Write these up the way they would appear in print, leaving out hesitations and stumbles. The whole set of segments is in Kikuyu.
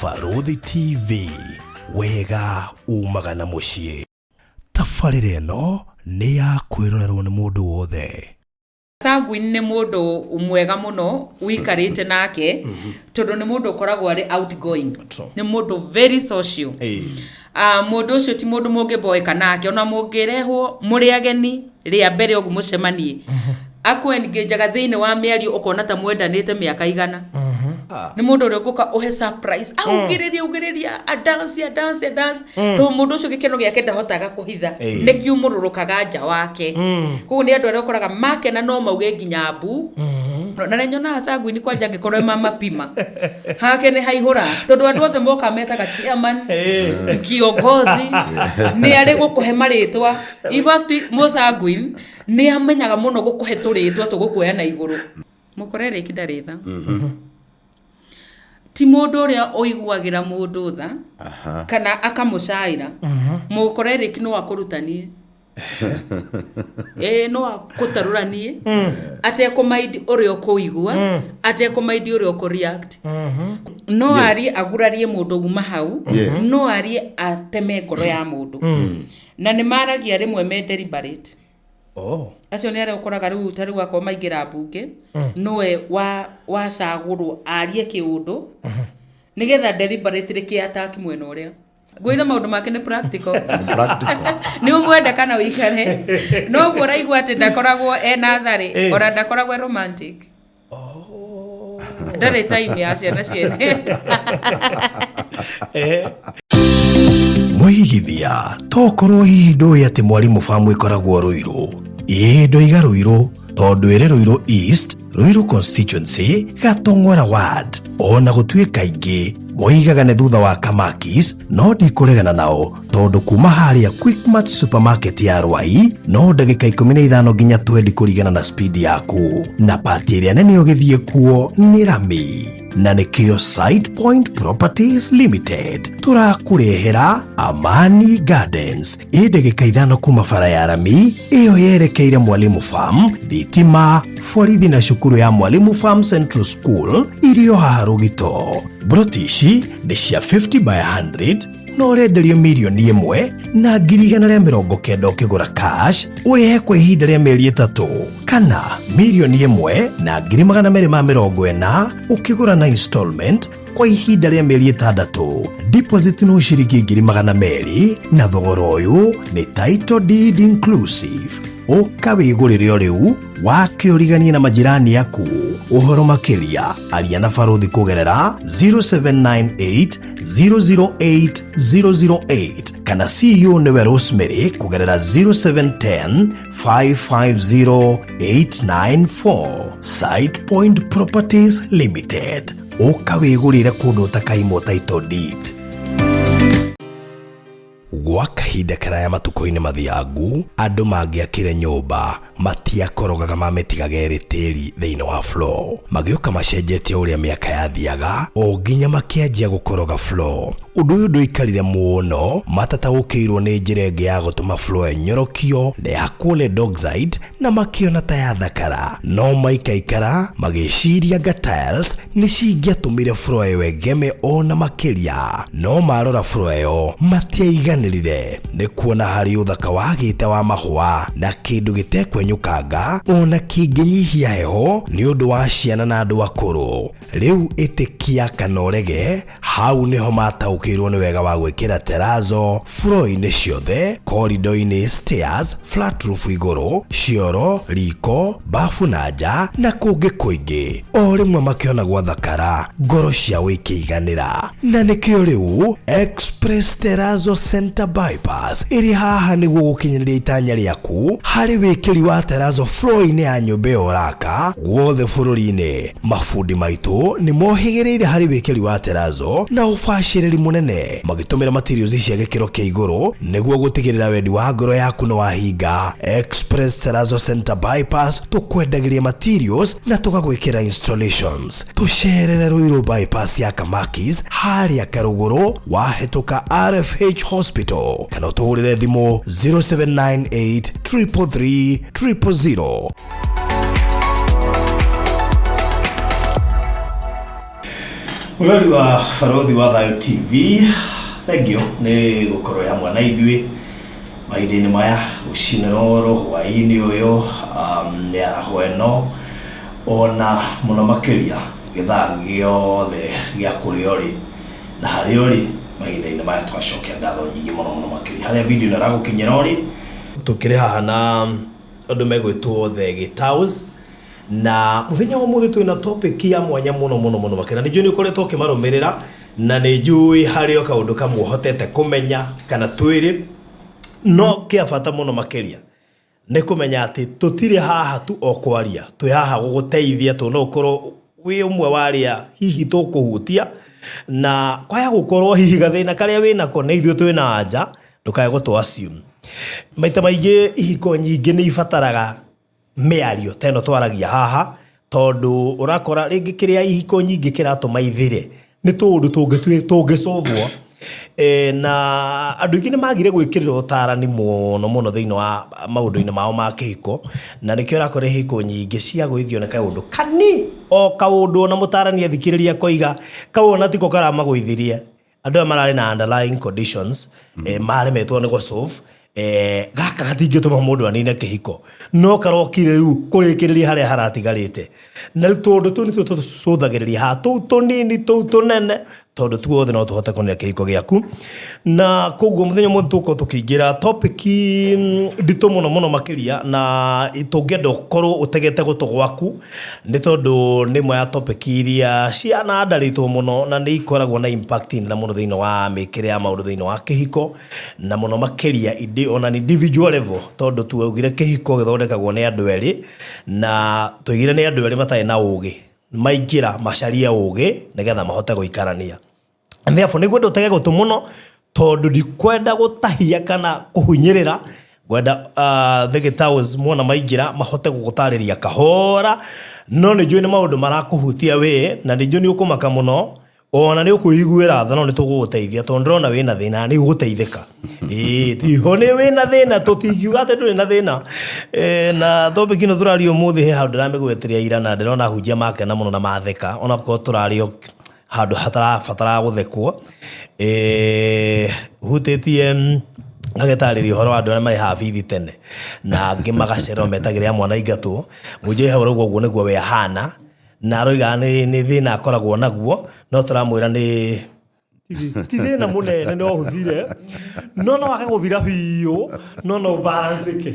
Barũthi TV, wega umaga na mũciĩ. Tabarĩra ĩno nĩ ya kwĩrorerwo nĩ mũndũ wothe. Sanguine nĩ mũndũ mwega mũno ũikarĩte nake tondũ nĩ mũndũ ũkoragwo arĩ outgoing. True. Nĩ mũndũ very social. Ah, mũndũ ũcio ti mũndũ mũngĩboeka nake, ona mũngĩrehwo mũrĩ ageni rĩa mbere ũguo mũcemanie, akwengajaga thĩinĩ wa mĩario ũkona ta mwendanĩte mĩaka 100. Nĩ mũndũ ũrĩa ũngũka ũhe surprise, augĩrĩria augĩrĩria, a dance a dance a dance, tondũ mũndũ ũcio gĩkeno gĩake ndahotaga kũhitha, nĩ kiumũrũrũkaga nja wake. Koguo nĩ andũ arĩa ũkoraga makena no mauge nginya mbu. Na nĩ nyonaga sanguine kwanja angĩkorwo ĩ mamapima hake nĩ haihũra, tondũ andũ othe moka metaga chairman, kiongozi, nĩ arĩ gũkũhe marĩtwa. In fact, mũsanguine nĩ amenyaga mũno gũkũhe tũrĩtwa tũgũkuoya na igũrũ. Mũkorerĩki ndarĩ tha. Ti mũndũ ũrĩa ũiguagĩra mũndũ tha kana akamũcaĩra. Mũkorerĩki no akũrutanie, ĩĩ, no akũtarũranie atekũmaindi ũrĩa ũkũigua, atekũmaindi ũrĩa ũkũreact. No arie agurarie mũndũ uma hau. No arie ateme ngoro ya mũndũ, na nĩ maragia rĩmwe me deliberate. Acio nĩ arĩa ũkoraga rĩu ta rĩu akorwo maingĩra mbunge, nowe wa wacagũrwo arie kĩũndũ nĩgetha deliberately kĩ attack mwena ũrĩa ngwĩra maũndũ make nĩ practical. Practical. Nĩ ũmwenda kana ũikare noguo ũraigua atĩ ndakoragwo ena tharĩ, ona ndakoragwo e romantic. Ndarĩ time ya ciana ciene. Mwĩigithia tokorwo hihi ndũĩ atĩ Mwarimũ Farm ĩkoragwo Rũirũ. Ĩĩ, ndoiga Rũirũ tondũ ĩrĩ Rũirũ East, Rũirũ constituency, Gatong'ora ward. Ona gũtuĩka aingĩ moigaga nĩ thutha wa Kamakis, no ndikũregana nao tondũ kuma harĩa Quickmart supermarket ya Rwai no ndagĩka 15 nginya 20 kũringana na speed yaku, na pati ĩrĩa nene ũgĩthiĩ kuo nĩ rami, na nĩkĩo Site Point Properties Limited tũrakũrehera Amani Gardens, ĩ ndagĩka 5 kuma bara ya rami ĩyo yerekeire Mwalimu Farm. Thitima, borithi na cukuru ya Mwalimu Farm Central School irio haha rũgito. Broti ici nĩ cia 50 by 100 na ũrenderio 1,190,000 ũkĩgũra cash ũrĩhe kwa ihinda rĩa mĩeri 3, kana 1,240,000 ũkĩgũra na installment kwa ihinda rĩa mĩeri 6. Deposit no ciringi 200,000, na thogora ũyũ nĩ title deed inclusive. Ũka wĩgũrĩre o rĩu wake ũriganie na majirani aku. Ũhoro makĩria aria na Barũthi kũgerera 0798 008 008 kana CEO nĩwe Rosemary kũgerera 0710 550 894. Site Point Properties Limited, ũka wĩgũrĩre kũndũ ũtakaimwo title deed. Gwa kahinda karaya matukũ-inĩ mathiangu, andũ mangĩakire nyũmba matiakorogaga, mamĩtigaga ĩrĩ tĩri thĩinĩ wa floor. Magĩũka macenjetie ũrĩa mĩaka yathiaga o nginya makĩanjia gũkoroga floor. Ũndũ ũyũ ndũikarire mũno matataũkĩirwo nĩ njĩra ĩngĩ ya gũtũma floor ĩnyorokio na ĩhakwo lead oxide, na makĩona ta yathakara. No maikaikara magĩciria anga tiles nĩ cingĩatũmire floor ĩyo ĩgeme ona makĩria. No marora floor ĩyo matiaiganĩrire nĩ kuona harĩ ũthaka wagĩte wa mahũa na kĩndũ gĩtekwenyũkanga ona kĩngĩnyihia heho nĩ ũndũ wa ciana na andũ akũrũ. Rĩu ĩtĩkia kana ũrege, hau nĩho mataũkĩirwo nĩ wega wa gwĩkĩra terrazzo floor-inĩ ciothe, corridor-inĩ, stairs, flat roof igũrũ, cioro, riko, bafu na nja na kũngĩ kũingĩ. O rĩmwe makĩona gwathakara, ngoro ciao ikĩiganĩra, na nĩkĩo rĩu Express Terrazzo Center Bypass ĩrĩ haha nĩguo gũkinyanĩria itanya rĩaku harĩ wĩkĩri wa terrazzo floor-inĩ ya nyũmba ĩyo ũraka guothe bũrũri-inĩ. Mabundi maitũ nĩ mohĩgĩrĩire harĩ wĩkĩri wa terrazzo na ũbacĩrĩri mũnene, magĩtũmĩra materials cia gĩkĩro kĩa igũrũ nĩguo gũtigĩrĩra wendi wa ngoro yaku nĩ wahinga. Express Terrazzo Center Bypass, tũkwendagĩria materials na tũgagwĩkĩra installations. Tũcerere Ruiru Bypass ya Kamakis harĩa Karũgũrũ wahĩtũka RFH Hospital, kana ũtũhũrĩre thimũ 0798 333 000. Mũrori wa Barũthi wa Thayũ TV, thengio nĩ gũkorwo hamwe na ithuĩ mahinda-inĩ maya, rũcinĩ rũrũ, hwaĩ-inĩ ũyũ, mĩaraho ĩno, ona mũno makĩria gĩthaa gĩothe gĩa kũrĩa ũrĩ na harĩa ũrĩ mahinda-inĩ maya. Tũgacokia ngatho nyingĩ mũno mũno makĩria harĩa video ĩno ĩragũkinyĩra ũrĩ. Tũkĩrĩ haha na andũ megwĩtwo The Gĩtaus, na mũthenya wa ũmũthĩ twĩna topic ya mwanya mũno mũno mũno makĩria. Nĩ njũĩ nĩ ũkoretwo ũkĩmarũmĩrĩra, na nĩ njũĩ harĩ o kaũndũ kamwe ũhotete kũmenya kana twĩrĩ, no kĩa bata mũno makĩria nĩ kũmenya atĩ tũtirĩ haha tu o kwaria, twĩ haha gũgũteithia, tondũ no ũkorwo wĩ ũmwe wa arĩa hihi tũkũhutia, na kwaya gũkorwo hihi gathĩna karĩa wĩnako nĩ ithuĩ twĩna anja, ndũkae gũtũ assume. Maita maingĩ ihiko nyingĩ nĩ ibataraga mĩario ta ĩno twaragia haha, tondũ ũrakora rĩngĩ kĩrĩa ihiko nyingĩ kĩratũma ithire nĩ tũũndũ tũngĩcũvwo. Na andũ aingĩ nĩ magire gwĩkĩrĩra ũtarani mũno mũno thĩinĩ wa maũndũ-inĩ mao ma kĩhiko, na nĩkĩo ũrakora ihiko nyingĩ ciagũithio nĩ kaũndũ kani o kaũndũ, ona mũtarani athikĩrĩria akoiga kau ona tiko karamagũithirie. Andũ aya mararĩ na underlying conditions maremetwo nĩ gũsolve. Gaka gatingĩtũma mũndũ anine kĩhiko, no karokire rĩu kũrĩkĩrĩria harĩa haratigarĩte. Na rĩu tũndũ tũu nĩtuo tũcũthagĩrĩria haha, tũu tũnini, tũu tũnene, tondũ tuothe no tũhote kũnina kĩhiko gĩaku. Na koguo mũthenya ũmwe tũgũkorwo tũkĩingĩra topic nditũ mũno mũno makĩria, na tũngĩenda ũkorwo ũtegete gũtũ gwaku, nĩ tondũ nĩ ĩmwe ya topic iria cianandarĩtwo mũno na nĩ ikoragwo na impact nene mũno thĩinĩ wa mĩkĩre ya maũndũ thĩinĩ wa kĩhiko, na mũno makĩria on an individual level, tondũ tuaugire kĩhiko gĩthondekagwo nĩ andũ erĩ, na tuigire nĩ andũ erĩ matarĩ na ũgĩ maingĩra macarie ũgĩ nĩgetha mahote gũikarania. And therefore nĩngwenda ũtege gũtũ mũno, tondũ ndikwenda gũtahia kana kũhunyĩrĩra. Ngwenda The Gĩtaus mona maingĩra mahote gũgũtarĩria kahora, no nĩ njũĩ nĩ maũndũ marakũhutia wĩ, na nĩ njũĩ nĩ ũkũmaka mũno, ona nĩ ũkwĩiguĩra tha, no nĩ tũgũgũteithia, tondũ ndĩrona wĩna thĩna na nĩ ũgũteithĩka. Ĩĩ, tiho nĩ wĩna thĩna, tũtingiuga atĩ ndũrĩ na thĩna. Na topic ĩno tũraria ũmũthĩ, he handũ ndĩramĩgwetire ira na ndĩrona ahunjia makena mũno na matheka, onakorwo tũraria handũ hatarabatara gũthekwo. Hutĩtie ngagĩtarĩria ũhoro wa andũ arĩa marĩhaga bithi tene na angĩ magacererwo metagĩrĩra mwana aingatwo. Mũnjĩre hau ũrauga ũguo nĩguo we ahana, na aroiga nĩ thĩna akoragwo naguo, no tũramwĩra nĩ ti thĩna mũnene, no ũthire, no wage gũthira biũ, no ũbalancĩke.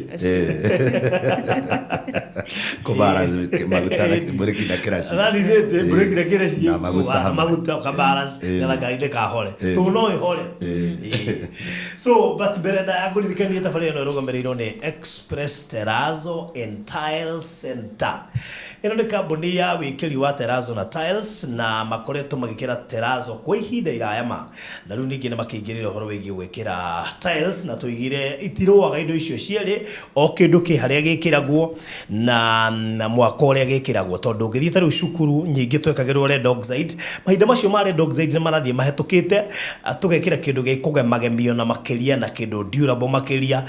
Kũbalance maguta na mburĩki na kĩraci. That is it, breki na kĩraci. Na maguta hamwe. Maguta ũkabalance nĩgetha ngari ndĩkahore, tondũ no ĩhore. So but mbere ndaya ngũririkanie tabarĩra ĩno ĩrũgamĩrĩirwo nĩ Express Terrazzo and Tile Center. Ĩno nĩ kambuni ya wĩkĩri wa terrazzo na tiles, na makoretwo magĩkĩra terrazzo kwa ihinda iraya ma, na rĩu ningĩ nĩ makĩingĩrĩra ũhoro wĩgiĩ gwĩkĩra tiles, na tũigire itirũaga indo icio cierĩ, o kĩndũ kĩ harĩa gĩkĩragwo na mwaka ũrĩa gĩkĩragwo, tondũ ũngĩthiĩ ta rĩu cukuru nyingĩ twekagĩrwo red oxide. Mahinda macio ma red oxide nĩ marathiĩ mahĩtũkĩte, tũgekĩra kĩndũ gĩkũgemagemio na makĩria na kĩndũ durable makĩria.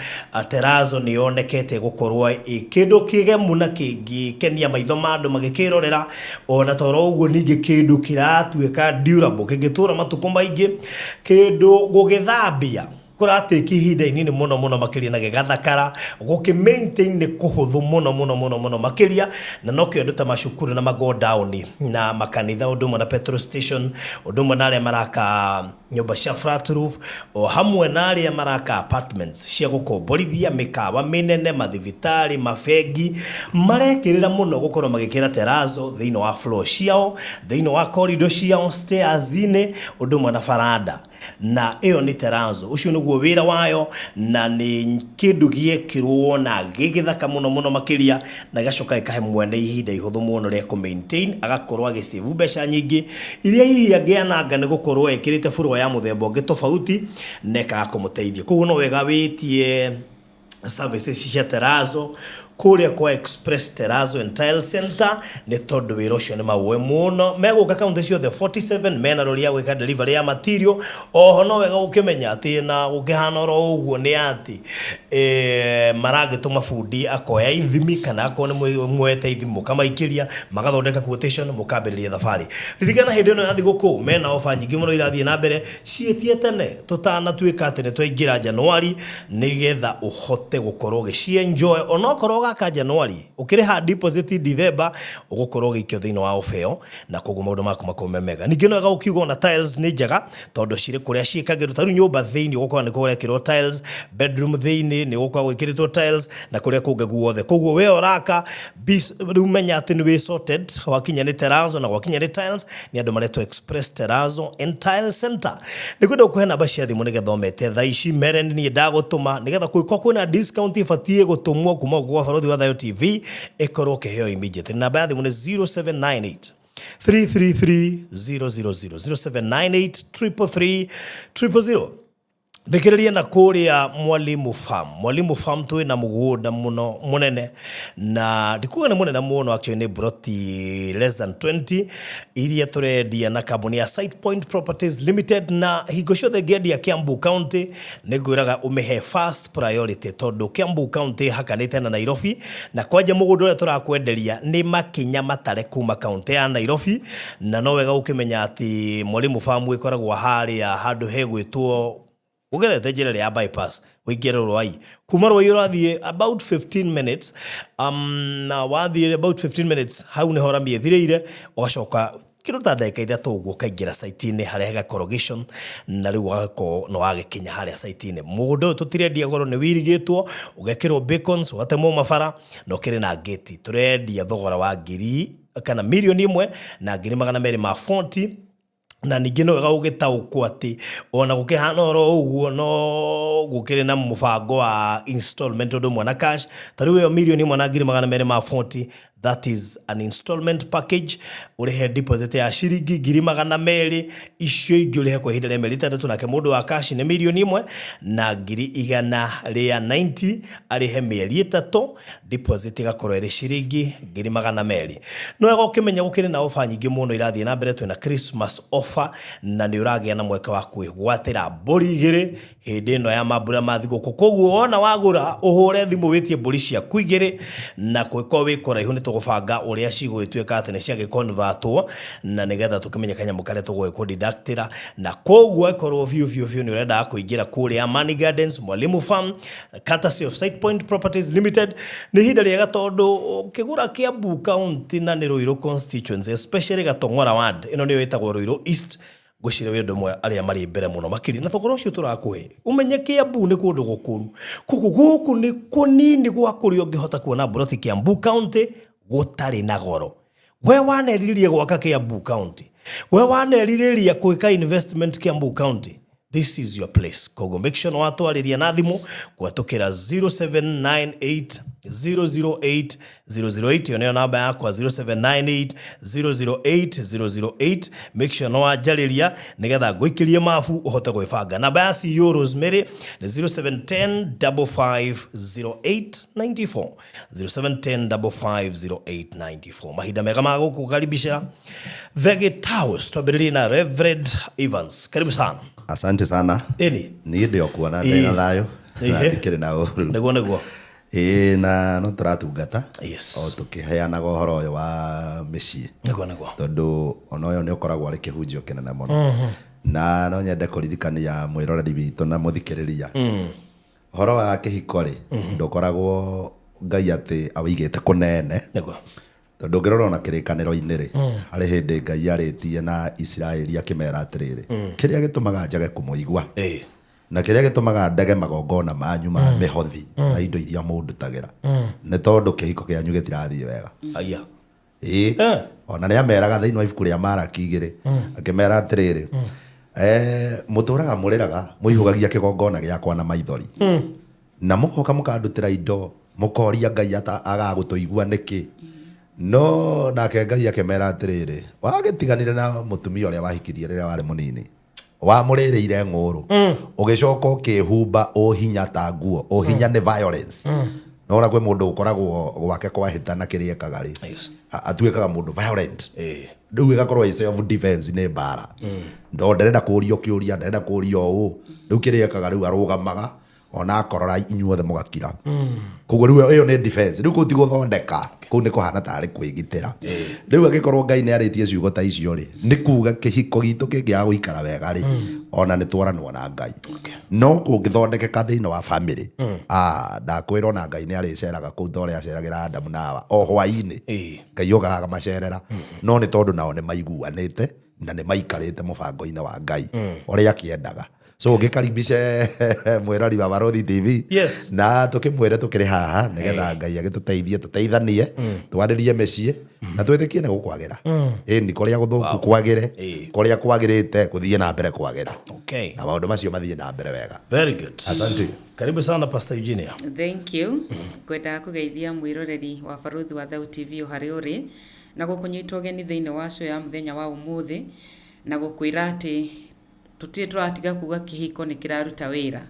Terrazzo nĩ yonekete gũkorwo ĩ kĩndũ kĩgemu na kĩngĩkenia maitho ma andũ magĩkĩrorera, ona toro ũguo ningĩ kĩndũ kĩratuĩka durable, kĩngĩtũra matukũ maingĩ, kĩndũ gũgĩthambia kũratĩki ihinda inini mũno mũno makĩria na gĩgathakara, gũkĩ maintain nĩ kũhũthũ mũno mũno mũno mũno makĩria. Na nokĩo andũ ta macukuru na magodown na makanitha, ũndũ ũmwe na petrol station, ũndũ ũmwe na arĩa maraka nyũmba cia flat roof, o hamwe na arĩa maraka apartments cia gũkomborithia, mĩkawa mĩnene, mathibitarĩ, mabengi, marekĩrĩra mũno gũkorwo magĩkĩra terrazzo thĩinĩ wa floor ciao, thĩinĩ wa corridor ciao, stairs-inĩ, ũndũ ũmwe na baranda. Na ĩyo nĩ terrazzo, ũcio nĩguo wĩra wayo, na nĩ kĩndũ gĩekĩrwo na gĩgĩthaka mũno mũno makĩria, na gĩgacoka gĩkahe mwene ihinda ihũthũ mũno rĩa kũ maintain, agakorwo agĩsave mbeca nyingĩ iria hihi angĩananga nĩ gũkorwo ekĩrĩte floor ya mũthemba ũngĩ tofauti, na ĩkaga kũmũteithia. Koguo no wega wĩtie services cia terrazzo. Kũrĩa kwa Express Terrazzo and Tile Center, nĩ tondũ wĩra ũcio nĩ maũĩ mũno. Megũka kaunti ciothe 47 mena rori ya gwĩka delivery ya material. Oho no wega gũkĩmenya atĩ na gũkĩhana oro ũguo nĩ atĩ maragĩtũma bundi akoya ithimi, kana akorwo nĩ muoete ithimi mũkamaikĩria, magathondeka quotation, mũkambĩrĩria thabarĩ. Ririkana hĩndĩ ĩno ya thigũkũ mena ofa nyingĩ mũno irathiĩ na mbere. Ciĩtie tene tũtanatuĩka atĩ nĩ twaingĩra Januari, nĩgetha ũhote gũkorwo ũgĩcienjoy. Onokorwo ũgaka Januari, ũkĩrĩha deposit December, ũgũkorwo ũgĩikio thĩinĩ wa ofa ĩyo, na koguo maũndũ maku makorwo me mega. Ningĩ no wega ũkiuga ona tiles nĩ njega, tondũ cirĩ kũrĩa ciĩkagĩrwo. Ta rĩu nyũmba thĩinĩ ũgũkora nĩ kũrekĩrwo tiles, bedroom thĩinĩ nĩ ũgũkora gwĩkĩrĩtwo tiles, na kũrĩa kũngĩ guothe. Koguo we ũraka rĩu menya atĩ nĩ wĩ sorted. Gwakinya nĩ terrazzo na gwakinya nĩ tiles, nĩ andũ maretwo Express Terrazzo and Tile Center. Nĩ kwenda gũkũhe namba cia thimũ nĩgetha ũmete thaa ici, mere nĩ niĩ ndagũtũma, nĩgetha kũngĩkorwo kwĩna discount ĩbatiĩ gũtũmwo kuma gũkũ gwa Barũthi wa Thayũ TV, ĩkorwo ũkĩheo immediately. Namba ya thimũ nĩ 0798 333 000, 0798 333 000. Ndĩkĩrĩrie na kũrĩa Mwalimu Farm. Mwalimu Farm twĩ na mũgũnda mũno mũnene, na ndikuga nĩ mũnene mũno, actually nĩ broti less than 20 iria tũrendia na kambuni ya Site Point Properties Limited. Na hingo ciothe ngĩendia Kiambu County, nĩ ngwĩraga ũmĩhe first priority, tondũ Kiambu County hakanĩte na Nairobi, na kwanja mũgũnda ũrĩa tũrakwenderia nĩ makinya matare kuma kaunti ya Nairobi. Na no wega ũkĩmenya atĩ Mwalimu Farm ĩkoragwo harĩa handũ hegwĩtwo ũgerete njĩra ĩrĩa ya bypass ũingĩre Rwai. Kuma Rwai ũrathiĩ about 15 minutes, na wathiĩ about 15 minutes hau nĩho rami ĩthirĩire, ũgacoka kĩndũ ta ndagĩka 3 ũguo ũkaingĩra site-inĩ harĩa hega corrugation, na rĩu ũgakorwo nĩ wagĩkinya harĩa site-inĩ. Mũgũnda ũyũ tũtirendia goro, nĩ wirigĩtwo, ũgekĩrwo beacons, ũgatemwo mabara, na ũkĩrĩ na gate. Tũrendia thogora wa ngiri kana 1,240,000. Na ningĩ no wega gũgĩtaũkwo atĩ ona gũkĩhana oro ũguo, no gũkĩrĩ na mũbango wa installment ũndũ ũmwe na cash. Ta rĩu ĩyo 1,240,000, that is an installment package. Ũrĩhe deposit ya ciringi 200,000, icio ingĩ ũrĩhe kwa ihinda rĩa mĩeri 6. Nake mũndũ wa cash nĩ 1,190,000, arĩhe mĩeri 3, deposit ĩgakorwo ĩrĩ ciringi 200,000. No wega ũkĩmenya gũkĩrĩ na ofa nyingĩ mũno irathiĩ na mbere. Twĩna Christmas offer, na nĩ ũragĩa na mweke wa kwĩgwatĩra mbũri 2 hĩndĩ ĩno ya mambura ma thigũkũ. Koguo wona wagũra, ũhũre thimũ wĩtie mbũri ciaku 2, na kũngĩkorwo wĩ kũraihu nĩ tũgũbanga ũrĩa cigũgĩtuĩka atĩ nĩ ciagĩconvertwo, na nĩgetha tũkĩmenye kanyamũ karĩa tũgũgĩkũdeductĩra. Na koguo ĩkorwo biũ biũ biũ nĩ ũrendaga kũingĩra kũrĩa Amani Gardens, Mwalimu Farm, courtesy of Site Point Properties Limited, nĩ ihinda rĩega, tondũ ũkĩgũra Kiambu County na nĩ Ruiru constituency, especially Gatong'ora ward ĩno nĩyo ĩtagwo Ruiru East, ngwĩciria wĩ ũndũ ũmwe arĩa marĩ mbere mũno makĩria na thogora ũcio tũrakũhe. Ũmenye Kiambu nĩ kũndũ gũkũru, koguo gũkũ nĩ kũnini gwa kũrĩa ũngĩhota kuona mburoti Kiambu County gũtarĩ na goro. We wanerirĩria gwaka Kiambu County, we wanerirĩria gwĩka investment Kiambu County, this is your place. Koguo make sure nĩ watwarĩria na thimũ kũhetũkĩra 0798 008 008. Ĩyo nĩyo namba yakwa, 0798 008 008. Make sure nĩ wanjarĩria nĩgetha ngũikĩrie mabu ũhote gwĩbanga. Namba ya CEO Rosemary nĩ 0710 550894, 0710 550894. Mahinda mega ma gũkũkaribisha The Gitaos. Twambĩrĩrie na Reverend Evans, karibu sana. Asante sana. Ĩni. Niĩ ndĩ o kuona ndĩ na thayũ na ndikĩrĩ na ũru. Nĩguo. Ĩĩ, na no tũratungata o tũkĩheanaga ũhoro ũyũ wa mĩciĩ, Nĩguo. tondũ ona ũyũ nĩ ũkoragwo arĩ kĩhunjio kĩnene mũno. Na no nyende kũririkania mwĩroreri witũ na mũthikĩrĩria, ũhoro wa kĩhiko rĩ, ndũkoragwo Ngai atĩ awĩigĩte kũnene, tondũ ũngĩrora ona kĩrĩkanĩro-inĩ rĩ, harĩ hĩndĩ Ngai arĩtie na Isiraeli akĩmera atĩrĩrĩ, kĩrĩa gĩtũmaga njage kũmũigua na kĩrĩa gĩtũmaga ndege magongona manyu ma mĩhothi na indo iria mũndutagĩra nĩ tondũ kĩhiko kĩanyu gĩtirathiĩ wega. Aya. Ĩĩ. Ona nĩ ameraga thĩinĩ wa ibuku rĩa Maraki 2, akĩmera atĩrĩrĩ, mũtũraga mũrĩraga, mũihũgagia kĩgongona gĩakwa na maithori, na mũgoka mũkandutĩra indo, mũkoria Ngai agaga gũtũigua nĩkĩ? No nake Ngai akĩmera atĩrĩrĩ, wagĩtiganire na mũtumia ũrĩa wahikirie rĩrĩa warĩ mũnini, wamũrĩrĩire ng'ũrũ, ũgĩcoka ũkĩhumba ũhinya ta nguo. Ũhinya nĩ violence. No ona kwĩ mũndũ ũkoragwo gwake kwahĩtana kĩrĩa ekaga rĩ, atuĩkaga mũndũ violent. Rĩu ĩgakorwo ĩ self defense, nĩ mbara. Ndo ndarenda kũrio kĩũria, ndarenda kũrio ũũ. Rĩu kĩrĩa ekaga rĩu arũgamaga ona akorora inyuothe mũgakira. Koguo rĩu ĩyo nĩ defense. Rĩu kũu ti gũthondeka, kũu nĩ kũhana tarĩ kwĩgitĩra. Rĩu angĩkorwo Ngai nĩ arĩtie ciugo ta icio rĩ, nĩ kuga kĩhiko gitũ kĩngĩaga gũikara wega rĩ, ona nĩ tworanwo na Ngai. No kũngĩthondekeka thĩinĩ wa family, ah, ndakwĩra ona Ngai nĩ arĩceraga kũu ta ũrĩa aceragĩra Adamu na Hawa o hwaĩ-inĩ. Ngai okaga akamacerera, no nĩ tondũ nao nĩ maiguanĩte na nĩ maikarĩte mũbango-inĩ wa Ngai ũrĩa akĩendaga. So ngĩkaribishe mwĩrori wa Barothi TV na tũkĩmwĩre tũkĩrĩ haha nĩgetha Ngai agĩtũteithie, tũteithanie, twarĩrie mĩciĩ na twĩtĩkie nĩ gũkwagĩra. Ĩni kũrĩa gũthũku kwagĩre, kũrĩa kwagĩrĩte gũthiĩ na mbere kwagĩra, na maũndũ macio mathiĩ na mbere wega. Very good. Asante. Karibu sana, Pastor Eugenia. Thank you. Ngwendaga kũgeithia mwĩroreri wa Barũthi wa Thau TV o harĩa ũrĩ, na gũkũnyita ũgeni thĩinĩ wa show ya mũthenya wa ũmũthĩ, na gũkwĩra atĩ tũtirĩ tũratiga kuga kĩhiko nĩ kĩraruta wĩra.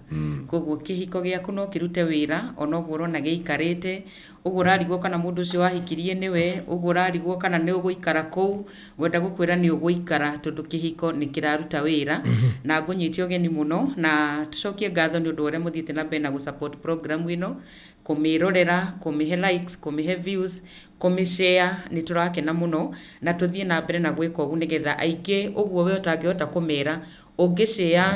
Koguo kĩhiko gĩaku no kĩrute wĩra ona ũguo ũrona gĩikarĩte, ũguo ũrarigwo kana mũndũ ũcio wahikirie nĩwe, ũguo ũrarigwo kana nĩ ũgũikara kũu, ngwenda gũkwĩra nĩ ũgũikara tondũ kĩhiko nĩ kĩraruta wĩra. Na ngũnyite ũgeni mũno na tũcokie ngatho nĩ ũndũ wa ũrĩa mũthiĩte na mbere na gũ support program ĩno, kũmĩrorera, kũmĩhe likes, kũmĩhe views, kũmĩ share. Nĩ tũrakena mũno na tũthiĩ na mbere na gwĩka ũguo nĩgetha aingĩ ũguo we ũtangĩhota kũmera, ũngĩ share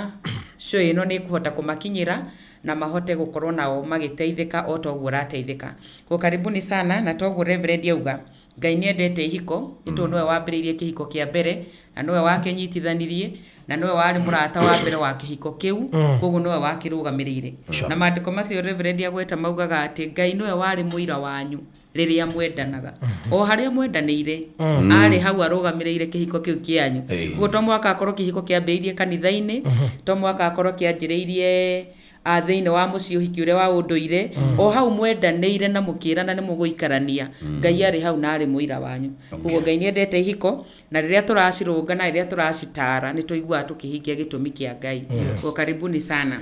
show ĩno nĩ ĩkũhota kũmakinyĩra na mahote gũkorwo nao magĩteithĩka o ta ũguo ũrateithĩka. Kwa karibuni sana. Na toguo Reverend auga, Ngai nĩ endete ihiko, nĩ tondũ nĩwe wambĩrĩirie kĩhiko kĩa mbere na nĩwe wakĩnyitithanirie na nĩwe warĩ mũrata wa mbere wa kĩhiko kĩu, koguo nĩwe wakĩrũgamĩrĩire. Na maandĩko macio Reverend agweta maugaga atĩ Ngai nĩwe warĩ mũira wanyu rĩrĩa mwendanaga, o harĩa mwendanĩire arĩ hau arũgamĩrĩire kĩhiko kĩu kĩanyu. Koguo to mũhaka akorwo kĩhiko kĩambĩrĩirie kanitha-inĩ, to mũhaka akorwo kĩanjĩrĩirie thĩinĩ wa mũciĩ, ũhiki ũrĩa wa ũndũire. O hau mwendanĩire na mũkĩrana nĩ mũgũikarania, Ngai arĩ hau na arĩ mũira wanyu. Koguo Ngai nĩ endete ihiko, na rĩrĩa tũracirũnga na rĩrĩa tũracitara nĩ tũiguaga tũkĩhingia gĩtũmi kĩa Ngai. Koguo karibuni sana.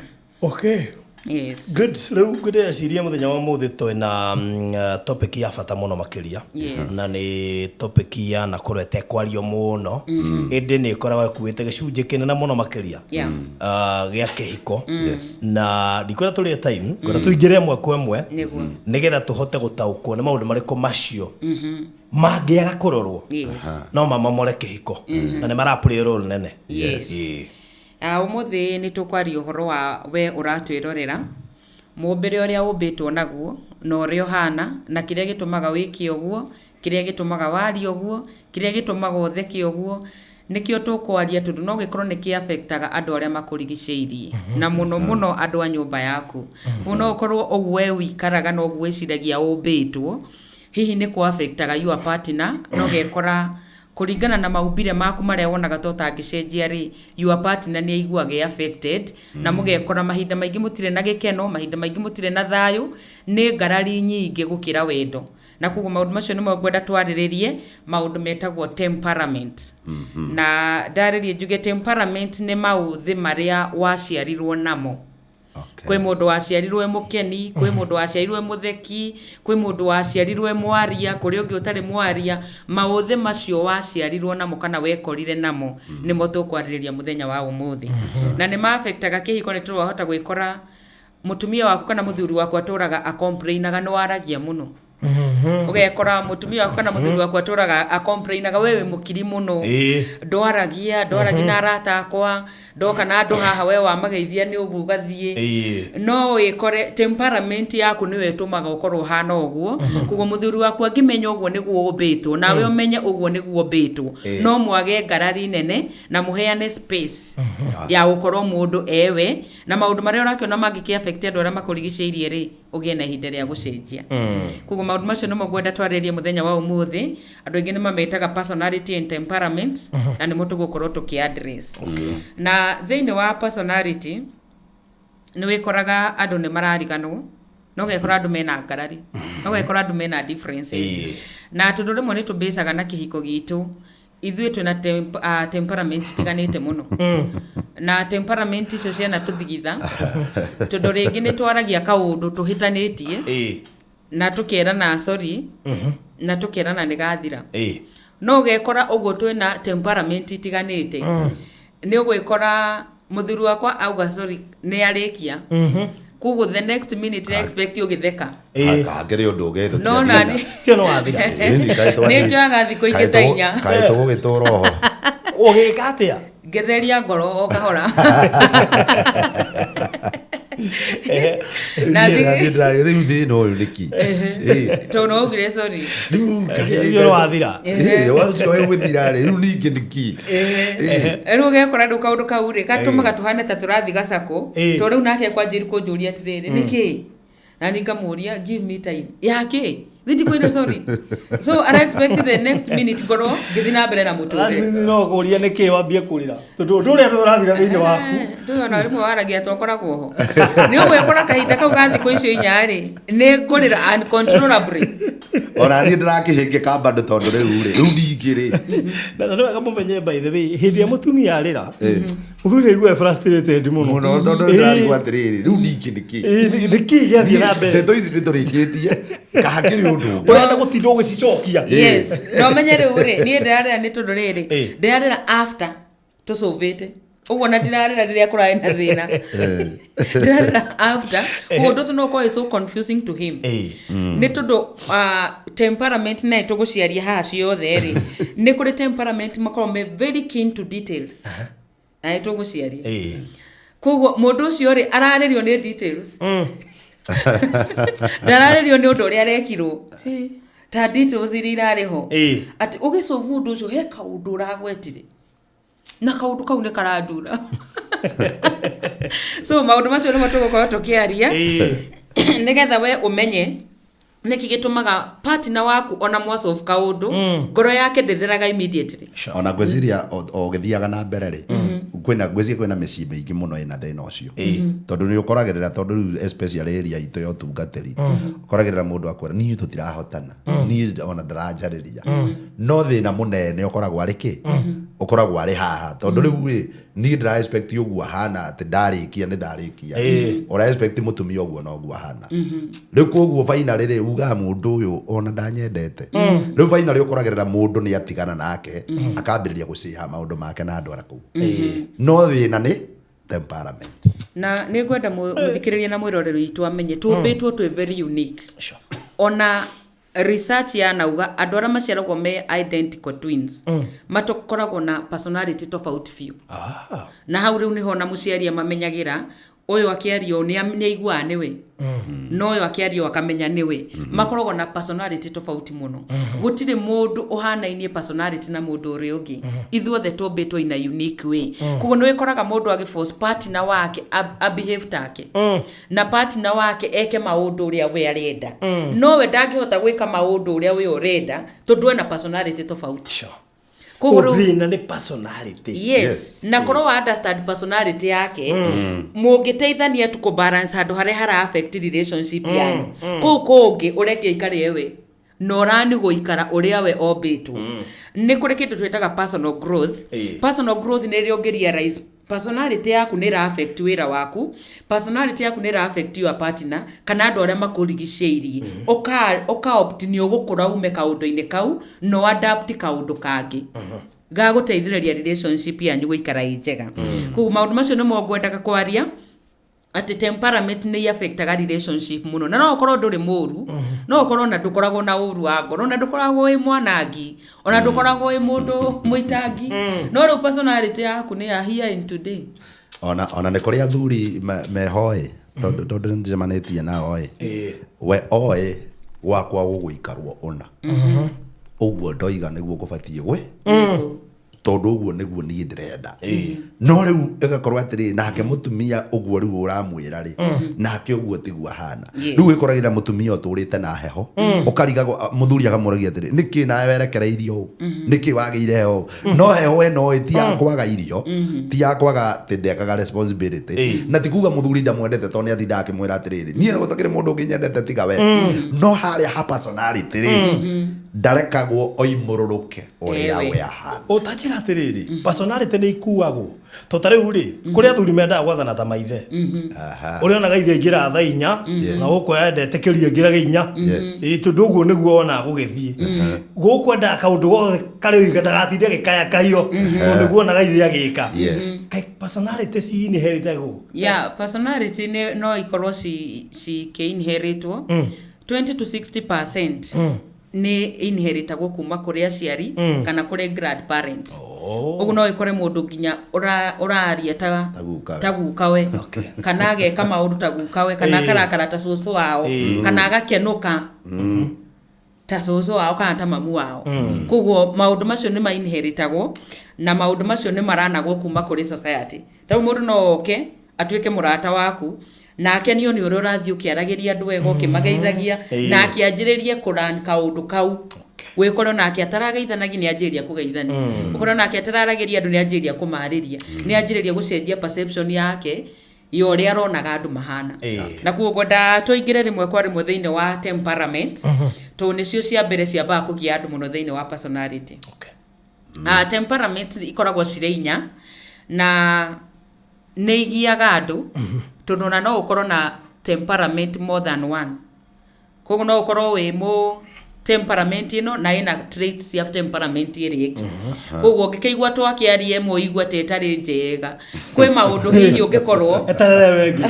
Yes. Good. Rĩu ngwĩreciria mũthenya wa mũthĩ twĩna topic ya bata mũno makĩria, na nĩ topic yanakorwo ĩtekwario mũno, ĩndĩ nĩ ĩkoragwo ĩkuĩte gĩcunjĩ kĩnene mũno makĩria gĩa kĩhiko. Na ndikwenda tũrĩe time, ngwenda tũingĩre ĩmwe kwa ĩmwe nĩgetha tũhote gũtaũkwo nĩ maũndũ marĩkũ macio mangĩaga kũrorwo no mamomore kĩhiko na nĩ mara play role nene. Ũmũthĩ nĩ tũkwaria ũhoro wa we ũratwĩrorera, mũmbĩre ũrĩa ũmbĩtwo naguo na ũrĩa ũhana, na kĩrĩa gĩtũmaga wĩke ũguo, kĩrĩa gĩtũmaga warie ũguo, kĩrĩa gĩtũmaga ũtheke ũguo, nĩkĩo tũkwaria, tondũ no gĩkorwo nĩ kĩ affectaga andũ arĩa makũrigicĩirie na mũno mũno andũ a nyũmba yaku. Koguo no ũkorwo ũguo we ũikaraga na ũguo wĩciragia ũmbĩtwo, hihi nĩ kũ affectaga your partner, na ũgekora kũringana na maumbire maku marĩa wonaga ta ũtangĩcenjia rĩ, your partner nĩ aiguaga e affected, na mũgekora mahinda maingĩ mũtirĩ na gĩkeno, mahinda maingĩ mũtirĩ na thayũ, nĩ ngarari nyingĩ gũkĩra wendo. Na koguo maũndũ macio nĩmo ngwenda twarĩrĩrie, maũndũ metagwo temperament. Na ndarĩrie njuge temperament nĩ maũthĩ marĩa waciarirwo namo. Kwĩ mũndũ waciarirwo e mũkeni, kwĩ mũndũ waciarirwo e mũtheki, kwĩ mũndũ waciarirwo e mwaria, kũrĩ ũngĩ ũtarĩ mwaria. Maũthĩ macio waciarirwo namo kana wekorire namo nĩmo tũkwarĩrĩria mũthenya wa ũmũthĩ, na nĩ ma-affectaga kĩhiko, nĩ tondũ wahota gwĩkora mũtumia waku kana mũthuri waku atũraga acomplainaga nĩ waragia mũno, ũgekora mũtumia waku kana mũthuri waku atũraga acomplainaga we wĩ mũkiri mũno, ndwaragia, ndwaragia na arata akwa, ndoka na andũ haha we wamageithia nĩ ũguo ũgathiĩ. No wĩkore temperament yaku nĩyo ĩtũmaga ũkorwo ũhana ũguo. Koguo mũthuri waku angĩmenya ũguo nĩguo ũmbĩtwo, nawe ũmenye ũguo nĩguo ũmbĩtwo, no mwage ngarari nene na mũheane space ya gũkorwo mũndũ ewe na maũndũ marĩa ũrakĩona mangĩkĩ affect andũ arĩa makũrigicĩirie rĩ, ũgĩe na ihinda rĩa gũcenjia. Koguo maũndũ macio nĩmo ngwenda twarĩrĩrie mũthenya wa ũmũthĩ. Andũ aingĩ nĩ mametaga personality and temperament, na nĩmo tũgũkorwo tũkĩ address. Na thĩinĩ wa personality nĩ wĩkoraga andũ nĩ marariganwo, no ũgekora andũ mena ngarari, no ũgekora andũ mena differences. Na tondũ rĩmwe nĩ tũbĩcaga na kĩhiko gitũ, ithuĩ twĩna temperament itiganĩte mũno, na temperament icio ciana tũthigitha, tondũ rĩngĩ nĩ twaragia kaũndũ tũhĩtanĩtie. Na tũkerana sorry, na tũkerana nĩ gathira. No ũgekora ũguo twĩna temperament itiganĩte, nĩ ũgwĩkora mũthuri wakwa auga sorry nĩ arĩkia, koguo the next minute expect ũgĩtheka. Hakĩrĩ ũndũ ũgĩthũ. No nani Cio no wathira. Nĩ njoyaga thikũ ingĩ ta 4. Kaĩ tũgũgĩtũra oho? Ũgĩka atĩa? Ngetheria ngoro o kahora. Na Rĩu thĩna ũyũ nĩkĩ? Tondũ no augire sorry. Rĩu Ũcio no wathira. Ũcio wĩgũthira rĩ, rĩu ningĩ nĩkĩ? Rĩu ũgekora rĩu kaũndũ kau rĩ gatũmaga tũhane ta tũrathi gacakũ, tondũ rĩu nake kwanjĩri kũnjũria atĩrĩrĩ, nĩkĩ? Na niĩ ngamũria, give me time yake thi ndikwĩre sorry, so ara expect the next minute ngorwo ngĩthiĩ na mbere na mũtũrĩre. No kũria nĩkĩ wambie kũrĩra tondũ ũndũ ũrĩa ũrathira thĩinĩ waku. Ndũĩ ona rĩmwe waragia twakoragwo ho, nĩ ũgwĩkora kahinda kau ga thikũ icio 4 rĩ, nĩ ngũrĩra uncontrollably. Ona niĩ ndĩrakĩhĩngĩka bado, tondũ rĩu rĩ, rĩu ningĩ rĩ. Na nĩ wega mũmenye, by the way, hĩndĩ ĩrĩa mũtumia arĩra, mũthuri nĩ aiguaga frustrated mũno. Mũno, tondũ ndĩrarigwo atĩrĩrĩ, rĩu ningĩ nĩkĩ? Nĩkĩ gĩathiĩ na mbere? Ndeto ici nĩ tũrĩkĩtie, kahakĩrĩ ũndũ ũngĩ? Ũrenda gũtinda ũgĩcicokia. Yes, no menye rĩu rĩ, niĩ ndĩrarĩra nĩ tondũ rĩrĩ, ndĩrarĩra after tũcũvĩte ũguo, na ndirarĩra rĩrĩa kũrarĩ na thĩna, ndĩrarĩra after. Ũguo ũndũ ũcio no ũkorwo is so confusing to him, nĩ tondũ temperament nayo tũgũciaria haha ciothe rĩ, nĩ kũrĩ temperament makoragwo me very keen to details, na nĩ tũgũciaria. Koguo mũndũ ũcio rĩ, ararĩrio nĩ details, ndararĩrio nĩ ũndũ ũrĩa arekirwo, ta details iria irarĩ ho, atĩ ũgĩcovu ũndũ ũcio he kaũndũ ũragwetire na kaũndũ kau nĩ karandura. So maũndũ macio nĩmo tũgũkorwo tũkĩaria, nĩgetha we ũmenye nĩkĩ gĩtũmaga partner waku ona mwasolve kaũndũ, ngoro yake ndĩtheraga immediately. Ona ngwĩciria o ũgĩthiaga na mbere rĩ, kwĩna, ngwĩciria kwĩna mĩciĩ mĩingĩ mũno ĩna thĩna ũcio, tondũ nĩ ũkoragĩrĩra, tondũ rĩu especially area itũ ya ũtungatĩri, ũkoragĩrĩra mũndũ akwĩra, niĩ tũtirahotana, niĩ ona ndaranjarĩria, no thĩna mũnene ũkoragwo arĩ kĩ? Ũkoragwo arĩ haha, tondũ rĩu rĩ, niĩ ndĩra expect ũguo ahana, atĩ ndarĩkia nĩ ndarĩkia. Ũra expect mũtumia ũguo noguo ahana rĩu. Koguo finally rĩ, ugaga mũndũ ũyũ ona ndanyendete. Rĩu finally ũkoragĩrĩra mũndũ nĩ atigana nake, akambĩrĩria gũciha maũndũ make na andũ ara kũu, no thĩna nĩ temperament. Na nĩ ngwenda mũthikĩrĩria na mwĩroreri witũ amenye tũmbĩtwo twĩ very unique. Ona research yanauga andũ arĩa maciaragwo me identical twins matokoragwo na personality tofauti biũ. Na hau rĩu nĩho na mũciari amamenyagĩra, ũyũ akĩario nĩ aiguaga nĩwe, no ũyũ akĩario akamenya nĩwe. Makoragwo na personality tofauti mũno. Gũtirĩ mũndũ ũhanainie personality na mũndũ ũrĩa ũngĩ. Ithuothe tũmbĩtwo in a unique way. Koguo nĩ wĩkoraga mũndũ agĩforce partner wake a behave take, na partner wake eke maũndũ ũrĩa we arenda, no we ndangĩhota gwĩka maũndũ ũrĩa we ũrenda, tondũ ena personality tofauti. Koguo Thĩna nĩ personality. Yes, na korwo wa understand personality yake, mũngĩteithania tu kũ balance handũ harĩa hara affect relationship yanyu, kũu kũngĩ ũreke ikare we na ũrani gũikara ũrĩa we ombĩtwo. Nĩ kũrĩ kĩndũ twĩtaga personal growth. Personal growth nĩ rĩrĩa ũngĩ realize personality yaku nĩ ĩra affect wĩra waku, personality yaku nĩ ĩra affect your partner kana andũ arĩa makũrigicĩirie. Ũka opt nĩ ũgũkũra ume kaũndũ-inĩ kau na ũ adapt kaũndũ kangĩ gagũteithĩrĩria relationship yanyu gũikara ĩ njega. Koguo maũndũ macio nĩmo ngwendaga kwaria, atĩ temperament nĩ affectaga relationship mũno. Na no ũkorwo ndũrĩ mũru, no ũkorwo na ndũkoragwo na ũru wa ngoro, na ndũkoragwo wĩ mwanangi, ona ndũkoragwo wĩ mũndũ mũitangi, no rĩu personality yaku nĩ ya here and today. Ona nĩ kũrĩ athuri mehoĩ, tondũ nĩ njemanĩtie nao ĩ, we oĩ gwakwa gũgũikarwo ũna ũguo ndoiga nĩguo gũbatiĩ gwĩ, tondũ ũguo nĩguo niĩ ndĩrenda. No rĩu ĩgakorwo atĩrĩrĩ, nake mũtumia ũguo rĩu ũramwĩra rĩ, nake ũguo tiguo ahana. Rĩu ĩkoragĩra mũtumia ũtũrĩte na heho, ũkarigagwo, mũthuri akamũragia atĩrĩ, nĩkĩ nawe werekereirio ũũ? Nĩkĩ wagĩire heho ũũ? No heho ĩno ĩ ti ya kwaga irio, ti ya kwaga atĩ ndekaga responsibility, na ti kuga mũthuri ndamwendete, tondũ nĩ atindaga akĩmwĩra atĩrĩrĩ, niĩ gũtakĩrĩ mũndũ ũngĩ nyendete tiga we. No harĩa ha personality rĩ. Ndarekagwo oimũrũrũke ũrĩa Ewe. we ahana. Ũtanjĩra atĩrĩrĩ, personality nĩ ikuagwo to ta rĩu rĩ, kũrĩ athuri mendaga gwathana ta maithe. Ũrĩa onaga ithe aingĩraga thaa 4 na gũkũ endetĩkĩria aingĩrage 4. Ĩĩ, tondũ ũguo nĩguo onaga gũgĩthiĩ. Gũkũ endaga kaũndũ gothe karĩ wika ndagatinde agĩkayakayio, tondũ nĩguo onaga ithe agĩka. Kaĩ personality ci inheritagwo? Yeah, personality nĩ no ikorwo cikĩ-inheritwo 20 to 60% nĩ inheritagwo kuma kũrĩ aciari kana kũrĩ grandparent. Ũguo no ĩkore mũndũ nginya ũraria ta Ta gukawe. Ta gukawe, kana ageka maũndũ ta gukawe, kana akarakara ta cũcũ wao, kana agakenũka ta cũcũ wao kana ta mamu wao. Koguo maũndũ macio nĩ mainheritagwo na maũndũ macio nĩ maranagwo kuma kũrĩ society. Ta rĩu mũndũ no oke atuĩke mũrata waku na akenio nĩ ũrĩa ũrathiĩ ũkĩaragĩria andũ wega, ũkĩmageithagia, na akĩanjĩrĩrie kũran kaũndũ kau, wĩkore onake atarageithanagia nĩ anjĩrĩria kũgeithania, ũkore onake atararagĩria andũ nĩ anjĩrĩria kũmarĩria, nĩ anjĩrĩria gũcenjia perception yake ya ũrĩa aronaga andũ mahana. Na koguo ngwenda tũingĩre rĩmwe kwa rĩmwe thĩinĩ wa temperament, tondũ nĩcio cia mbere ciambaga kũgia andũ mũno thĩinĩ wa personality. Temperament ikoragwo cirĩ inya na nĩ igiaga andũ, tondũ ona no ũkorwo na temperament more than one. Koguo no ũkorwo wĩ mũ temperament ĩno na ĩna traits cia temperament ĩrĩa ĩngĩ. Koguo ũngĩkĩigua twakĩaria ĩmwe ũigue ta ĩtarĩ njega, kwĩ maũndũ hihi ũngĩkorwo Eterere wengi.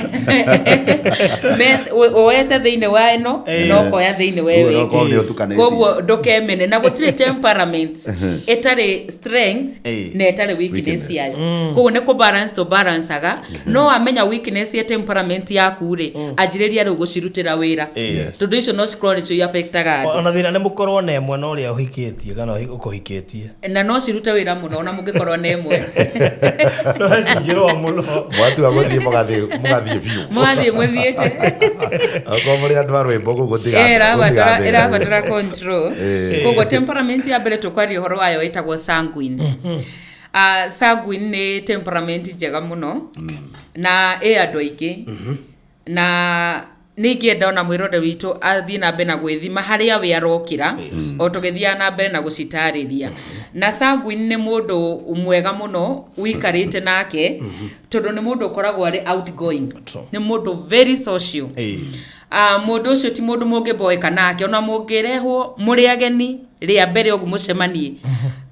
Woete thĩinĩ wa ĩno na ũkoya thĩinĩ wa ĩyo Ũguo no ĩngĩ. korwo nĩ ũtukanĩtie. Koguo ndũkemene na gũtirĩ temperament ĩtarĩ strength na ĩtarĩ weakness Weakness. yayo. Koguo nĩ kũ balance tũ balanceaga. No wamenya weakness ya temperament yaku rĩ, anjĩrĩria rĩu gũcirutĩra wĩra, tondũ icio no cikorwo nĩcio iaffectaga andũ. Ona thĩna nĩ mũkorwo na ĩmwe na ũrĩa ũhikĩtie kana ũkũhikĩtie. Na no cirute wĩra mũno ona mũngĩkorwo na ĩmwe. No cingĩrũa mũno. Mwatua gũthiĩ mũgathiĩ biũ. Mũgathiĩ mũthiĩte. Okorwo mũrĩ andũ a rwĩmbo gũkũ. Ĩrabatara control. Koguo temperament ya mbere tũkwaria ũhoro wayo ĩtagwo sanguine. Sanguine nĩ temperament njega mũno na ĩ andũ aingĩ, na nĩ ingĩenda ona mwĩrore witũ athiĩ na mbere na gwĩthima harĩa we arokĩra o tũgĩthiaga na mbere na gũcitarĩria. Na sanguine nĩ mũndũ mwega mũno ũikarĩte nake, tondũ nĩ mũndũ ũkoragwo arĩ outgoing. Nĩ mũndũ very social. Mũndũ ũcio ti mũndũ mũngĩboeka nake, ona mũngĩrehwo mũrĩ ageni rĩa mbere ũguo mũcemanie,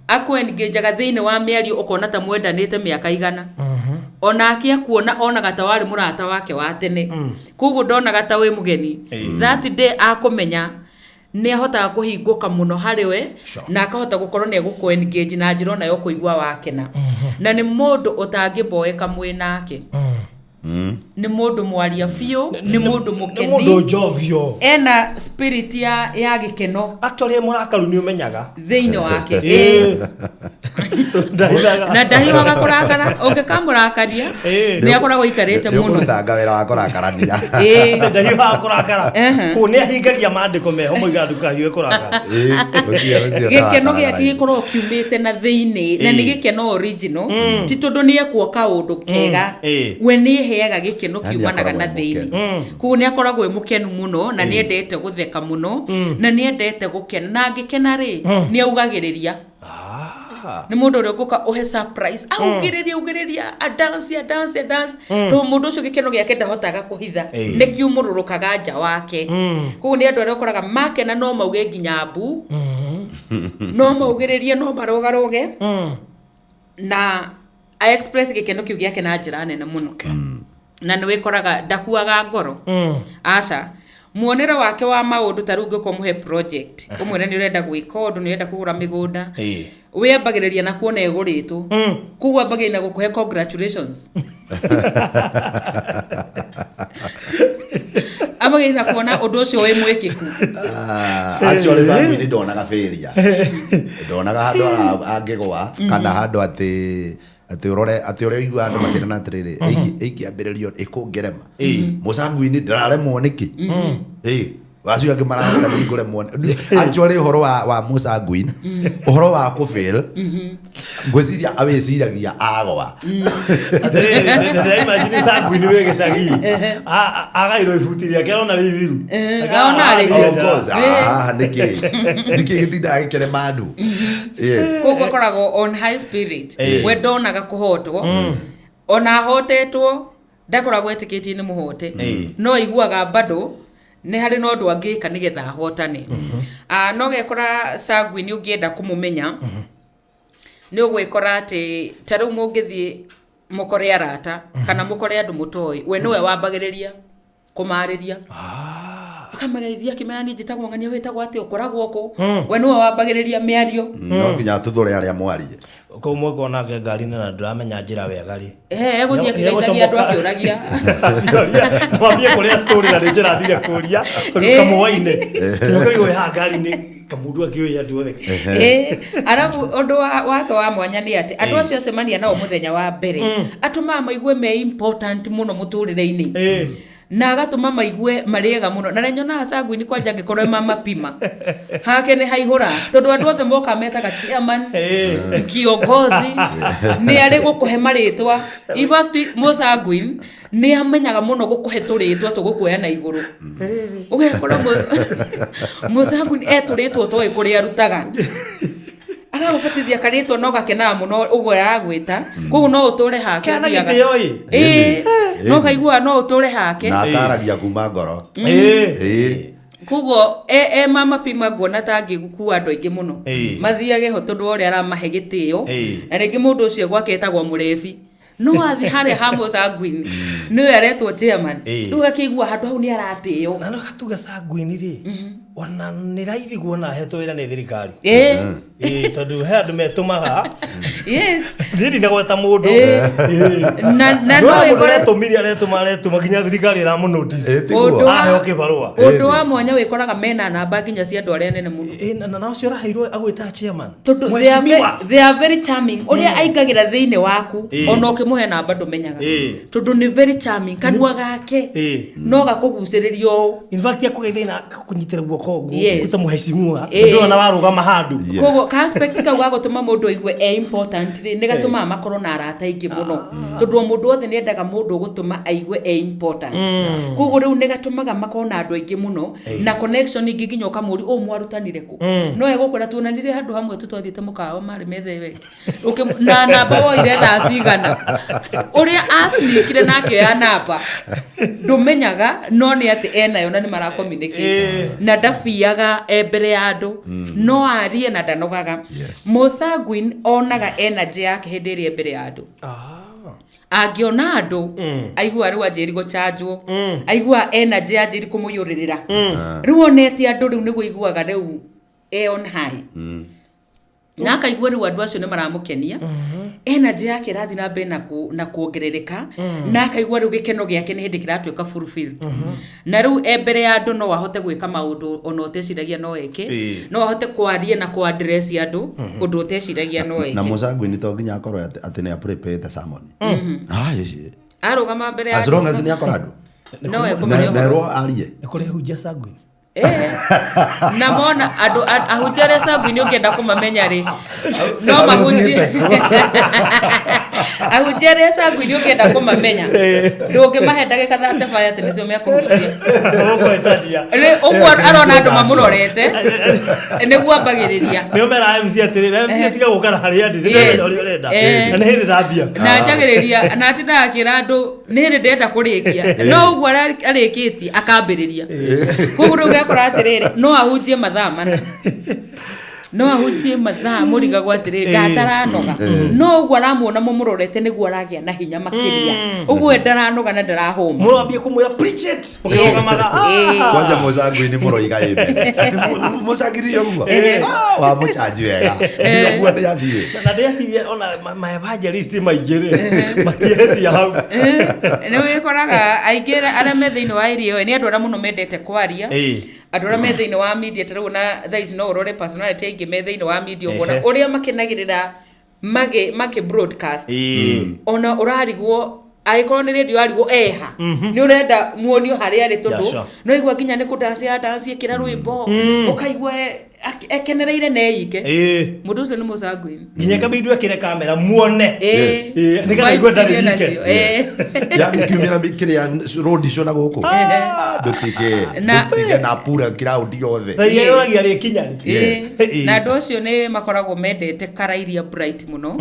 akwengajaga thĩinĩ wa mĩario ũkona ta mwendanĩte mĩaka 100. Onake akuona onaga ta warĩ mũrata wake wa tene, koguo ndonaga ta wĩ mũgeni. That day akũmenya nĩ ahotaga kũhingũka mũno harĩ we na akahota gũkorwo nĩ egũkũ engage na njĩra ona ya ũkũigua wakena. Na nĩ mũndũ ũtangĩboeka mwĩ nake, nĩ mũndũ mwaria biũ, nĩ mũndũ Nĩ mũkeni. Mũndũ njovio. Ena spirit ya gĩkeno. Actually e mũrakaru nĩ ũmenyaga. Thĩinĩ wake. Ĩĩ. Ndahithaga. Na ndahiũhaga kũrakara. Ũngĩkamũrakaria, nĩ akoragwo aikarĩte Nĩ mũno. ũkũrutanga wĩra wa kũrakarania. Ndahiũhaga kũrakara. Kũu nĩ ahingagia maandĩko meho moigaga ndũkahiũhe kũrakara. Ĩĩ, ũcio Gĩkeno gĩake ndarakarania. gĩkoragwo kiumĩte na thĩinĩ na nĩ gĩkeno original, ti tondũ nĩ ekwo kaũndũ kega. We nĩ eheaga gĩkeno Yaani kiumanaga na akoragwo e thĩinĩ. mũkenu. Koguo nĩ akoragwo e mũkenu mũno na nĩ endete gũtheka mũno na nĩ endete gũkena, na angĩkena rĩ, nĩ augagĩrĩria. Nĩ mũndũ ũrĩa ũngũka ũhe surprise, augĩrĩria, augĩrĩria, a dance, a dance, a dance, tondũ mũndũ ũcio gĩkeno gĩake ndahotaga kũhitha, nĩ kiumũrũrũkaga nja wake. Koguo nĩ andũ arĩa ũkoraga makena no mauge nginya mbu, no maugĩrĩrie, no marũgarũge na a express gĩkeno kĩu gĩake na njĩra nene mũno. Na nĩ wĩkoraga ndakuaga ngoro, aca. Muonere wake wa maũndũ, ta rĩu ũngĩũka ũmũhe project, ũmwĩre nĩ ũrenda gwĩka ũndũ, nĩ ũrenda kũgũra mĩgũnda, wĩambagĩrĩria na kuona ĩgũrĩtwo. Koguo ambagĩrĩria na gũkũhe congratulations, ambagĩrĩria na kuona ũndũ ũcio wĩ mwĩkĩku. Ah, actually sanguine ndonaga failure, ndonaga handũ angĩgwa kana handũ atĩ ũrore atĩ ũrĩa ũiguaga andũ makĩrana atĩrĩrĩ, ĩingĩambĩrĩrio ĩkũngerema, mũsanguini ndĩraremwo nĩkĩ? Ĩĩ. Acio angĩ marahota hingũre muone. Actually ũhoro wa mũsanguin, ũhoro wa kũfail, ngwĩciria awĩciragia agwa. Atĩrĩrĩ, ndĩraimagine sanguine wĩ gĩcagi agairwo ibuti rĩake arona rĩ ithiru. Ona rĩ- Of course, ah, nĩkĩ gĩtindaga gĩkĩrema andũ? Yes. Koguo akoragwo on high spirit. Yes. We ndonaga kũhotwo, ona ahotetwo ndakoragwo etĩkĩtie nĩ mũhote. No aiguaga bado nĩ harĩ na ũndũ angĩka nĩgetha ahotane. Ah, no gekora sanguine ũngĩenda kũmũmenya nĩ ũgwĩkora atĩ ta rĩu mũngĩthiĩ mũkore arata kana mũkore andũ mũtoĩ, we nĩwe wambagĩrĩria kũmarĩria, akamageithia akĩmera niĩ njĩtagwo ng'ania, wĩtagwo atĩa, ũkoragwo kũ. We nĩwe wambagĩrĩria mĩario. No nginya atuthũre arĩa mwarie. Kũu mweko nake ngari-inĩ na ndũramenya njĩra wega rĩ. Ehe, egũthiĩ akĩgeithagia andũ akĩũragia. Mwambie kũrĩa story na nĩ njĩra thire kũria kamũa-inĩ ũkarigwo wĩ haha ngari-inĩ kamundu akĩũĩ andũ othe. Ĩĩ, arabu ũndũ wake wa mwanya nĩ atĩ andũ acio acemania nao mũthenya wa mbere atũmaga maigue me important mũno mũtũrĩre-inĩ na agatũma maigue marĩ ega mũno, na nyonaga sanguine kwanja angĩkorwo mamapima hake nĩ haihũra, tondũ andũ othe moka metaga chairman, kiongozi, nĩ arĩ gũkũhe marĩtwa. In fact, mũsanguine nĩ amenyaga mũno gũkũhe tũrĩtwa tũgũkuoya na igũrũ. Ũgekora mũsanguine e tũrĩtwa ũtoĩ kũrĩa arutaga, agagũbatithia karĩtwa no gakenaga mũno ũguo aragwĩta. Koguo no ũtũre hake. Kana ũthiaga- gĩtĩo ĩ. Ĩĩ, no kaiguaga no ũtũre hake. Na ataragia kuma ngoro. Ĩĩ. Koguo e mama pima nguona ta angĩgũkua andũ aingĩ mũno mathiage ho tondũ wa ũrĩa aramahe gĩtĩo. Na rĩngĩ mũndũ ũcio gwake etagwo mũrebi, no athiĩ harĩa ha mũsanguine nĩwe aretwo chairman. Rĩu akĩigua handũ hau nĩ aratĩo. Na no gatuga sanguine rĩ, ona nĩ raithi kuona ahetwo wĩra nĩ thirikari. Ĩĩ, tondũ he andũ metũmaga. Niĩ ndinagweta mũndũ. Na no no mũndũ ĩkore aretũmire, aretũma, aretũma nginya thirikari ĩramũnotice. Ĩĩ, tiguo. Ũndũ Aheo kĩbarũa. Ũndũ wa mwanya wĩkoraga mena namba nginya cia andũ arĩa anene mũno. Ĩĩ, na ũcio ũraheirwo agwĩtaga chairman, tondũ they are, Mheshimiwa. they are very charming ũrĩa aingagĩra thĩinĩ waku. Ona ũkĩmũhe namba ndũmenyaga tondũ nĩ very charming, kanua gake no gakũgucĩrĩria ũũ. In fact, akũgeithia na akũnyitĩra guoko ũguo ta mheshimiwa. Ndũrona warũgama handũ. Koguo ka aspect kau ga gũtũma mũndũ aigue e important rĩ, nĩ gatũmaga makorwo na arata aingĩ mũno, tondũ o mũndũ wothe nĩ endaga mũndũ ũgũtũma aigue e important. Koguo rĩu nĩ gatũmaga makorwo na andũ aingĩ mũno na connection ingĩ, nginya ũkamũria ũũ mwarutanire kũ, no egũkwĩra tuonanire handũ hamwe tu twathiĩte mũkawa marĩ metha ĩyo ĩngĩ. Na namba woire thaa cigana, ũrĩa acirikire na akĩoya namba ndũmenyaga, no nĩ atĩ enayo na nĩ mara communicate na ndabiaga e mbere ya andũ, no arie na ndanogaga. Mũsanguine onaga energy yake hĩndĩ ĩrĩa e mbere ya andũ. Angĩona andũ aigua rĩu anjĩri gũchanjwo, aigua energy yanjĩri kũmũiyũrĩrĩra. Rĩu onete andũ rĩu nĩguo aiguaga rĩu e on high na akaigua rĩu andũ acio nĩ maramũkenia, energy yake ĩrathiĩ na mbere na kuongerereka, na akaigua rĩu gĩkeno gĩake nĩ hĩndĩ kĩratuĩka fulfilled. Na rĩu e mbere ya andũ no ahote gwĩka maũndũ ona ũteciragia no eke. No ahote kwaria na kũ address andũ ũndũ ũteciragia no Na eke. mũsanguine to nginya akorwo atĩ nĩ aprepare sermon. Ah, ĩĩ. Arũgama mbere ya As long as nĩ akora andũ no ekũmenya na ũhoro. erwo arie. Nĩ kũrĩ hunjia sanguine. Na mona andũ ahunjia arĩa sanguine ũngĩenda kũmamenya rĩ, no mahunjie. Ahunjia arĩa sanguine ũngĩenda kũmamenya, ndũngĩmahe ndagĩka 35 atĩ nĩcio mekũhunjia. Ũgwetania. Rĩ, ũguo arona andũ mamũrorete nĩguo ambagĩrĩria. Nĩo mera MC atĩrĩrĩ, MC tiga gũka na harĩa ndĩ. Ndĩrenda ũrĩa ũrenda. Na nĩ hĩndĩ ndambia. Na njagĩrĩria na atindaga akĩra andũ nĩ hĩndĩ ndĩrenda kũrĩkia, no ũguo arĩkĩtie akambĩrĩria. Koguo rĩu ũgekora atĩrĩrĩ, no ahunjie mathaa 4, no ahunjie mathaa mũrigagwo atĩrĩrĩ ndataranoga, no ũguo aramuona mũmũrorete nĩguo aragĩa na hinya makĩria, ũguo we ndaranoga na ndarahũma. Mũrambie kũmwĩra preach it mũkĩrũgamaga. Kwanja mũsanguine mũroiga amen. Mũcangiri ũguo. Ah, wamũchanji wega. Ũguo nĩ athiĩ. Na ndĩreciria ona ma evangelist maingĩ rĩ matiehetia hau. Nĩ wĩkoraga aingĩ arĩa me thĩinĩ wa area ĩyo nĩ andũ arĩa mũno mendete kwaria. Andũ arĩa me thĩinĩ wa media ta rĩu na thaa ici no ũrore personality aingĩ me thĩinĩ wa media ũkona ũrĩa makenagĩrĩra makĩ broadcast, ona ũrarigwo. Angĩkorwo nĩ rĩndio arigwo eha, nĩ ũrenda muonio harĩa arĩ, tondũ no igua nginya nĩ kũdanci adanci ĩkĩra rwĩmbo, ũkaigua ekenereire na eike. Mũndũ ũcio nĩ mũsanguini. Nginya kabindu ekĩre kamera muone. Nĩgetha Vibes igue ndarĩ iria wike. nacio, ĩĩ. Yani kiumĩra kĩrĩa road icio na gũkũ. Ndũtige ndũtige na pura kiraũndi yothe. Raia yũragia rĩkinya rĩ. Na andũ acio nĩ makoragwo mendete kara iria bright mũno.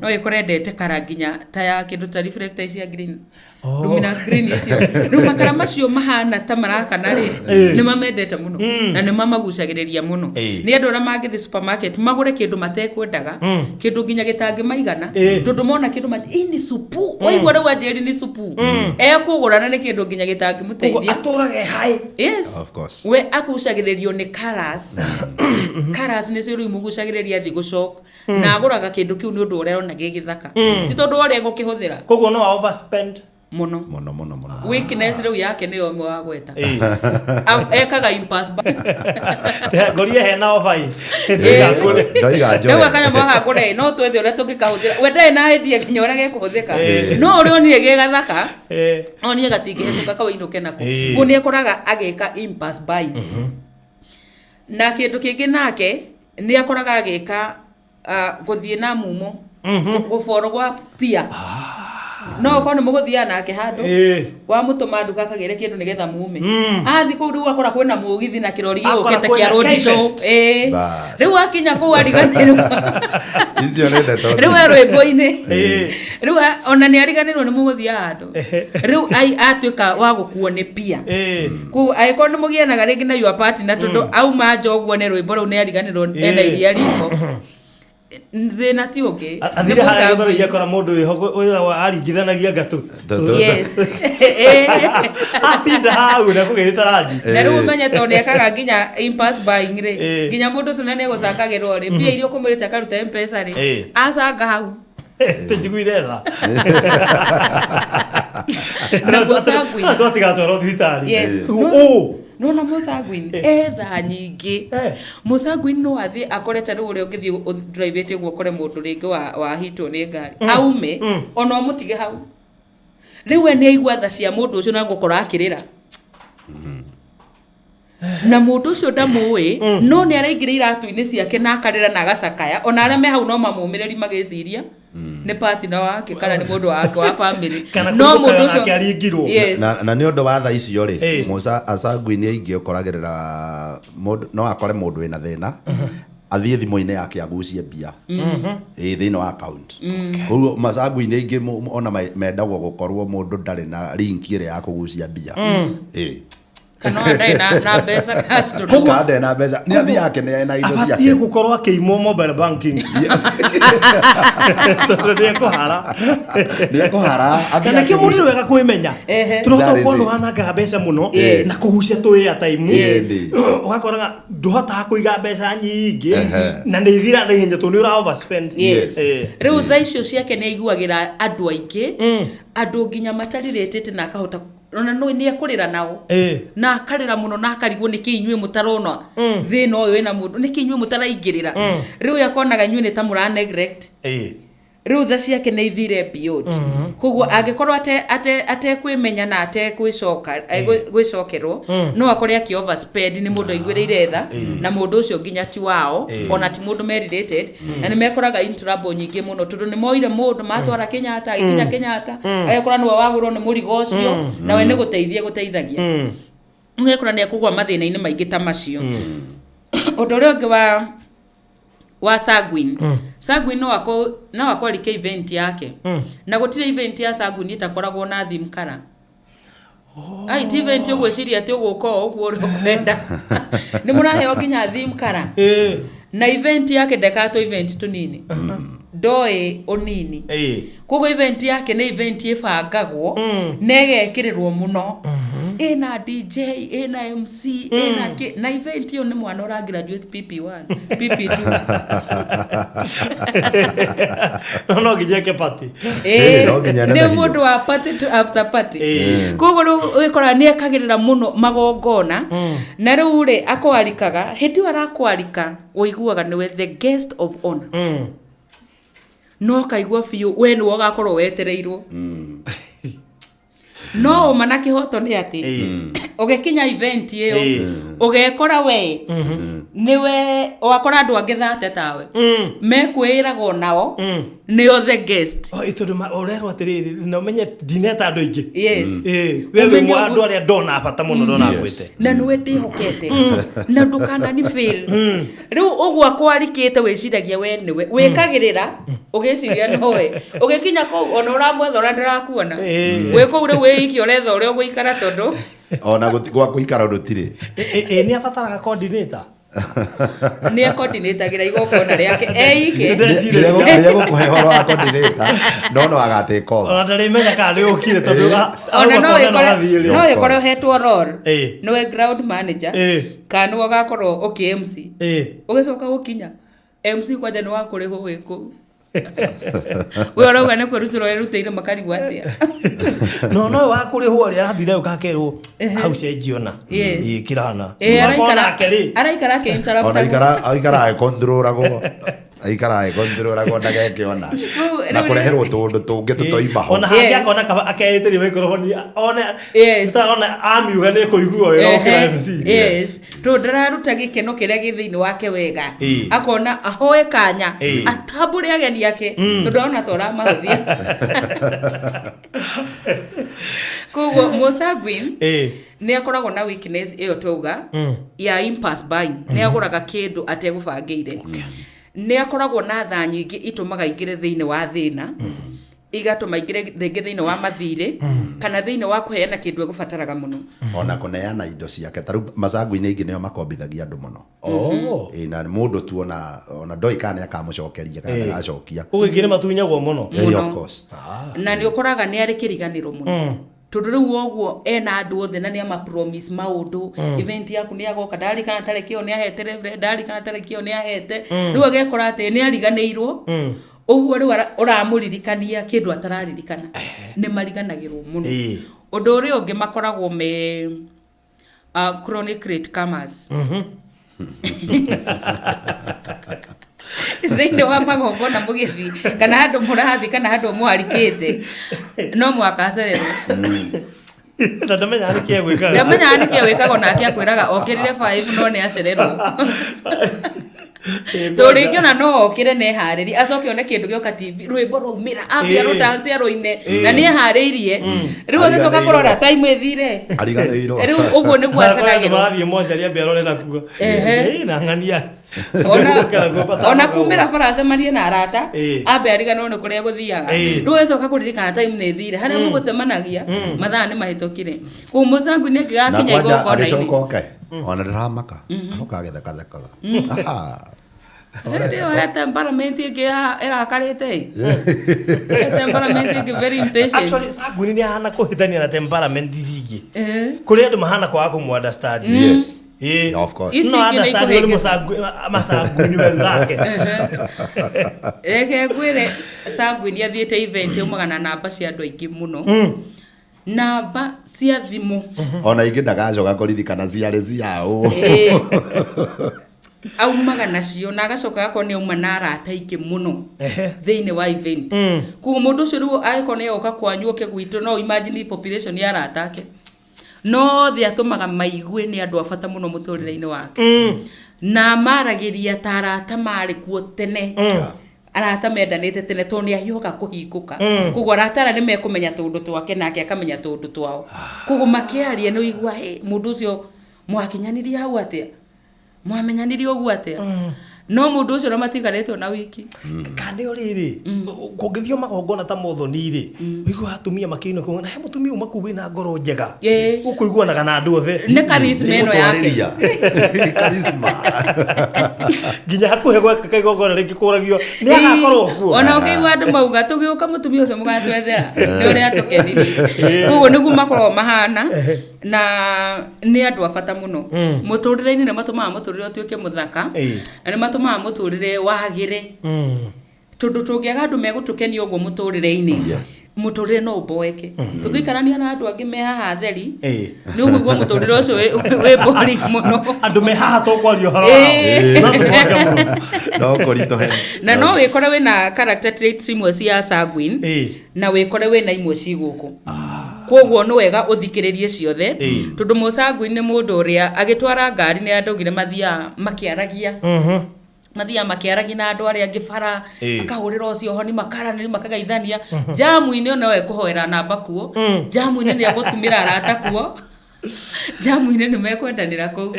No ĩkore endete kara nginya ta ya kĩndũ ta reflector cia green, luminous green icio. Rĩu makara macio mahana ta marakana rĩ, nĩ mamendete mũno na nĩ mamagucagĩrĩria mũno. Nĩ andũ arĩa mangĩthiĩ supermarket magũre kĩndũ matekwendaga, kĩndũ nginya gĩtangĩmaigana, tondũ mona kĩndũ ĩ nĩ supu, waigua rĩu anjĩri nĩ supu ekũgũra, na nĩ kĩndũ nginya Koguo gĩtangĩmũteithia. Atũraga e high. Yes. Of course. We agucagĩrĩrio nĩ colours. Colours nĩcio rĩu imũgucagĩrĩria athiĩ gũshop, na agũraga kĩndũ kĩu nĩ ũndũ ũrĩa arona gĩ gĩthaka, ti tondũ wa ũrĩa egũkĩhũthĩra. Koguo no a overspend. Mũno. Mũno mũno mũno. Weakness rĩu yake nĩyo ĩmwe wa gweta. Ekaga impulse buy. Ngorie hena offer ĩ. Ndĩgakũre. Ndoiga Rĩu njoe. akanyamũ gaka ngũre no twethe ũrĩa tũngĩkahũthĩra, we ndarĩ na idea nginya ũrĩa gekũhũthĩka, no ũrĩa onire gĩ gathaka, onire gatingĩhetũka kawĩinũke nako. Koguo nĩ akoraga agĩka impulse buying. Na kĩndũ kĩngĩ nake nĩ akoraga agĩka gũthiĩ na mumo, gũboro gwa pia. No ũkorwo nĩ mũgũthiaga nake handũ, wamũtũma nduka akagĩre kĩndũ nĩgetha mume, athiĩ kũu rĩu akora kwĩna mũgithi na kĩrori Akora gĩũkĩte kwĩna kĩa road show. K-Fest. Bas. Rĩu akinya kũu ariganĩrwo. Icio nĩ ndeto. Rĩu e rwĩmbo-inĩ. Rĩu ona nĩ ariganĩrwo nĩ mũgũthiaga handũ. Rĩu atuĩka wa gũkuo nĩ pia. Kũu angĩkorwo nĩ mũgianaga rĩngĩ na your partner, tondũ auma nja ũguo nĩ rwĩmbo rũu, nĩ ariganĩrwo ena iria riko. Thĩna ti ũngĩ. Athire harĩa gĩthũri akora mũndũ wĩho wĩragwo aringithanagia ngatũ. Yes. Atinda hau na kũgĩrĩta ranji. Na rĩu ũmenye tondũ nĩ ekaga nginya impulse buying rĩ, nginya mũndũ ũcio na nĩ egũcangagĩrwo rĩ, mbia iria ũkũmwĩrĩte akaruta Mpesa rĩ, acanga hau. Tũnjiguire tha. Na mũsanguine. Twatigatwarwo thibitarĩ. Yes. Ũ. Nona mũsanguine etha nyingĩ. Mũsanguine no athiĩ akorete rĩu ũrĩa ũngĩthiĩ ũdrivĩte ũguo ũkore mũndũ rĩngĩ wahitwo nĩ ngari, aume ona ũmũtige hau. Rĩu we nĩ aigua tha cia mũndũ ũcio na gũkorwo akĩrĩra, na mũndũ ũcio ndamũĩ, no nĩ araingĩra iratũ-inĩ ciake na akarĩra na agacakaya. Ona arĩa me hau no mamũmĩrĩri magĩciria nĩ partner wake kana nĩ mũndũ wake wa family. Kana No kũigua mũndũ nake aringirwo. Yes. Na nĩ ũndũ wa tha icio rĩ, Musa asanguini aingĩ ũkoragĩrĩra mũndũ no akore mũndũ wĩna thĩna, athiĩ thimũ-inĩ yake agucie mbia ĩ thĩinĩ wa account. Koguo masanguini aingĩ ona mendagwo gũkorwo mũndũ ndarĩ na link ĩrĩa ya kũgucia mbia ĩ. Kana ona ndarĩ na mbeca cash tondũ Kana ndarĩ na mbeca, nĩ athiĩ akene na indo Abatiĩ ciake. gũkorwo akĩimwo mobile banking tondũ nĩ ekũhara. Nĩ ekũhara. Na nĩkĩo mũndũ nĩ wega kwĩmenya. Tũrahota That is gũkorwo it. nĩwanangaga mbeca mũno na kũgucia tũ airtime, ũgakoraga ndũhotaga kũiga mbeca nyingĩ na nĩ ithira na ihenya tondũ nĩ ũra overspend. Rĩu tha icio ciake nĩ aiguagĩra andũ aingĩ, andũ nginya matarirĩtĩte, na akahota ona no nĩ ekũrĩra nao na akarĩra mũno na akarigwo nĩkĩ inyuĩ mũtarona thĩna ũyũ wĩna mũndũ, nĩkĩ inyuĩ mũtaraingĩrĩra. Rĩu akonaga inyuĩ nĩ ta mũra neglect. Rĩu tha ciake nĩ ithire beyond. Koguo angĩkorwo atekwĩmenya na atekwĩcoka gwĩcokerwo, no akore akĩ overspend nĩ mũndũ aiguĩrĩire tha, na mũndũ ũcio nginya ti wao, ona ti mũndũ me related, na nĩ mekoraga in trouble nyingĩ mũno tondũ nĩ moire mũndũ matwara Kenyatta, agĩkinya Kenyatta agĩkora nĩwe wagũrwo nĩ mũrigo ũcio, nawe nĩ gũteithia gũteithagia, ũgekora nĩ ekũgwa mathĩna-inĩ maingĩ ta macio. Ũndũ ũrĩa ũngĩ wa sanguine, sanguine no akwarike event yake, na gũtirĩ event ya sanguine ĩtakoragwo na theme color. Ai ti event ũgwĩciria atĩ ũgũka o ũguo ũrĩa ũkwenda, nĩ mũraheo nginya theme color. Na event yake ndekatwo event tũnini, ndoĩ ũnini. Koguo event yake nĩ event ĩbangagwo na ĩgekĩrĩrwo mũno, ĩna DJ, ĩna MC, ĩna kĩ, na event ĩyo nĩ mwana ũra graduate PP1 PP2. No nginya eke party. No nginya Nĩ nenehio. mũndũ wa party to after party. Koguo rĩu wĩkora nĩ ekagĩrĩra mũno magongona, na rĩu rĩ akwarikaga, hĩndĩ ĩyo arakwarika ũiguaga nĩwe the guest of honor, no kaigua biũ we nĩwe ũgakorwo wetereirwo. No ũma na kĩhoto nĩ atĩ ũgĩkinya event ĩyo, ũgekora we nĩwe wakora andũ angĩ thate tawe mekwĩraga onao nĩo the guest. Oh, ĩ tondũ ũrerwo atĩrĩrĩ, na ũmenye ndineta andũ aingĩ. Yes. Ĩ, we wĩ Ũmenye mwa andũ arĩa ndona bata mũno ndona ngwĩte. Na nĩwe ndĩhokete na ndũkanani fail. Rĩu ũguo akwarikĩte, wĩciragia we nĩwe wĩkagĩrĩra, ũgĩciria nowe. Ũgĩkinya kũu, ona ũramwetha ũrĩa ndĩrakuona wĩ kũu, rĩu wĩiki ũretha ũrĩa ũgũikara tondũ Ona gwa kũikara gũtirĩ. Ĩ nĩ abataraga coordinator. Nĩ ekondinĩtagĩra igongona rĩake eike. Ndeciria. Nĩegũkũhe ũhoro wa coordinator, no no agatake over. Ona ndarĩmenya kana nĩ ũkire tondũ Ona no arauga kuona wĩkore athiĩ rĩ. no wĩkore ũhetwo role, nĩwe ground manager kana nĩwe ũgakorwo ũkĩ MC. Ũgĩcoka gũkinya MC kwanja nĩ wakũrĩhwo wĩ kũu, we ũrauga nĩ kwĩrutĩra werutĩire, makarigwo atĩa. No no wa kũrĩhwo rĩ, athire ũgakerwo hau cenjiona. Yes. Ĩ kirana. Ĩ, Ũgakora nake rĩ. Araikara Ona akĩ-interruptagwo. aikara agĩkontrolagwo, aikara agĩkontrolagwo ndageke ona na kũreherwo tũũndũ tũngĩ tũtoima ho. Ona hangĩ Yes. akona kaba akeĩtĩria microphone one Yes. ta ona amiuga nĩ kũiguo wega gũkĩra MC. Yes, tondũ ndararuta gĩkeno kĩrĩa gĩ thĩinĩ wake wega. Akona ahoe kanya atambũre ageni ake tondũ arona ta ũramahũthia. Koguo mũsanguine nĩ akoragwo na weakness ĩyo twauga ya impulse buying, nĩ agũraga kĩndũ ategũbangĩire. Nĩ akoragwo na thaa nyingĩ itũmaga aingĩre thĩinĩ wa thĩna, igatũma aingĩre rĩngĩ thĩinĩ wa mathirĩ kana thĩinĩ wa kũheana kĩndũ egũbataraga mũno. Ona kũneana indo ciake, ta rĩu macangu-inĩ aingĩ nĩo makombithagia andũ mũno. Oh. Ĩ, na mũndũ tu ona ndoĩ kana nĩ akamũcokeria kana ndagacokia. Koguo ingĩ nĩ matunyagwo mũno. Ĩ, of course. Na nĩ ũkoraga nĩ arĩ kĩriganĩro mũno, tondũ rĩu ũguo ena andũ othe na nĩ ama promise maũndũ, event yaku nĩ agoka, ndarikana tarĩki ĩyo nĩ ahete reverend, ndarikana tarĩki ĩyo nĩ ahete. Rĩu agekora atĩ nĩ ariganĩirwo ũguo, rĩu ũramũririkania kĩndũ atararirikana, nĩ mariganagĩrwo mũno. Ũndũ ũrĩa ũngĩ, makoragwo me chronic late comers thĩinĩ wa magongona mũgĩthiĩ kana handũ mũrathiĩ kana handũ mũharikĩte, no mũhaka acererwo. Na ndamenyaga nĩ kĩe gwĩkaga. Ndamenyaga nĩkĩ wĩkaga, onake akwĩraga okĩrire 5 no nĩ acererwo, tondũ rĩngĩ ona no okĩre na eharĩrie, acoke one kĩndũ gĩoka TV, rwĩmbo rwaumĩra, ambia rũdance arũine na nĩ eharĩirie, rĩu agĩcoka kũrora time ĩthire. Ariganĩirwo. Rĩu ũguo nĩguo aceragĩrwo. Marathiĩ mocarĩ ambia arore nakuo. Na ng'ania. Ona kumĩra bara acemanie na arata, ambe ariganĩrwo nĩ kũrĩa gũthiaga. Rĩu agĩcoka kũririkana time nĩ ĩthire, harĩa mũgũcemanagia mathaa nĩ mahĩtũkire. Koguo mũcangu nĩ Na angĩgakinya kwanja igongona-inĩ, agĩcoka oke ona ndĩramaka, aroka agĩthekathekaga. Aha. Hĩndĩ ĩyo he temperament ĩngĩ ĩrakarĩte ĩ. He temperament ĩngĩ very impatient. Actually, sanguine nĩ ahana kũhĩtania na temperament ici ingĩ. Kũrĩ andũ mahana kwaga kũmũ understand. Yes. Yeah, of course. Ici No ingĩ nĩ understand nĩ ikũhĩngĩca. masanguini wenzake. Reke ngwĩre, sanguine athiĩte event aumaga na namba cia andũ aingĩ mũno, namba cia thimũ. Ona ingĩ ndagacoka kũririkana ciarĩ ciaũ. Aumaga nacio na agacoka agakorwo nĩ auma na arata aingĩ mũno thĩinĩ wa event. Koguo mũndũ ũcio rĩu angĩkorwo nĩ agoka kwanyu, oke gwitũ, no imagine population ya arata ake no othe atũmaga maigue nĩ andũ a bata mũno mũtũrĩre-inĩ wake, na maragĩria ta arata marĩ kuo tene, arata mendanĩte tene, tondũ nĩ ahiũhaga kũhingũka. Koguo arata arĩa nĩ mekũmenya tũũndũ twake nake akamenya tũũndũ twao. Koguo makĩaria nĩ ũigua, "Hey, mũndũ ũcio mwakinyanirie hau atĩa? Mwamenyanirie ũguo atĩa?" No mũndũ ũcio na matigarĩtwo na wiki. Kana o rĩrĩ, kũngĩthio magongona ta mothoni rĩ, ũiguaga atumia makĩina kuga na he mũtumia uma kuu wĩna ngoro njega, ũkũiguanaga na andũ othe. Nĩ charisma ĩno yake. Nĩgũtwarĩria. Charisma. Nginya hakuhĩ gwekĩka igongona rĩngĩ kũragio nĩ agakorwo kuo. Ona ũkĩigua andũ mauga tũgĩũka mũtumia ũcio mũgatwethera nĩ ũrĩa atũkenirie. Koguo nĩguo makoragwo mahana, na nĩ andũ a bata mũno mũtũrĩre-inĩ, nĩ matũmaga mũtũrĩre ũtuĩke mũthaka na nĩ matũmaga mũtũrĩre wagĩre, tondũ tũngĩaga andũ megũtũkenia ũguo mũtũrĩre-inĩ, mũtũrĩre no ũboeke. Tũngĩikarania na andũ angĩ me haha theri, nĩ ũkũigua mũtũrĩre ũcio wĩ boring mũno. Andũ me haha tũkwaria ũhoro wao no tũboeke mũno. No kũritũhe. Na no wĩkore wĩna character traits imwe cia sanguine na wĩkore wĩna imwe ci gũkũ. Koguo nĩ wega ũthikĩrĩrie ciothe, Ĩĩ. tondũ mũsanguini nĩ mũndũ ũrĩa agĩtwara ngari nĩ andaugire mathiaga makĩaragia, mathiaga makĩaragia na andũ arĩa angĩ bara, akahũrĩra ũcio honi, makaranĩria, makagaithania jamu-inĩ. Ona we kũhoera namba kuo jamu-inĩ, nĩ egũtumĩra arata kuo jamu-inĩ, nĩ mekwendanĩra kũu.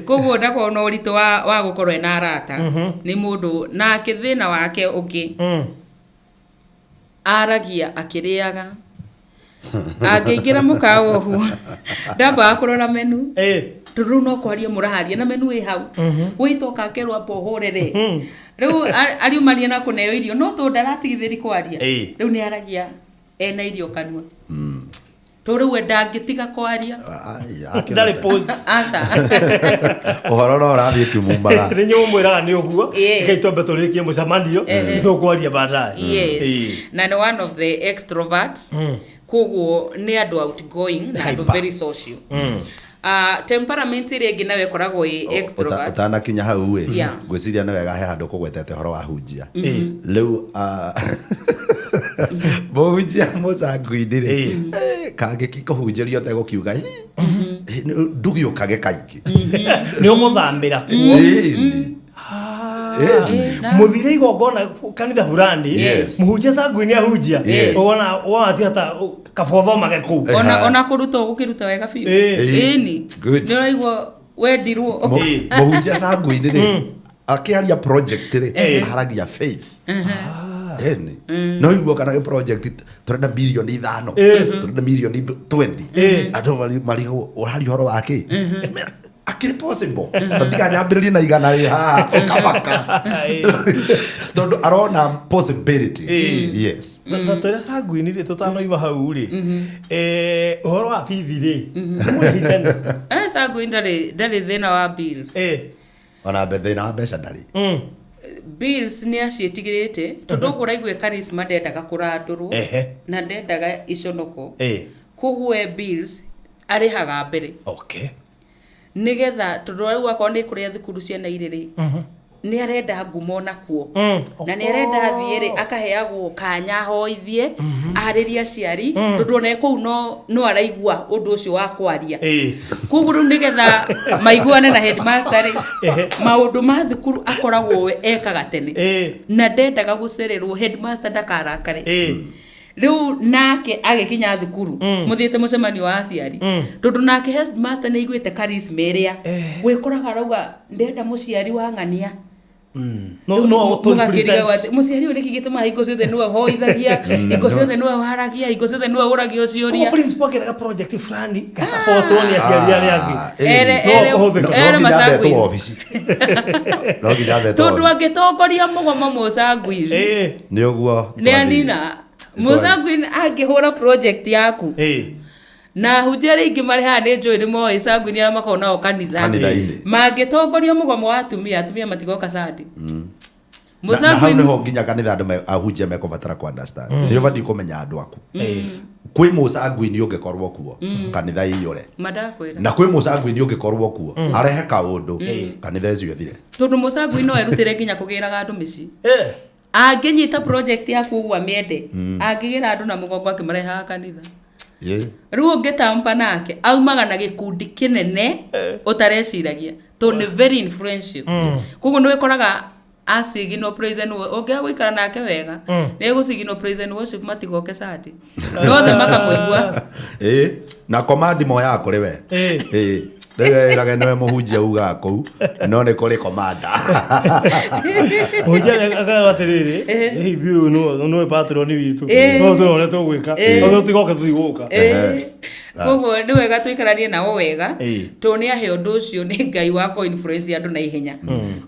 Koguo ndakorwo na ũritũ wa gũkorwo ena arata. Nĩ mũndũ nake thĩna wake ũngĩ, aragia akĩrĩaga. Angĩingĩra mũkawa ũguo ndambaga kũrora menu, tondũ rĩu no kwaria mũraria na menu ĩ hau, wĩitoka akerwo amba ũhũrĩre. Rĩu ariumania na kũneo irio, no tondũ ndaratigithĩri kwaria, rĩu nĩ aragia ena irio kanua, tondũ rĩu we ndangĩtiga kwaria. Ndarĩ pause. Aca. Ũhoro no ũrathiĩ ũkiumumbaga. Nĩ nyũmwĩraga nĩ ũguo. Yes. Reke twambe tũrĩkie mũcemanio, nĩtũkwaria baadaye. Yes. Na nĩ one of the extroverts, koguo nĩ andũ outgoing na andũ Hyper. very social. Temperament ĩrĩa ĩngĩ nayo ĩkoragwo ĩ extrovert. Ũtanakinya hau ĩ, ngwĩciria nĩ wega he handũ kũgwetete ũhoro wa hunjia. Rĩu mũhunjia mũcanguini rĩ, kangĩkĩkũhunjĩria ũtegũkiuga "Ĩ, ĩ, ndũgĩũkage kaingĩ." Nĩ ũgũthamĩra kuo. Ĩni. Ĩni. Mũthire igongona kanitha fulani, mũhunjia sanguini ahunjia, wona wona ti hata kaba ũthomage kũu. Ona kũruta ũgũkĩruta wega biũ. Ĩni. Good. Nĩ ũraigua wendirwo. Mũhunjia sanguini rĩ, akĩaria project rĩ, aragia faith. Ĩni no igua kana gĩ project tũrenda mirioni 5, tũrenda mirioni 20, andũ marigwo ũraria ũhoro wa kĩ, akĩrĩ possible tatiganyambĩrĩrie na igana rĩ haha ũkamaka, tondũ arona possibilities. Yes. Ta twĩre sanguini rĩ, tũtanoima hau rĩ, ũhoro wa bithi rĩ, nĩ tene. Sanguine ndarĩ thĩna wa bills. Ona thĩna wa mbeca ndarĩ. Bills nĩ aciĩtigĩrĩte, tondũ ũguo ũraigua charisma, ndendaga kũrandũrwo na ndendaga iconoko. Koguo we bills arĩhaga mbere, nĩgetha tondũ rĩu akorwo nĩ kũrĩa thukuru ciana irĩ rĩ, nĩ arenda ngumo nakuo, na nĩ arenda athiĩ rĩ akaheagwo kanya ahoithie, arĩrie aciari, tondũ ona e kũu no araigua ũndũ ũcio wa kwaria. Koguo rĩu nĩgetha maiguane na headmaster rĩ, maũndũ ma thukuru akoragwo we ekaga tene, na ndendaga gũcererwo headmaster ndakarakare. Rĩu nake agĩkinya thukuru, mũthiĩte mũcemanio wa aciari, tondũ nake headmaster nĩ aiguĩte charisma ĩrĩa gwĩkoraga, arauga ndenda mũciari wa ng'ania. No no Mũgakĩrigagwo atĩ mũciari ũyũ nĩkĩ gĩtũmaga hingo ciothe nĩwe hoithagia, hingo ciothe nĩwe waragia, hingo ciothe nĩwe ũragia Koguo ciũria. Principal akĩrega project fulani gasupportwo nĩ aciari arĩa angĩ. Ere No No ere nginya ambetwo masanguini. obici, no nginya ambetwo Tondũ obici. angĩtongoria mũgomo mũsanguini, Nĩ ũguo. Nĩ anina mũsanguini angĩhũra project yaku. Na hunjia arĩa aingĩ marĩ haha nĩ njũĩ nĩ moĩ sanguini arĩa makoragwo nao kanitha. Kanitha-inĩ. Mangĩtongoria mũgomo wa atumia, atumia matigoka Sunday. Na hau nĩho nginya kanitha andũ ahunjia mekũbatara ku understand nĩ ũbatiĩ kũmenya andũ aku. Kwĩ mũsanguini ũngĩkorwo kuo kanitha iyũre, Mandakwĩra. Na kwĩ mũsanguini ũngĩkorwo kuo arehe kaũndũ kanitha ĩcio ĩthire. Tondũ mũsanguini no erutĩre nginya kũgĩraga andũ mĩciĩ. Angĩnyita project yaku ũguo amĩende, angĩgĩra andũ na mũgongo akĩmarehaga kanitha. Rĩu ũngĩtampa nake aumaga na gĩkundi kĩnene ũtareciragia, tondũ nĩ very influential. Koguo nĩ wĩkoraga aciginwo praise and worship, ũngĩaga gũikara nake wega nĩ egũciginwo praise and worship matigoke Sunday, nothe makamũigua. Ĩ, na komandi moyaga kũrĩ we. Ĩ, rĩu ĩrage nĩwe mũhunjia ugaga kũu, no nĩ kũrĩ komanda. Mũhunjia akarwo atĩrĩrĩ, ithuĩ ũyũ nĩwe patroni witũ, no tũrona ũrĩa tũgwĩka, no tũtigoke tũtigũka. Koguo nĩ wega tũikaranie nao wega, tondũ nĩ ahe ũndũ ũcio nĩ Ngai wa kũ influence andũ na ihenya.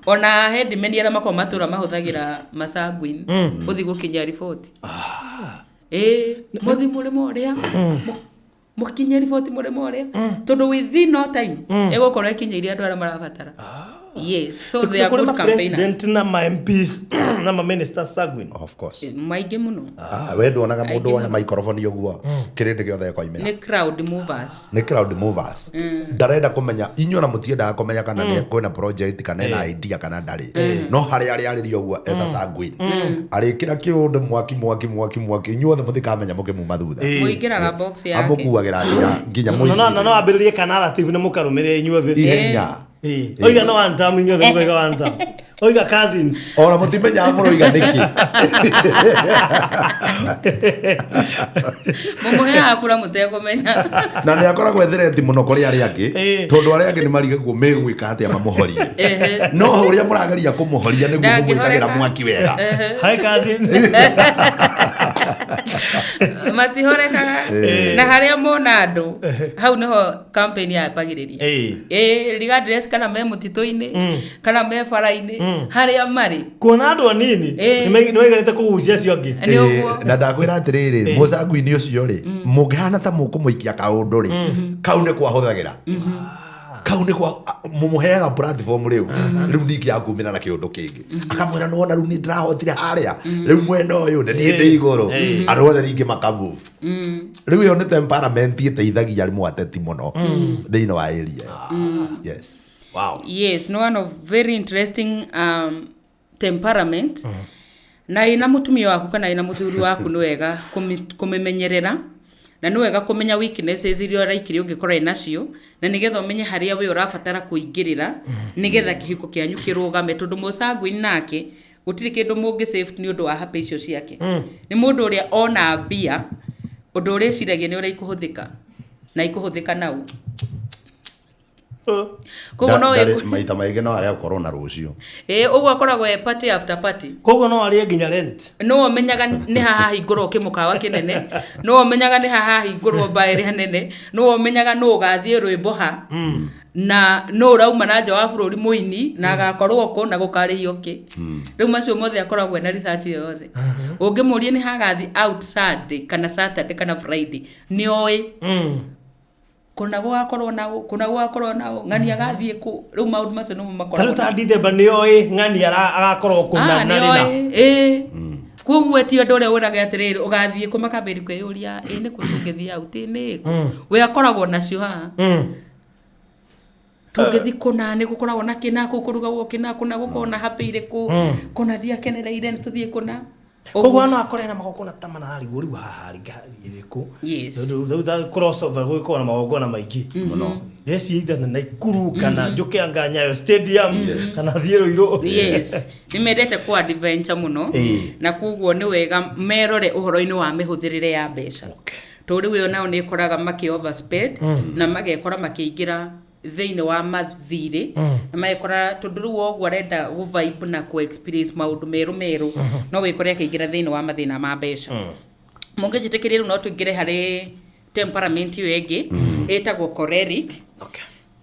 Ona headmen arĩa makoragwo matũra mahũthagĩra masanguine gũthiĩ gũkinyia riboti. Ĩ, mũthiĩ mũrĩmo ũrĩa, mũkinyie riboti mũrĩmo ũrĩa, tondũ within no time ĩgũkorwo ĩkinyĩire andũ arĩa marabatara. Yes, so they are Kũrĩ good ma campaigners. President na ma MPs na ma ministers sanguine? Of course. Maingĩ mũno. Ah, we nduonaga mũndũ Aingĩ woya mũno. maikoroboni ũguo. Kĩrĩndĩ gĩothe ĩkoimĩra. Nĩ crowd movers. Nĩ crowd movers. Ndarenda kũmenya inyuĩ ona mũtiendaga kũmenya kana nĩ kwĩna project kana ena idea kana ndarĩ, no harĩa arĩarĩria ũguo esa sanguine arĩkĩra kĩũndũ mwaki mwaki mwaki mwaki, inyuothe mũtikamenya mũkĩmuma thutha. Mũingĩraga box yake. Amũkuagĩra nginya Na no na mũico no ambĩrĩrie ka narrative na mũkarũmĩrĩra inyuothe. Ihenya. Ĩĩ. Oiga no one term, inyuothe mũkaiga one term. Oiga cousins. Ona mũtimenyaga mũroiga nĩkĩ. Mũmũheaga kura mũtekũmenya. Na nĩ akoragwo ethereti mũno kũrĩ arĩa angĩ, tondũ arĩa angĩ nĩ marigagwo megwĩka atĩa mamũhorie, no ũrĩa mũrageria kũmũhoria nĩguo mũmwĩkagĩra Ndangĩhoreka. mwaki wega. Hi cousins. Matihorekaga, na harĩa mona andũ hau nĩho campaign yambagĩrĩria. Ĩĩ, regardless kana me mũtitũ-inĩ kana me bara-inĩ, harĩa marĩ. Kuona andũ anini nĩ maiganĩte kũgucia acio angĩ. Nĩ ũguo. Na ndakwĩra atĩrĩrĩ, mũcanguini ũcio rĩ, mũngĩhana ta mũkũmũikia kaũndũ rĩ, kau nĩ kwahũthagĩra, kau nĩ kwa mũmũheaga platform rĩu ningĩ ya kumĩra na kĩũndũ kĩngĩ, akamwĩra nĩwona rĩu nĩ ndĩrahotire harĩa, rĩu mwena ũyũ nĩ niĩ ndĩ igũrũ, andũ othe ningĩ makamove. Rĩu ĩyo nĩ temperament ĩteithagia rĩmwe ateti mũno thĩinĩ wa area ĩyo. Yes. Wow. Yes, no, one of very interesting temperament. Na ĩna mũtumia waku kana ĩna mũthuri waku, nĩ wega kũmĩmenyerera na nĩ wega kũmenya weaknesses iria ũraikire ũngĩkorwo ĩnacio, na nĩgetha ũmenye harĩa we ũrabatara kũingĩrĩra nĩgetha kĩhiko kĩanyu kĩrũgame, tondũ mũcanguini nake gũtirĩ kĩndũ mũngĩ save nĩ ũndũ wa happy icio ciake. Nĩ mũndũ ũrĩa ona mbia, ũndũ ũrĩa eciragia nĩ ũrĩa ikũhũthĩka na ikũhũthĩka nau. Koguo no Maita maingĩ no age gũkorwo na rũciũ. Ĩĩ, ũguo akoragwo e party after party. Koguo no arĩe nginya rent. Nĩwe ũmenyaga nĩ ha hahingũrwo kĩmũkawa kĩnene, nĩwe ũmenyaga nĩ ha hahingũrwo mbaa ĩrĩa nene, nĩwe ũmenyaga nũ ũgathiĩ rwĩmbo ha, na nũ ũrauma na nja wa bũrũri mũini na agakorwo kũ na gũkarĩhio kĩ. Rĩu macio mothe akoragwo ena research ĩyo yothe. Ũngĩmũria nĩ hagathi out Sunday kana Saturday kana Friday, nĩ oĩ kũna gũgakorwo na ũ, kũna gũgakorwo na ũ, ng'ani agathiĩ kũ. Rĩu maũndũ macio nĩmo Ta makoragwo. rĩu ta Dithemba nĩ oĩ ng'ani agakorwo kũna Ah, na nĩ rĩna. oĩ, ĩĩ. Koguo ti ũndũ ũrĩa wĩraga atĩrĩrĩ ũgathiĩ kũ, makambĩrĩria kwĩyũria ĩ nĩ kũ tũngĩthiĩ out, ĩ nĩ kũ. We akoragwo nacio haha, tũngĩthiĩ kũna nĩ gũkoragwo na kĩna, kũu kũrugagwo kĩna, kũna gũkoragwo na happy irĩkũ, kũna ndiakenereire, nĩ tũthiĩ kũna. Koguo no akore na magongona ta mana ararigwo rĩu haha ngari ĩrĩkũ. Yes. Rĩu ta crossover gũgĩkorwo na magongona maingĩ mũno. Ndeci either na Naikuru kana njũke anga Nyayo Stadium kana thiĩ Ruiru. Yes, nĩ mendete kũ adventure mũno. Na koguo nĩ wega merore ũhoro-inĩ wa mĩhũthĩrĩre ya mbeca, tondũ rĩu ĩyo nao nĩ ĩkoraga makĩ overspend na magekora makĩingĩra thĩinĩ wa mathirĩ, na magekora tondũ rĩu ũguo arenda gũ vibe na kũ experience maũndũ merũ merũ, no wĩkore akĩingĩra thĩinĩ wa mathĩna ma mbeca. Mũngĩnjĩtĩkĩria, rĩu no tũingĩre harĩ temperament ĩyo ĩngĩ ĩtagwo choleric.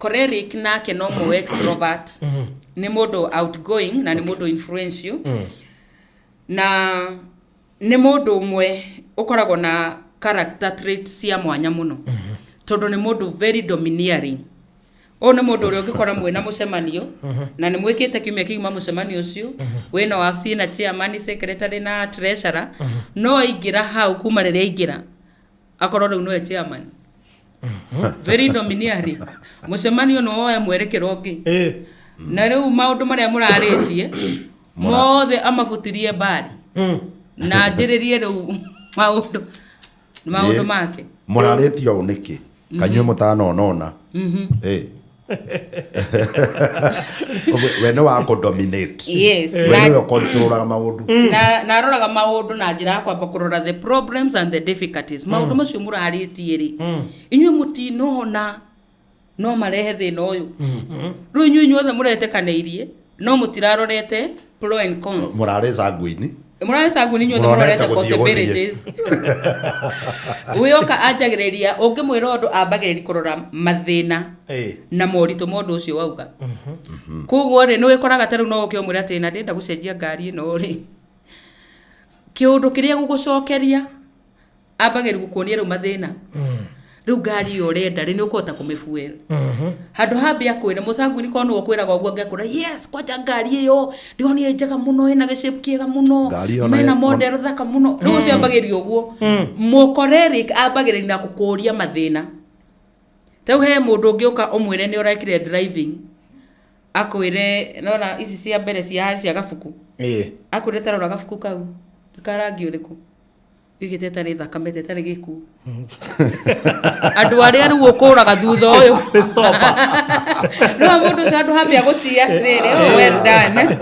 Choleric nake no mũ extrovert, nĩ mũndũ outgoing na nĩ mũndũ influential, na nĩ mũndũ ũmwe ũkoragwo na character traits cia mwanya mũno, tondũ nĩ mũndũ very domineering. Ũyũ nĩ mũndũ ũrĩa ũngĩkora mwĩna mũcemanio na nĩ mwĩkĩte kiumia kĩgima mũcemanio ũcio, wĩna wabici na chairman, secretary na treasurer, no aingĩra hau, kuma rĩrĩa aingĩra akorwo rĩu nĩwe chairman. Very domineering. Mũcemanio nĩ woya mwerekero ũngĩ, na rĩu maũndũ marĩa mũrarĩtie mothe amabutirie mbari na anjĩrĩrie rĩu maũndũ make. Mũrarĩtie ũũ nĩkĩ kanyue mũtanonona? Ĩ. Ũguo, we nĩ wa kũ-dominate. Yes. We nĩwe ũkontrolaga maũndũ. Na aroraga maũndũ na njĩra ya kwamba kũrora the problems and the difficulties. Maũndũ macio mũrarĩtie rĩ, inyuĩ mũtinona no marehe thĩna ũyũ? Rĩu inyuĩ inyuothe mũretĩkanĩirie no mũtirarorete pro and cons. Mũrarĩ sanguini. Mũrarĩ inyuothe. Mũronete Mũrorete gũthiĩ gũthiĩ. possibilities. Wĩoka anjagĩrĩria, ũngĩmwĩra ũndũ ambagĩrĩria kũrora mathĩna na moritũ ma ũndũ ũcio wauga. Koguo rĩ, nĩ wĩkoraga ta rĩu no ũke ũmwĩre atĩ na ndĩrenda gũcenjia ngari ĩno rĩ, kĩũndũ kĩrĩa gũgũcokeria ambagĩrĩria gũkuonia rĩu mathĩna. Rĩu ngari ĩyo ũrenda rĩ, nĩ ũkũhota kũmĩbuĩra handũ hambe akwĩre mũcangwini korwo nĩwe ũkwĩraga ũguo angĩakwĩra, yes, kwanja ngari ĩyo ndĩronire njega mũno, ĩna gĩshape kĩega mũno, Ngari ĩyo mena model thaka mũno. Rĩu ũcio ambagĩrĩria ũguo. Mũkoreric ambagĩrĩria na gũkũria mathĩna. Rĩu he mũndũ ũngĩũka ũmwĩre nĩ ũrekire driving, akwĩre nona ici cia mbere cia gabuku, akwĩre tarora gabuku kau nĩ ka rangi ũrĩkũ, gĩkĩ ĩtarĩ thakame, ta ĩtarĩ gĩkuũ, andũ arĩa rĩu ũkũraga thutha ũyũ. Nĩ stopper. No mũndũ ũcio andũ hambia gũtia atĩrĩrĩ, "Oh, well done."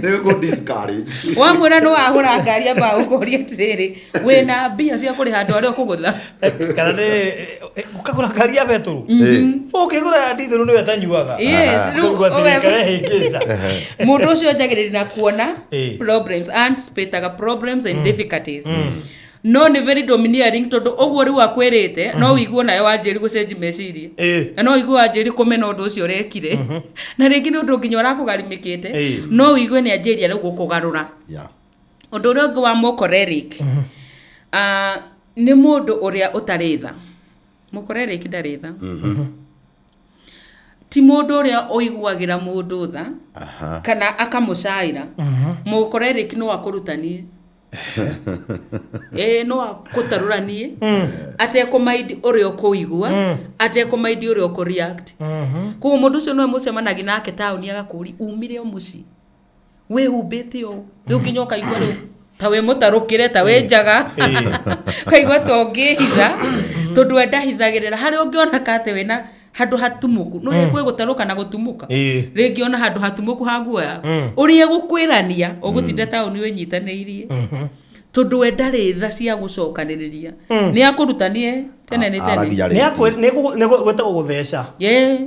Nĩ gũ discourage. Wamwĩra nĩ wahũra ngari, amba ũkũria atĩrĩrĩ, wĩna mbia cia kũrĩha andũ arĩa ũkũgũtha? Kana nĩ ũkagũra ngari ya betũrũ, ũkĩgũra ya ndithũrũ nĩyo ĩtanyuaga. Yes, rĩu Ũkaigua atĩrĩ, karehĩngĩca. Mũndũ ũcio njagĩrĩria na kuona problems, anticipateaga problems and difficulties, no nĩ very domineering, tondũ ũguo rĩu akwĩrĩte no ũigue nawe wanjĩri gũcenji meciria, na no ũigue wanjĩri kũmena ũndũ ũcio ũrekire, na rĩngĩ nĩ ũndũ nginya ũrakũgarimĩkĩte, no ũigue nĩ anjĩria rĩu gũkũgarũra. Ũndũ ũrĩa ũngĩ wa mũcholeric, nĩ mũndũ ũrĩa ũtarĩ tha. Mũcholeric ndarĩ tha, ti mũndũ ũrĩa ũiguagĩra mũndũ tha kana akamũcaĩra. Mũcholeric no akũrutanie, ĩĩ, no akũtarũranie atekũmaindi ũrĩa ũkũigua, atekũmaindi ũrĩa ũkũreact. Koguo mũndũ ũcio no mũcemanagia nake taũni agakũria umire o mũciĩ wĩhumbĩte ũũ, rĩu nginya ũkaigua rĩu ta wĩ mũtarũkĩre, ta wĩ njaga, ũkaigua ta ũngĩhitha, tondũ we ndahithagĩrĩra. Harĩa ũngĩona ka atĩ wĩna handũ hatumũku, no kwĩ gũtarũka na gũtumũka, rĩngĩ ona handũ hatumũku ha nguo yaku, ũrĩa gũkwĩrania ũgũtinda taũni wĩnyitanĩirie, tondũ we ndarĩ tha cia gũcokanĩrĩria, nĩ akũrutanie tene nĩ tene. Aragia Nĩ rĩngĩ. Nĩ gwĩtagwo gũtheca. Yeah.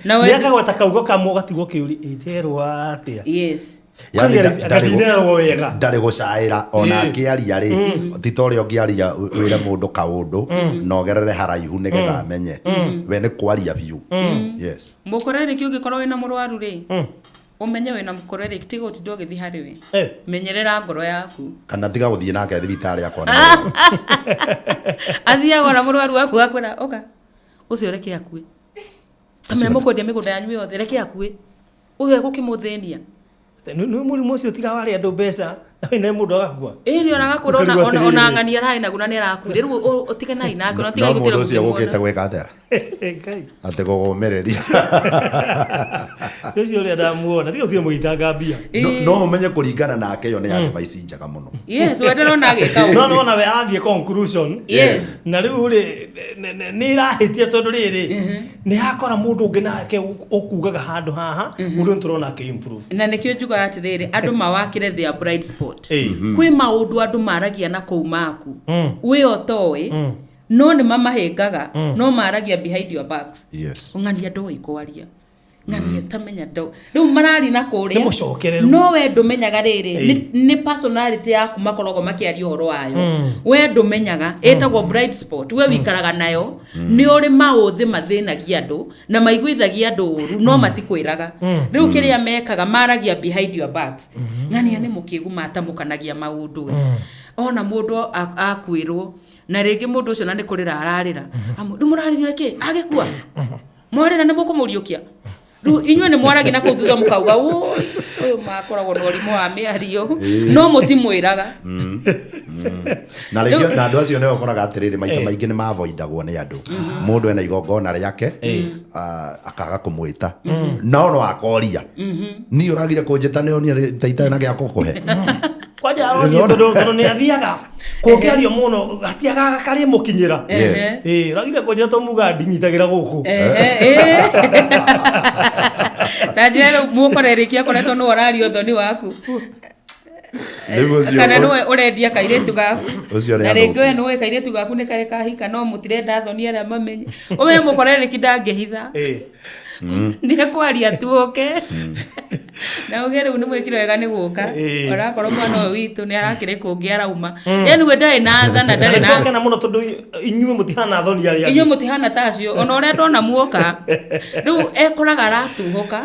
Na we Nĩ akagweta kaugo kamwe ũgatigwo kĩũri, ĩnderwo atĩa? Yes. Yani Agatinderwo wega. Ndarĩ gũcaĩra ona akĩaria rĩ, ti ta ũrĩa ũngĩaria wĩre mũndũ kaũndũ na ũgerere haraihu nĩgetha amenye. We nĩ kwaria biũ, yes. Mũcholeric, ũngĩkorwo wĩna mũrwaru rĩ, ũmenye wĩna mũcholeric, tiga ũtinda ũgĩthiĩ harĩ we. Menyerera ngoro yaku. Kana tiga gũthiĩ nake thibitarĩ akona. Athiaga ona mũrwaru waku akwĩra ũka ũcio, reke akue, kamenya mũkwendia mĩgũnda yanyu yothe, reke akue, ũyũ egũkĩmũthĩnia. Nĩ mũrimũ ũcio tiga warĩa andũ mbeca na wĩna mũndũ agakua. Ĩĩ, nĩ ona agakwĩra Ũkaigua ona atĩrĩrĩ. ng'ani ararĩ naguo na nĩ arakuire, rĩu ũtiganai nake ona no tiga mũndũ ũcio gũtira. gũkĩte gwĩka atĩa? Ngai. Atĩ gũgũmĩrĩria. Ũcio ũrĩa ndamuona tiga ũtige mũgĩitanga mbia. No ũmenye kũringana nake ĩyo nĩ advice njega mũno. Yes, we ndĩrona agĩka No ũguo. nona we athiĩ conclusion. Na rĩu rĩ, nĩ ĩrahĩtia, tondũ rĩrĩ nĩ hakora mũndũ ũngĩ nake ũkugaga handũ haha mũndũ nĩ tũrona akĩ improve. Na nĩkĩo njugaga atĩrĩrĩ, andũ mawakĩre their bright spot. Kwĩ maũndũ andũ maragia na kũu maku wĩ ũtoĩ, no nĩ mamahĩngaga, no maragia behind your backs. Ng'ania ndoĩ kwaria, ng'ania tamenya ndo rĩu marari na kũrĩa. Nĩ mũcokereru. No we ndũmenyaga rĩrĩ, nĩ personality yaku makoragwo makĩaria ũhoro wayo, we ndũmenyaga, ĩtagwo bright spot. We wikaraga nayo, nĩ ũrĩ maũthĩ mathĩnagia andũ na maiguithagia andũ ũru, no matikwĩraga. Rĩu kĩrĩa mekaga, maragia behind your backs, ng'ania nĩ mũkĩgu, matamũkanagia maũndũ. We ona mũndũ akwĩrwo na rĩngĩ mũndũ ũcio na nĩ kũrĩra ararĩra. Rĩu mũrarĩrire kĩ agĩkua? Mwarĩra nĩ mũkũmũriũkia? Rĩu inyuĩ nĩ mwaragia na kũu thutha mũkauga, "Wũi, ũyũ makoragwo na ũrimũ wa mĩario," no mũtimwĩraga. Na rĩngĩ na andũ acio nĩo ũkoraga atĩrĩrĩ, maita maingĩ nĩ mavoidagwo nĩ andũ. Mũndũ ena igongona rĩake, akaga kũmwĩta, no no akoria, niĩ ũragire kũnjĩta nĩ onire ta itarĩ na gĩa gũkũhe. Kwanja aronio tondũ nĩ athiaga kũngĩario mũno hatiagaga karĩ mũkinyĩra. Ĩĩ, ũragire kũnjĩta to muga ndinyitagĩra gũkũ. Ehe, ĩĩ. Ta njĩra rĩu mũkorerĩkia akoretwo nĩwe ũraria ũthoni waku, Rĩu ũcio kana nĩwe ũrendia kairĩtu gaku, Ũcio nĩ na rĩngĩ we athũkia. nĩwe kairĩtu gaku nĩ karĩ kahika, no mũtirenda thoni arĩa mamenye. Ũmenye mũkorerĩki ndangĩhitha, nĩ ekwaria tuoke na uge rĩu nĩ mwĩkire wega nĩ gũka, onakorwo mwana ũyũ witũ nĩ arakĩrĩ kũngĩ arauma, yani we ndarĩ na tha na ndarĩ na Nĩtwakena mũno tondũ inyuĩ mũtihana thoni arĩa angĩ. Inyuĩ mũtihana ta acio, ona ũrĩa ndona muoka rĩu ekoraga aratuhũka,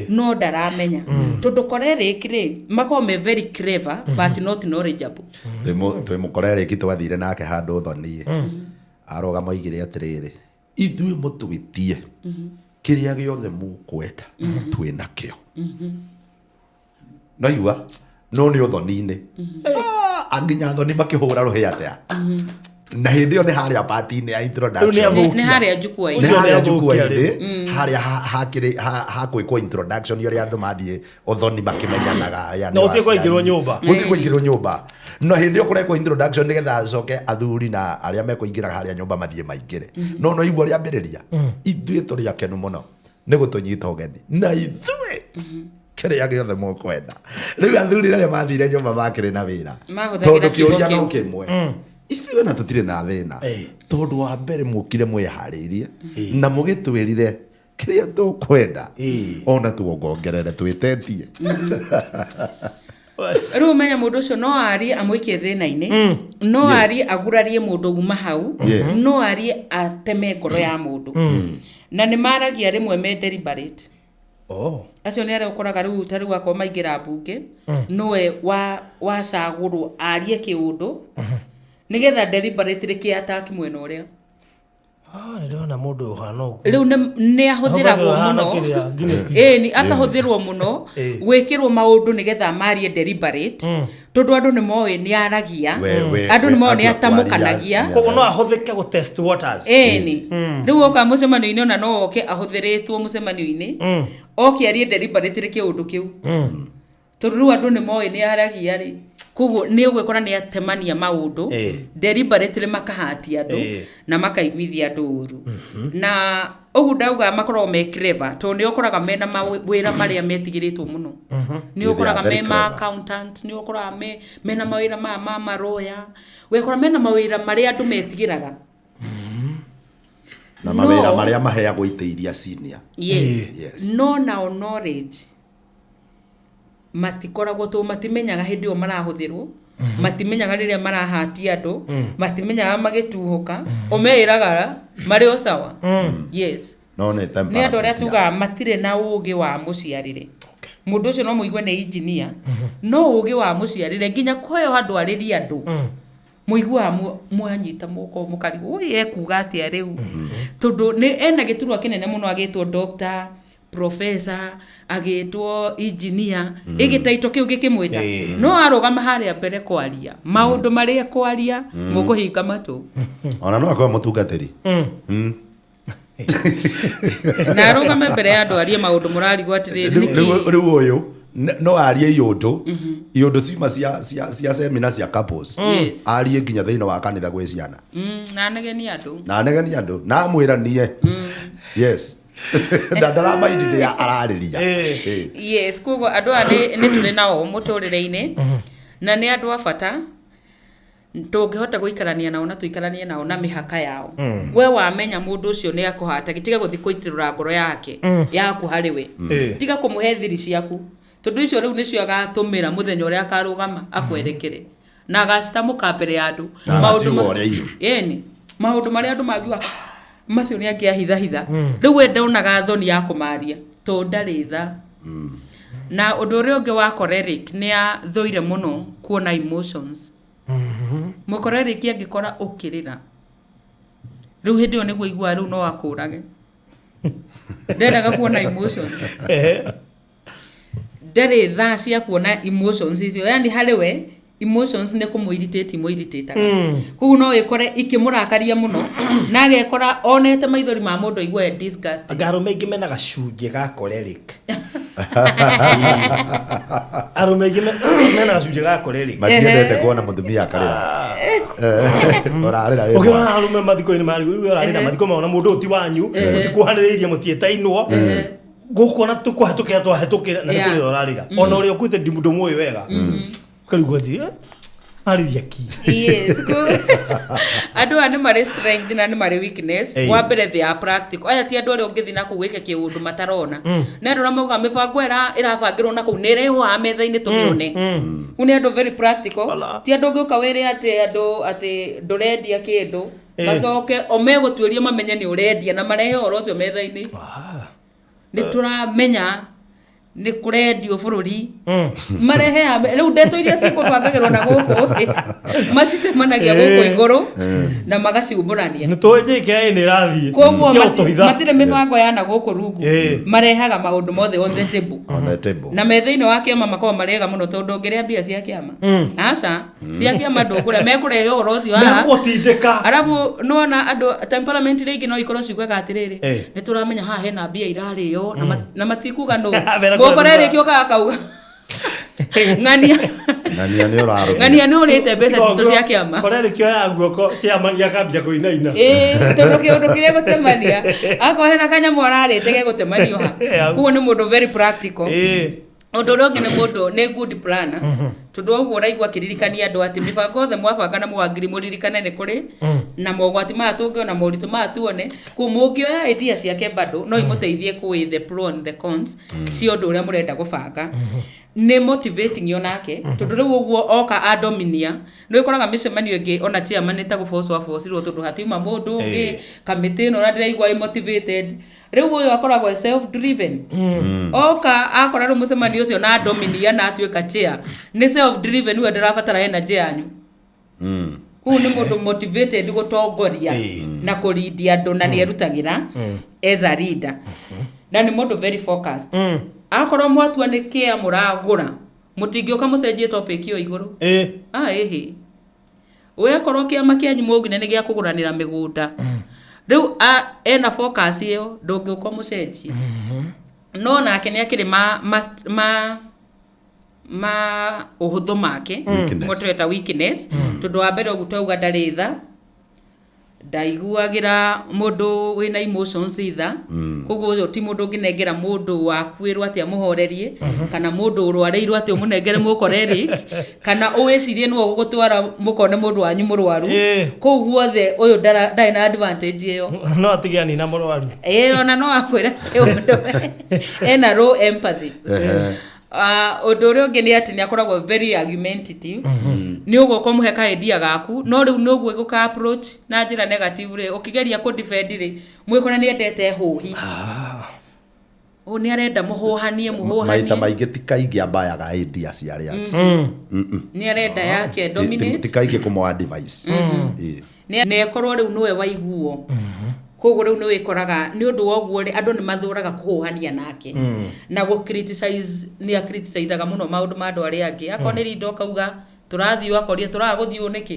no ndaramenya, tondũ choleric rĩ makoragwo me very clever but not knowledgeable. Twĩ mũkorerĩki twathire nake handũ thoni. Arũgama oigire atĩrĩrĩ, ithuĩ mũtwĩtie kĩrĩa gĩothe mũkwenda twĩ nakĩo. Noigua no nĩ ũthoni-inĩ. Ah, nginya thoni makĩhũra rũhĩ atĩa. Na hĩndĩ ĩyo nĩ harĩa part-inĩ ya introduction. Rĩu nĩ athũkia. Nĩ harĩa jukwaa-inĩ. Nĩ Ũcio harĩa nĩ athũkia jukwaa-inĩ, harĩa hakĩrĩ hakwĩkwo introduction ũrĩa andũ mathiĩ ũthoni makĩmenyanaga aya Na nĩ gũtirĩ kwaingĩrwo aciari. nyũmba. Gũtirĩ kwaingĩrwo nyũmba. No hĩndĩ ĩyo kũrekwo introduction nĩgetha acoke athuri na arĩa mekũingĩra harĩa nyũmba mathiĩ maingĩre. No no igua rĩambĩrĩria ithuĩ tũrĩ akenu mũno nĩ gũtũnyita ũgeni na ithuĩ kĩrĩa gĩothe mũkwenda. Rĩu athuri rĩrĩa mathire nyũmba makĩrĩ na wĩra Mahũthagĩra tondũ kiugo kĩũria no kĩu. kĩmwe ithuĩ na tũtirĩ na thĩna tondũ wa mbere mũkire mwĩharĩirie na mũgĩtwĩrire kĩrĩa tũkwenda ona tuongongerere twĩtetie. Rĩu ũmenye mũndũ ũcio no arie amũikie thĩna-inĩ, no arie agurarie mũndũ uma hau, no arie ateme ngoro ya mũndũ, na nĩ maragia rĩmwe me deliberate. Oh. Acio nĩ arĩa ũkoraga rĩu ta rĩu akorwo maingĩra mbunge, nĩwe wacagũrwo arie kĩũndũ nĩgetha deliberately kĩ attack mwena ũrĩa. Ah, nĩ ndĩrona mũndũ ũhana ũguo. Rĩu nĩ ahũthĩragwo Ahũthagĩrwo ahana mũno. kĩrĩa, nginya- Ĩĩ, nĩ akahũthĩrwo mũno gwĩkĩrwo maũndũ nĩgetha marie deliberate, tondũ andũ nĩ moĩ nĩ aragia, andũ nĩ moĩ nĩ atua atamũkanagia. kwaria. Koguo no ahũthĩke gũ test waters. Ĩni rĩu oka mũcemanio-inĩ, ona no oke ahũthĩrĩtwo mũcemanio-inĩ, oke arie deliberately kĩũndũ kĩu, tondũ rĩu andũ nĩ moĩ nĩ aragia rĩ, koguo nĩ ũgwĩkora nĩ atemania maũndũ deliberately, makahatia andũ na makaiguithia andũ ũru. Na ũguo ndauga makoragwo me clever, tondũ nĩ ũkoraga mena mawĩra marĩa metigĩrĩtwo mũno, nĩ They are ũkoraga very me ma clever. accountant, nĩ ũkoraga mena mawĩra maya ma maroya, ũgakora mena mawĩra marĩa andũ metigĩraga. Na mawĩra No. marĩa maheagwo itĩ iria senior. Yes. Yes. No nao knowledge matikoragwo, tondũ matimenyaga hĩndĩ ĩyo marahũthĩrwo, matimenyaga rĩrĩa marahatia andũ, matimenyaga magĩtuhũka, ũmeĩraga marĩ o sawa. Yes. No nĩ Nĩ andũ arĩa temperament tugaga matirĩ na ũgĩ wa mũciarĩre. Mũndũ ũcio no mũigue nĩ engineer, no ũgĩ wa mũciarĩre nginya kũheo handũ arĩrie andũ, mũiguaga mwanyita moko mũkarigwo ũyũ ekuga atĩa rĩu, tondũ nĩ ena gĩturwa kĩnene mũno, agĩtwo doctor, professor, agĩtwo engineer, ĩgĩtaito kĩu gĩkĩmwĩta, no arũgama harĩa mbere kwaria maũndũ marĩa kwaria mũkũhinga matũ. Ona no akorwo mũtungatĩri. Na arũgame mbere ya andũ arie maũndũ mũrarigwo atĩrĩrĩ, Rĩu nĩkĩ? Rĩu ũyũ no arie iũndũ iũndũ ciuma cia seminar cia couples, arie nginya thĩinĩ wa kanitha gwĩ ciana. Na anegenie andũ. Na anegenie andũ na amwĩranie yes na ndaramaindi nĩ ararĩria. Yes, koguo andũ aya nĩ tũrĩ nao mũtũrĩre-inĩ na nĩ andũ a bata tũngĩhota gũikarania nao na tũikaranie nao na mĩhaka yao. We wamenya mũndũ ũcio nĩ akũhata, tiga gũthiĩ kũitĩrũra ngoro yake yaku harĩ we. Tiga kũmũhe thiri ciaku, tondũ icio rĩu nĩcio agatũmĩra mũthenya ũrĩa akarũgama akwerekere na agacitamũka mbere ya andũ. Na Maũndũ agaciuga ũrĩa irĩ. Ĩni, maũndũ marĩa andũ mangiuga macio nĩ angĩahithahitha, rĩu we ndonaga thoni ya kũmaria tondũ ndarĩ tha. Na ũndũ ũrĩa ũngĩ wa choleric, nĩ athũire mũno kuona emotions. Mũcholeric angĩkora ũkĩrĩra, rĩu hĩndĩ ĩyo nĩguo iguaga rĩu no akũrage. Ndendaga kuona emotions. Ndarĩ thaa cia kuona emotions icio, yani harĩ we emotions nĩ kũmũ-irritate imũ-irritate-aga, koguo no ĩkore ikĩmũrakaria mũno na agekora onete maithori ma mũndũ aigua e disgusted. Anga arũme aingĩ mena gacunjĩ ga choleric. Arũme aingĩ mena gacunjĩ ga choleric. Matiendete kuona mũtumia akarĩra. Ũrarĩra wĩ Ũkĩona mwana. arũme mathiko-inĩ marĩ rĩu ũrarĩra mathiko maona mũndũ ũyũ ti wanyu, mũtikuhanĩrĩirie, mũtiĩtainwo gũkũ ona tũkũhetũkĩra twahĩtũkĩra na nĩ kũrĩra ũrarĩra, ona ũrĩa ũkuĩte ndũmũĩ wega, ũkarigwo atĩ arĩria ki. Yes, andũ aya nĩ marĩ strength na nĩ marĩ weakness. Wa mbere, they are practical. Aya ti andũ arĩa ũngĩthiĩ na kũu wĩke kĩũndũ matarona, nĩ andũ arĩa maugaga mĩbango ĩrabangĩrwo na kũu nĩ ĩrehwo haha metha-inĩ tũmĩone. Kũu nĩ andũ very practical. Wala. Ti andũ ũngĩũka wĩre atĩ andũ atĩ ndũrendia kĩndũ, macoke o megũtuĩria mamenye nĩ ũrendia na marehe ũhoro ũcio metha-inĩ. Nĩ tũramenya. Nĩ kũrendio bũrũri marehe rĩu ndeto iria cikũbangagĩrwo na gũkũ thĩ macitemanagia gũkũ igũrũ na magaciumbũrania. Nĩ tũĩ JKIA nĩ ĩrathiĩ. Koguo Tiga gũtũhitha. Matirĩ mĩbango ya na gũkũ rungu. Marehaga maũndũ mothe on the table. On the table. Na me thĩinĩ wa kĩama makoragwo marĩ ega mũno, tondũ ndũngĩrĩa mbia cia kĩama, aca, cia kĩama ndũkũrĩa, mekũrehe ũhoro ũcio haha. Megũgũtindĩka. Arabu nona andũ temperament iria ingĩ no ikorwo ciugaga atĩrĩrĩ, nĩ tũramenya haha hena mbia irarĩo na matikuga nũ. Mera Mũkore kũrĩa. rĩngĩ ũkaga kauga ng'ania. Ng'ania nĩ ũrarũmia. Ng'ania nĩ ũrĩte mbeca citũ cia kĩama. Kore rĩkĩoya guoko, chairman akambia kũinaina. Ĩĩ, tondũ kĩũndũ kĩrĩa gũtemania akorwo hena kanyamũ ararĩte gegũtemanio ha. Koguo nĩ mũndũ very practical. Ũndũ ũrĩa ũngĩ, nĩ mũndũ nĩ good planner, tondũ ũguo ũraigua akĩririkania andũ atĩ mĩbango yothe mwabanga na mwangiri, mũririkane nĩ kũrĩ na mogwati maya tũngĩona, moritũ maya tuone. Koguo mũngĩoya idea ciake bado no imũteithie kũ weigh the pro and the cons cia ũndũ ũrĩa mũrenda gũbanga. Nĩ motivating onake, tondũ rĩu ũguo oka adominia, nĩ ũkoraga mĩcemanio ĩngĩ ona chairman nĩ ta gũbocwo abocirwo, tondũ hatiuma mũndũ ũngĩ, kamĩtĩ ĩno ona ndĩraigua ĩ motivated. Rĩu ũyũ akoragwo e self driven. Oka akora rĩu mũcemanio ũcio na adominia na atuĩka chair, nĩ self driven, we ndĩrabatara energy yanyu. Kũu nĩ mũndũ motivated gũtongoria na kũrindia andũ, na nĩ erutagĩra as a leader, na nĩ mũndũ very focused. Akorwo mwatua nĩ kĩa mũragũra, mũtingĩũka mũcenjie topic ĩyo igũrũ. Ah, ĩhĩ, we akorwo kĩama kĩanyu mũgine nĩ gĩa kũgũranĩra mĩgũnda, rĩu ena focus ĩyo, ndũngĩũka mũcenjie. No nake nĩ akĩrĩ ma ũhũthũ make. Weakness. Mo tũreta weakness, tondũ wa mbere ũguo twauga, ndarĩ tha, ndaiguagĩra mũndũ wĩna emotions itha. Koguo ũyũ ti mũndũ ũngĩnengera mũndũ wakuĩrwo atĩ amũhorerie, kana mũndũ ũrwarĩirwo atĩ ũmũnengere mũkoreric, kana ũwĩcirie nĩwe ũgũtwara mũkone mũndũ wanyu mũrwaru. Kũu guothe ũyũ ndarĩ na advantage ĩyo. No atige anina mũrwaru. Ĩĩ, ona no akwĩre ũndũ ena low empathy. Ah, ũndũ ũrĩa ũngĩ nĩ atĩ nĩ akoragwo very argumentative. Nĩ ũgũka ũmũhe ka idea gaku, no rĩu nĩ ũguo gũka approach na njĩra negative rĩ, ũkĩgeria kũ defend rĩ, mwĩkora nĩ endete hũhi. Ũũ nĩ arenda mũhũhanie. Maita Mũhũhanie. Maingĩ ti kaingĩ ambayaga idea cia arĩa angĩ. Nĩ arenda yake dominate. Ti kaingĩ kũmũ advice. Ĩĩ. Nĩ ekorwo rĩu nĩwe waiguo. Koguo rĩu nĩ wĩkoraga nĩ ũndũ wa ũguo rĩ, andũ nĩ mathũraga kũhũhania nake na gũ criticize. Nĩ acriticizaga mũno maũndũ ma andũ arĩa angĩ. Akorwo nĩ rinda ũkauga tũrathiĩ, akoria tũraga gũthiĩ ũũ nĩkĩ.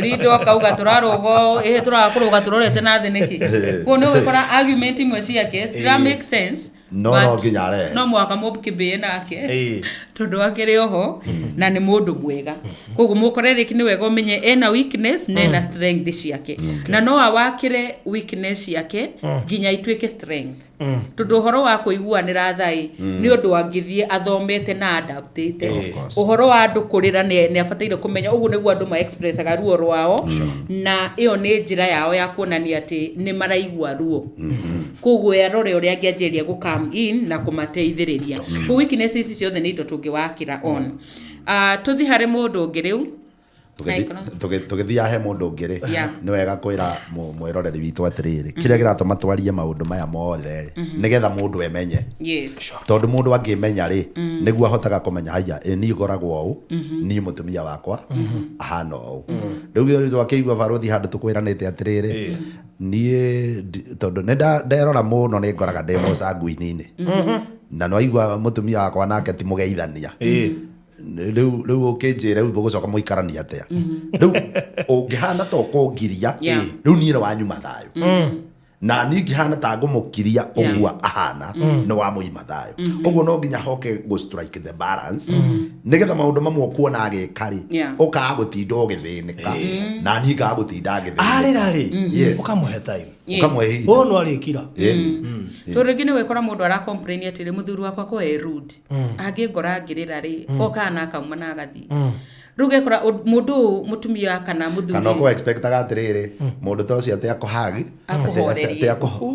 Rinda ũkauga tũrarũga, ĩhĩ, tũraga kũrũga tũrorete na thĩ nĩkĩ? Koguo nĩ ũgũkora argument imwe ciake citira make sense. No but no nginya arehe. No mũhaka mũkĩmbĩe nake, tondũ akĩrĩ oho na nĩ mũndũ mwega. Koguo mũkore rĩki nĩ wega ũmenye ena weakness na ena strength ciake, na no awakĩre weakness ciake nginya ituĩke strength, tondũ ũhoro wa kũiguanĩra thaĩ nĩ ũndũ angĩthiĩ athomete na adaptĩte. Of course. Ũhoro wa andũ kũrĩra, nĩ abataire kũmenya ũguo nĩguo andũ ma expressaga ruo rwao, na ĩyo nĩ njĩra yao ya kuonania atĩ nĩ maraigua ruo. Koguo arore ũrĩa angĩanjĩrĩria gũ come in na kũmateithĩrĩria. Koguo weakness ici ciothe nĩ indo tũngĩwakĩra on. Ah, tũthiĩ harĩ mũndũ ũngĩ rĩu. Tũgĩthiaga he mũndũ ũngĩ rĩ, nĩ wega kwĩra mwĩroreri witũ atĩrĩrĩ, kĩrĩa kĩratũma twarie maũndũ maya mothe rĩ, nĩgetha mũndũ emenye, tondũ mũndũ angĩmenya rĩ, nĩguo ahotaga kũmenya, haiya, ĩ niĩ ngoragwo ũũ, niĩ mũtumia wakwa ahana ũũ. Rĩu gĩothe twakĩigua barũthi handũ tũkwĩranĩte atĩrĩrĩ, niĩ tondũ nĩ nderora mũno, nĩ ngoraga ndĩ mũcanguini-inĩ, na nĩwaigua mũtumia wakwa nake ti mũgeithania. Rĩu ũkĩnjĩra rĩu mũgũcoka mũikarania atĩa? Rĩu ũngĩhana ta ũkũngiria, rĩu niĩ nĩ wanyuma thayũ, na niĩ ngĩhana ta ngũmũkiria ũguo ahana, nĩ wamũima thayũ. Ũguo no nginya hoke gũ strike the balance, nĩgetha maũndũ mamwe ũkuona agĩka rĩ, ũkaga gũtinda ũgĩthĩnĩka, na niĩ ngaga gũtinda ngĩthĩnĩka. Arĩra rĩ, ũkamũhe time. Ũkamũhe ihinda. Ũũ no arĩkira. Tondũ rĩngĩ nĩ wekora mũndũ ara complain atĩrĩ, mũthuri wakwa ko e rude, angĩngora ngĩrĩra rĩ, okaga na akauma na agathiĩ. Rĩu ũgekora mũndũ ũyũ, mũtumia kana mũthuri, Kana ũkũ expectaga atĩrĩrĩ, mũndũ ta ũcio atĩ akũhagi. Akũhorerie. Atĩ akũho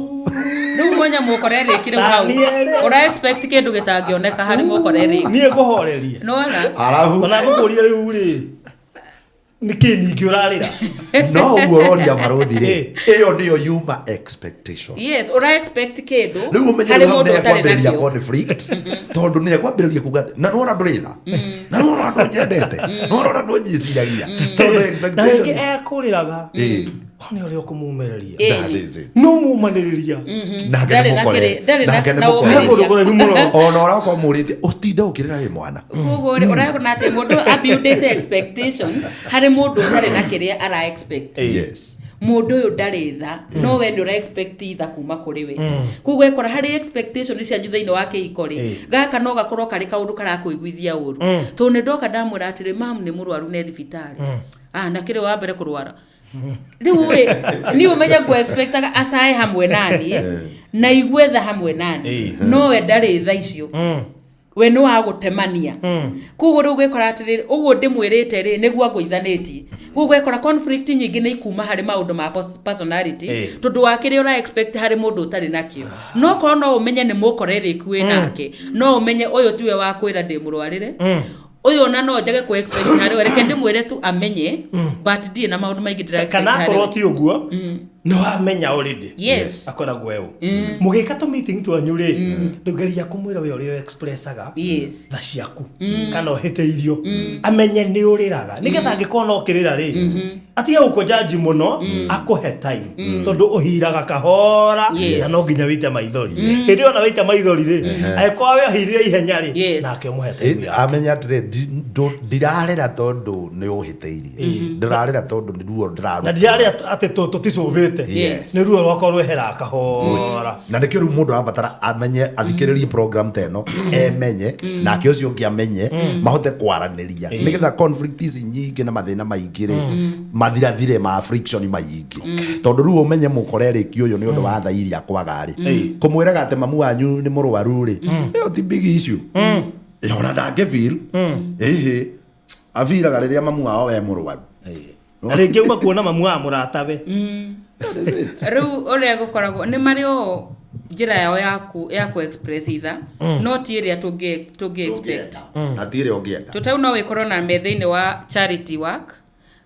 Rĩu mwenya mũkore rĩki rĩu hau Daniel. ũra expect kĩndũ gĩtangĩoneka harĩ mũkore rĩki. Niĩ ngũhorerie. Nona arabu Ona ngũkũria rĩu rĩ. Nĩkĩ ningĩ ũrarĩra? No ũguo ũroria barũthi rĩ, ĩyo nĩyo yuma expectation. Yes, ũra expect kĩndũ Rĩu ũmenye harĩ rĩu hau mũndũ ũtarĩ nĩekwambĩrĩria nakĩo. Conflict, tondũ nĩekwambĩrĩria kuga atĩ na nĩwona ndũrĩ tha, na nĩwona ndũnyendete, nĩwona ndũnjiciragia, tondũ Na expectation rĩngĩ ekũrĩraga. Nĩ ũrĩa ũkũmũmĩrĩria. That is it. No mũmanĩrĩria. Nake Ndarĩ nĩ na mũkore ndarĩ nake nĩ na mũkore. He kũndũ kũraihu mũno. Ona ũrakorwo mũrĩtie ũtinde ũkĩrĩra wĩ mwana. Koguo rĩ, ũrona atĩ mũndũ abuildĩte expectation harĩ mũndũ ũtarĩ na kĩrĩa ara expect. Mũndũ ũyũ ndarĩ tha, no we nĩ ũra expect tha kuma kũrĩ we. Koguo ekora harĩ expectation cianyu thĩinĩ wa kĩhiko rĩ, gaka no gakorwo karĩ kaũndũ karakũiguithia ũru, tondũ nĩ ndoka ndamwĩra atĩrĩ, mam nĩ mũrwaru ne thibitarĩ. Ah, na kĩrĩ wa mbere kũrwara rĩu ĩ, niĩ ũmenye ngũ expectaga acae hamwe naniĩ na igue tha hamwe naniĩ, no we ndarĩ tha icio, we nĩ wa gũtemania. Koguo rĩu gwĩkora atĩrĩrĩ, ũguo ndĩmwĩrĩte rĩ, nĩguo angũithanĩtie. Koguo gwĩkora conflict nyingĩ nĩ ikuma harĩ maũndũ ma personality, tondũ wa kĩrĩa ũra expect harĩ mũndũ ũtarĩ nakĩo. No korwo no ũmenye nĩ mũkorerĩku wĩ nake, no ũmenye ũyũ tiwe wa kwĩra ndĩ mũrwarĩre ũyũ, ona no njage kũ expect harĩ we, reke ndĩmwĩre tu amenye, but ndirĩ na maũndũ maingĩ ndĩra expect Kana harĩ akorwo we. ti ũguo, nĩ wamenya already. Akoragwo eũ mũgĩka tũ meeting twanyu rĩ, rĩu geria kũmwĩra we ũrĩa expressaga tha ciaku kana ũhĩtĩirio, amenye nĩ ũrĩraga, nĩgetha angĩkorwo no kĩrĩra rĩ, atige gũkũnjanji mũno, akũhe time, tondũ ũhiraga kahora. Na no nginya wĩite maithori. Hĩndĩ ĩyo ona wĩite maithori rĩ, angĩkorwo we ũhirire ihenya rĩ, nake ũmũhe time yake. Amenya atĩrĩ, ndirarĩra tondũ nĩ ũhĩtĩirie, ndĩrarĩra tondũ nĩ ruo Na ndĩraruta. ndirarĩa atĩ tũticũvĩte. Nĩ ruo rwakwa rweheraga kahora. Na nĩkĩo rĩu mũndũ arabatara amenye, athikĩrĩrie program ta ĩno, emenye, nake ũcio ũngĩ amenye, mahote kwaranĩria, nĩgetha conflict ici nyingĩ na mathĩna maingĩ rĩ mathirathire, ma friction maingĩ, tondũ rĩu ũmenye mũkorerĩki ũyũ nĩ ũndũ wa tha iria kwaga rĩ, kũmwĩraga atĩ mamu wanyu nĩ mũrwaru rĩ, ĩyo ti big issue. Ĩ, ona ndangĩ feel ĩhĩ abiraga rĩrĩa mamu wao we mũrwaru. Na rĩngĩ uma kuona mamu wa mũratawe. Rĩu ũrĩa gũkoragwo nĩ marĩ o njĩra yao ya ku express itha, no ti ĩrĩa tũngĩ expect. Na ti ĩrĩa ũngĩenda. Tũtau no wĩkorwo na me thĩinĩ wa charity work,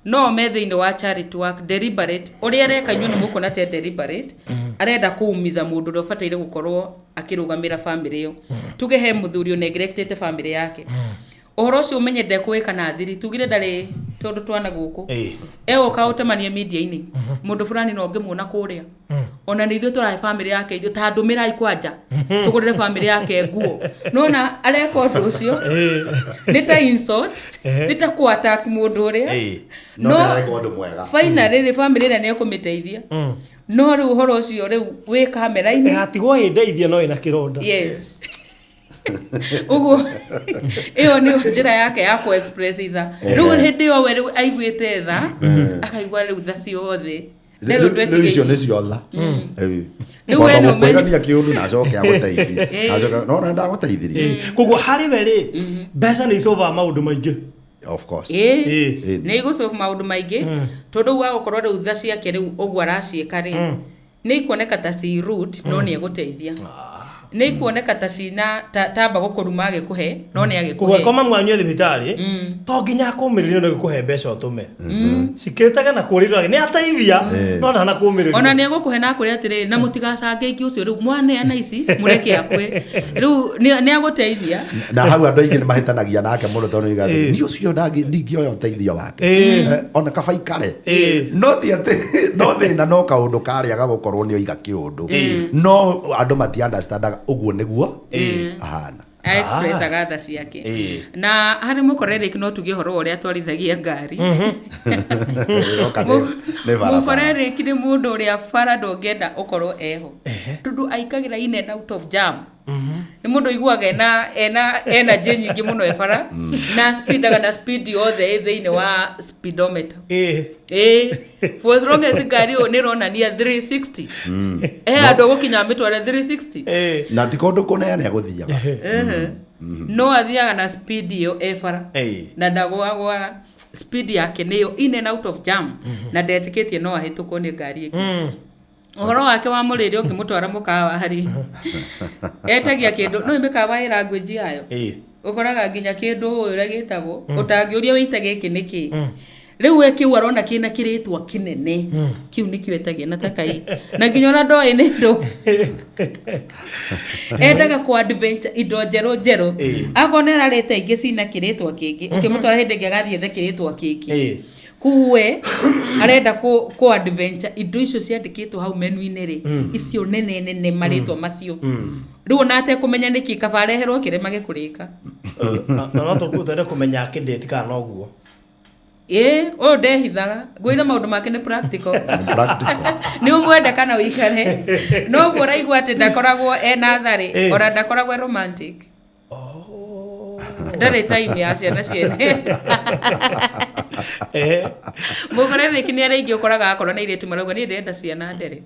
no me thĩinĩ wa charity work deliberate. Ũrĩa areka inyuĩ nĩ mũkuona te deliberate, arenda kũumiza mũndũ ũrĩa ũbataire gũkorwo akĩrũgamĩra family ĩyo. Tuge he mũthuri ũneglectĩte family yake, ũhoro ũcio ũmenye ndekũwĩka na thiri, tugire ndarĩ tondũ twana gũkũ egũka ũtemanie media-inĩ, mũndũ fulani no ũngĩmuona kũrĩa, ona nĩ ithuĩ tũrahe family yake irio, ta ndũmĩrai kwanja tũgũrĩre family yake nguo. Nona areka ũndũ ũcio nĩ ta insult, nĩ ta kũ attack mũndũ ũrĩa. No ndareka ũndũ mwega. Finally rĩ, family ĩrĩa nĩ ekũmĩteithia, no rĩu ũhoro ũcio rĩu wĩ kamera-inĩ. Ĩgatigwo ĩndeithia no ĩna kĩronda. Yes, ũguo ĩyo nĩyo njĩra yake ya kũ express itha. Rĩu hĩndĩ ĩyo we rĩu aiguĩte tha, akaigua rĩu tha ciothe. Rĩu Rĩu icio ndwetigĩirie. nĩcio tha. Rĩu we nĩ ũmenye- Kwĩrania kĩũndũ na acoke agũteithie. Acoke no na ndagũteithirie. Koguo harĩ we rĩ, mbeca nĩ icovaga maũndũ maingĩ. Of course. Ĩĩ, nĩ igũcoba maũndũ maingĩ, tondũ rĩu wagũkorwo rĩu tha ciake rĩu ũguo araciĩka rĩ, nĩ ikuoneka ta ci rude, no nĩ egũteithia. Nĩ ikuoneka ta cina tamba gũkũruma agĩkũhe, no nĩ Koguo agĩkũhe. koma mwanyu thibitarĩ, to nginya akũmĩrĩrio nĩ gũkũhe mbeca ũtũme cikĩtage na kũrĩrwo nĩ ateithia, no ndanakũmĩrĩria. Ona nĩ egũkũhe na akwĩre atĩrĩ, na mũtigacange ingĩ, ũcio rĩu mwaneana ici mũreke akue, rĩu nĩ agũteithia. Na hau andũ aingĩ nĩ mahĩtanagia nake mũno, tondũ nĩ atĩ niĩ ũcio ndingĩoya ũteithio wake. Ona kaba ikare. No ti atĩ no thĩna, no kaũndũ karĩaga gũkorwo nĩ oiga kĩũndũ, no andũ mati understandaga ũguo nĩguo ahana. Expressaga tha ciake. Na harĩ mũkorerĩki, no tuge ũhoro wa ũrĩa atwarithagia ngari. Ĩroka nĩ barabara. Mũkorerĩki nĩ mũndũ ũrĩa bara ndũngĩenda ũkorwo eho, tondũ aikagĩra in and out of jam. Nĩ mũndũ ũiguaga ena energy nyingĩ mũno e bara, na speedaga na speed yothe ĩ thĩinĩ wa speedometer. Ĩĩ, for as long as ngari ĩyo nĩ ĩronania 360, he andũ gũkinya mĩtware 360. Na ti kũndũ kũnene agũthiaga. No athiaga na speed ĩyo e bara na ndagũagũaga, speed yake nĩyo in and out of jam, na ndetĩkĩtie no ahĩtũkwo nĩ ngari ĩngĩ. Ũhoro wake wa mũrĩre, ũngĩmũtwara mũkawa harĩ etagia kĩndũ, no mĩkawa ĩ language yayo. Ũkoraga nginya kĩndũ ũyũ ũrĩa gĩtagwo ũtangĩũria wĩite gĩkĩ nĩ kĩ. Rĩu we kĩu arona kĩna kĩrĩtwa kĩnene, kĩu nĩkĩo etagia na takai, na nginya ona ndoĩ nĩ ndũ endaga kũ adventure indo njerũ njerũ. Akorwo nĩ ararĩte ingĩ cina kĩrĩtwa kĩngĩ, ũkĩmũtwara hĩndĩ ĩngĩ agathiĩ ethe kĩrĩtwa kĩngĩ. Koguo we arenda kũ adventure indo icio ciandĩkĩtwo hau menu-inĩ rĩ, icio nene nene, marĩtwa macio. Rĩu ona atekũmenya nĩkĩ, kaba areherwo kĩrema gĩkũrĩka. Na no tũkwende kũmenya akĩndĩti kana noguo. Ĩ, ũyũ ndehithaga, ngwĩre maũndũ make nĩ practical. Practical. Nĩ ũmwende kana ũikare noguo. Ũraigua atĩ ndakoragwo ena tharĩ, ona ndakoragwo e romantic, ndarĩ time ya ciana ciene. Mũgũre rĩki nĩ arĩa aingĩ ũkoraga akorwo nĩ airĩtu marauga, "Niĩ ndĩrenda ciana ndere,"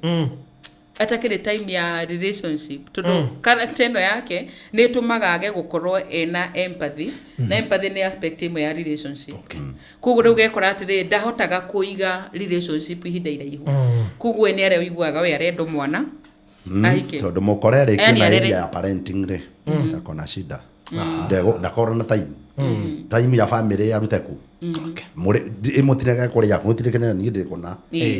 atakĩrĩ time ya relationship, tondũ character ĩno yake nĩ ĩtũmaga age gũkorwo ena empathy, na empathy nĩ aspect ĩmwe ya relationship. Koguo rĩu gekora atĩrĩ, ndahotaga kũiga relationship ihinda iraihu. Koguo we nĩ arĩa ũiguaga we arenda mwana ahike. Tondũ mũkore rĩ, Yani kĩna area ya parenting rĩ, akona shida. Ndakorwo na time ya family arute ku mũtirege kũrĩa, mũtirege niĩ ndĩ kũna na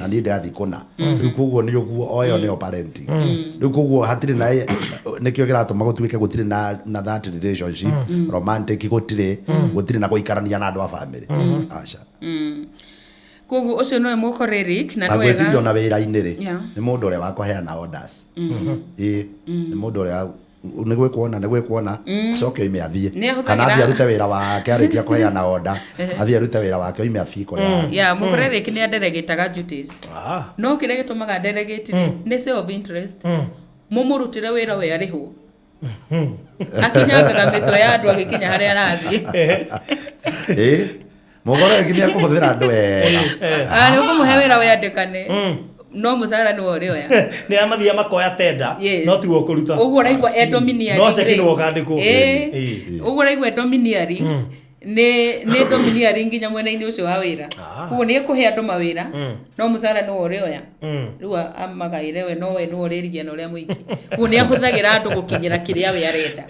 niĩ ndĩrathiĩ kũna. Rĩu koguo nĩ ũguo o ĩyo nĩyo parenting. Rĩu koguo hatirĩ na, nĩkĩo kĩratũma gũtuĩke gũtirĩ na that relationship romantic, gũtirĩ na gũikarania na andũ a family, aca. Koguo ũcio nĩwe mũkoreric na na nĩ ngwĩciria wega. Ona wĩra-inĩ rĩ, nĩ mũndũ ũrĩa wa kũheana orders. Ĩĩ, nĩ mũndũ ũrĩa nĩ gwĩkwo na nĩ gwĩkwo na acoke oime athiĩ. Nĩ ahũthagĩra- Kana athiĩ arute wĩra wake, arĩkia kũheana order athiĩ arute wĩra wake, oime athiĩ kũrĩa. Ya mũkoreric nĩ adelegataga duties, no kĩrĩa gĩtũmaga delegate rĩ, nĩ self interest. Mũmũrutĩre wĩra, we arĩhwo. Akinyangaga mĩtwe ya andũ agĩkinya harĩa arathiĩ. Ĩĩ, mũgoro ĩngĩ nĩ ekũhũthĩra andũ wega. Ah, nĩ ũkũmũhe wĩra we andĩkane, no mũcara nĩwe ũrĩoya. Nĩ arĩa mathiaga makoya tenda, no tiwe ũkũruta. Ũguo ũraigua e domineering No ceki rĩ. nĩwe ũkandĩkwo. Ũguo ũraigua e domineering, nĩ domineering nginya mwena-inĩ ũcio wa wĩra. Koguo nĩ ekũhe andũ mawĩra, no mũcara nĩwe ũrĩoya. Rĩu amagaĩre we, no we nĩwe ũrĩrigia na ũrĩa mũingĩ. Koguo nĩ ahũthagĩra andũ gũkinyĩra kĩrĩa we arenda.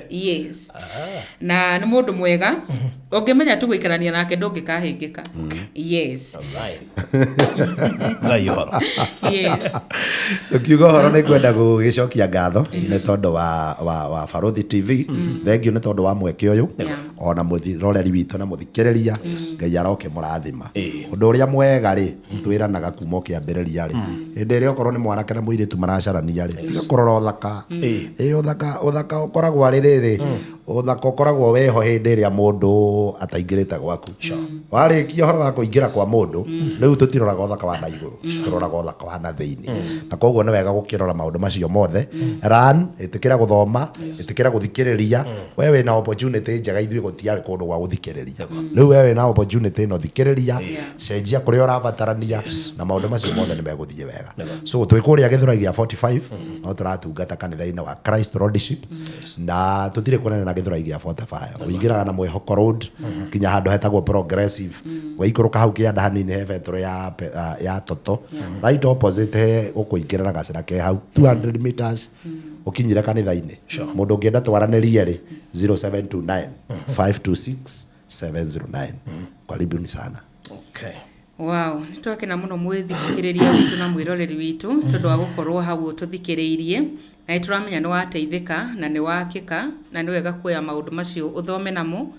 Yes, na nĩ mũndũ mwega, ũngĩmenya tu gũikarania nake ndũngĩkahĩngĩka. Yes. Alright. Ngai ũhoro. Yes. Ũkiuga ũhoro, nĩ ngwenda gũgĩcokia ngatho nĩ tondũ wa Baruthi TV. Thengiũ nĩ tondũ wa mweke ũyũ, ona mũroreri witũ na mũthikĩrĩria. Ngai arokĩmũrathima. Ũndũ ũrĩa mwega rĩ, twĩranaga kuma ũkĩambĩrĩria rĩ, hĩndĩ ĩrĩa okorwo nĩ mwanake na mũirĩtu maracarania rĩ, tiga kũrora ũthaka. Ĩ, ũthaka ũkoragwo arĩ rĩrĩ, ũthaka ũkoragwo wĩho hĩndĩ ĩrĩa mũndũ ataingĩrĩte gwaku. Warĩkia ũhoro wa kũingĩra kwa mũndũ, rĩu tũtiroraga ũthaka wa na igũrũ, tũroraga ũthaka wa na thĩinĩ. Na koguo nĩ wega gũkĩrora maũndũ macio mothe. Run, ĩtĩkĩra gũthoma, ĩtĩkĩra gũthikĩrĩria. We wĩna opportunity njega, ithuĩ gũtiarĩ kũndũ gwa gũthikĩrĩria. Rĩu we wĩna opportunity ĩno, thikĩrĩria, cenjia kũrĩa ũrabatarania, na maũndũ macio mothe nĩ megũthiĩ wega. So twĩ kũrĩa Gĩthũrai gĩa 45, no tũratungata kanitha-inĩ wa Christ Lordship, na tũtirĩ kũnene na Gĩthũrai gĩa 45. Ũingĩraga na Mwĩhoko Road kinya handũ hetagwo Progressive, waikũrũka hau kĩanda hanini he betũrũ ya Toto, right opposite he ũkũingĩra na gacĩra ke hau 200 meters ũkinyire kanitha-inĩ. Mũndũ ũngĩenda twaranĩrie rĩ, 0729 526 709. Karibuni sana. Okay. Wow, nĩ twakena mũno mwĩthikĩrĩria witũ na mwĩroreri witũ tondũ wa gũkorwo hau ũtũthikĩrĩirie, na nĩ tũramenya nĩ wateithĩka na nĩ wakĩka, na nĩ wega kuoya maũndũ macio ũthome namo,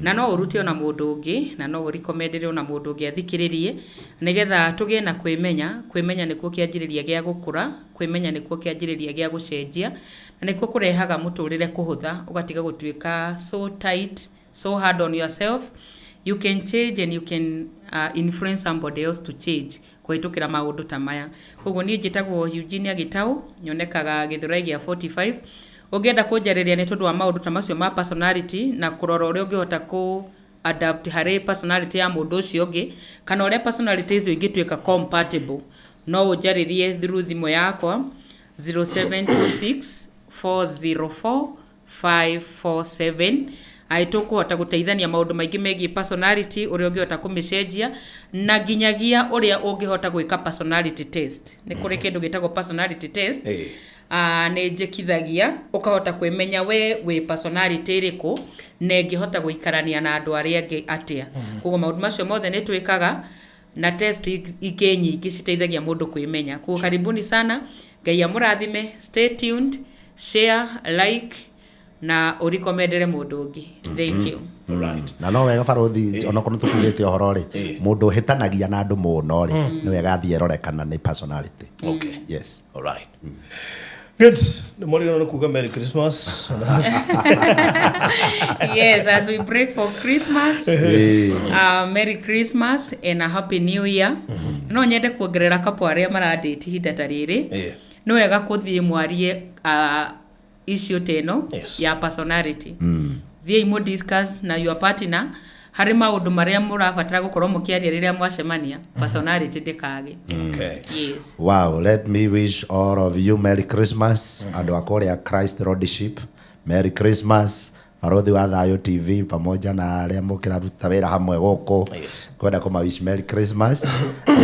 na no ũrute ona mũndũ ũngĩ, na no ũrecommendere ona mũndũ ũngĩ athikĩrĩrie, nĩgetha tũgĩe na kwĩmenya. Kwĩmenya nĩkuo kĩanjĩrĩria gĩa gũkũra, kwĩmenya nĩkuo kĩanjĩrĩria gĩa gũcenjia, na nĩkuo kũrehaga mũtũrĩre kũhũtha, ũgatiga gũtuĩka so tight, so hard on yourself. You can change and you can influence somebody else to change kũhĩtũkĩra maũndũ ta maya. Koguo niĩ njĩtagwo Eugenia Gĩtaũ, nyonekaga Gĩthũrai gĩa 45. Ũngĩenda kũnjarĩria nĩ tondũ wa maũndũ ta macio ma personality na kũrora ũrĩa ũngĩhota kũ adapt harĩ personality ya mũndũ ũcio ũngĩ, kana ũrĩa personality icio ingĩtuĩka compatible, no ũnjarĩrie through thimũ yakwa 0726 404 547. Aĩ, tũkũhota gũteithania maũndũ maingĩ megiĩ personality, ũrĩa ũngĩhota kũmĩcenjia, na nginyagia ũrĩa ũngĩhota gwĩka personality test. Nĩ kũrĩ kĩndũ gĩtagwo personality test. Nĩ njĩkithagia ũkahota kwĩmenya we wĩ personality ĩrĩkũ na ĩngĩhota gũikarania na andũ arĩa angĩ atĩa. Koguo maũndũ macio mothe nĩ twĩkaga na test ingĩ nyingĩ citeithagia mũndũ kwĩmenya. Koguo karibuni sana, Ngai amũrathime, stay tuned, share, like na ũrikomendere mũndũ ũngĩ. Thank you. Alright. Na no wega barothi, onokorwo nĩ tũkugĩte ũhoro rĩ, mũndũ ũhĩtanagia na andũ mũno rĩ, nĩ wega athiĩ erore kana nĩ personality. Yes. All right. Good. Nĩ mwarigana nĩ kuga Merry Christmas. Yes, as we break for Christmas, Merry Christmas and a Happy New Year. No nyende kuongerera kapo arĩa maradate ihinda ta rĩrĩ. Nĩ wega kũthiĩ mwarie issue ta ĩno ya personality. Thiĩi mũ discuss na your partner harĩ maũndũ marĩa mũrabatara gũkorwo mũkĩaria rĩrĩa mwacemania, personality ndĩkage. Yes. Wow, let me wish all of you Merry Christmas. Andũ a kũrĩa Christ Lordship, Merry Christmas. Barothi wa Thayo TV pamoja na arĩa mũkĩraruta wĩra hamwe gũkũ. Kwenda kũma wish Merry Christmas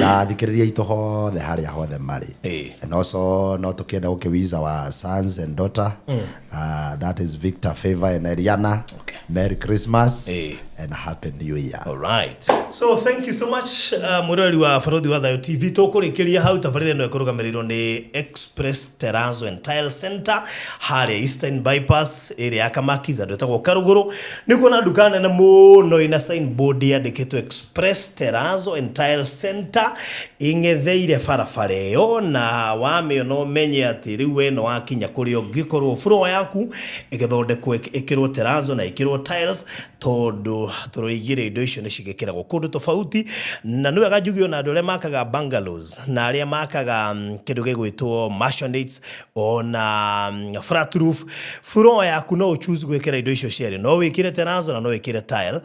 na athikĩrĩria aitũ hothe harĩa hothe marĩ. And also no tũkĩenda gũkĩ wish our sons and daughter, that is Victor, Favor and Eliana. Merry Christmas and Happy New Year. All right. So thank you so much, mwĩroreri wa Barothi wa Thayo TV. Tũkũrĩkĩria hau. Tabarĩra ĩno ĩkũrũgamĩrĩirwo nĩ Express Terrazzo and Tile Center harĩa Eastern Bypass ĩrĩa ya Kamakis, andũ ĩtagwo Karũgũrũ. Nĩ kuona nduka nene mũno ĩna signboard yandĩkĩtwo Express Terrazzo and Tile Center ing'etheire barabara ĩyo, na wamĩona ũmenye atĩ rĩu we no wakinya kũrĩa ũngĩkorwo floor yaku ĩgĩthondekwo, ĩkĩrwo terrazzo na ĩkĩrwo tiles, tondũ tũroigire indo icio nĩ cigĩkĩragwo kũndũ tofauti. Na nĩ wega njuge ona andũ arĩa makaga bungalows na arĩa makaga kĩndũ gĩgwĩtwo mansionates ona flat roof, floor yaku no ũchoose gwĩkĩra indo icio cierĩ, no wĩkĩre terrazzo na no wĩkĩre tile.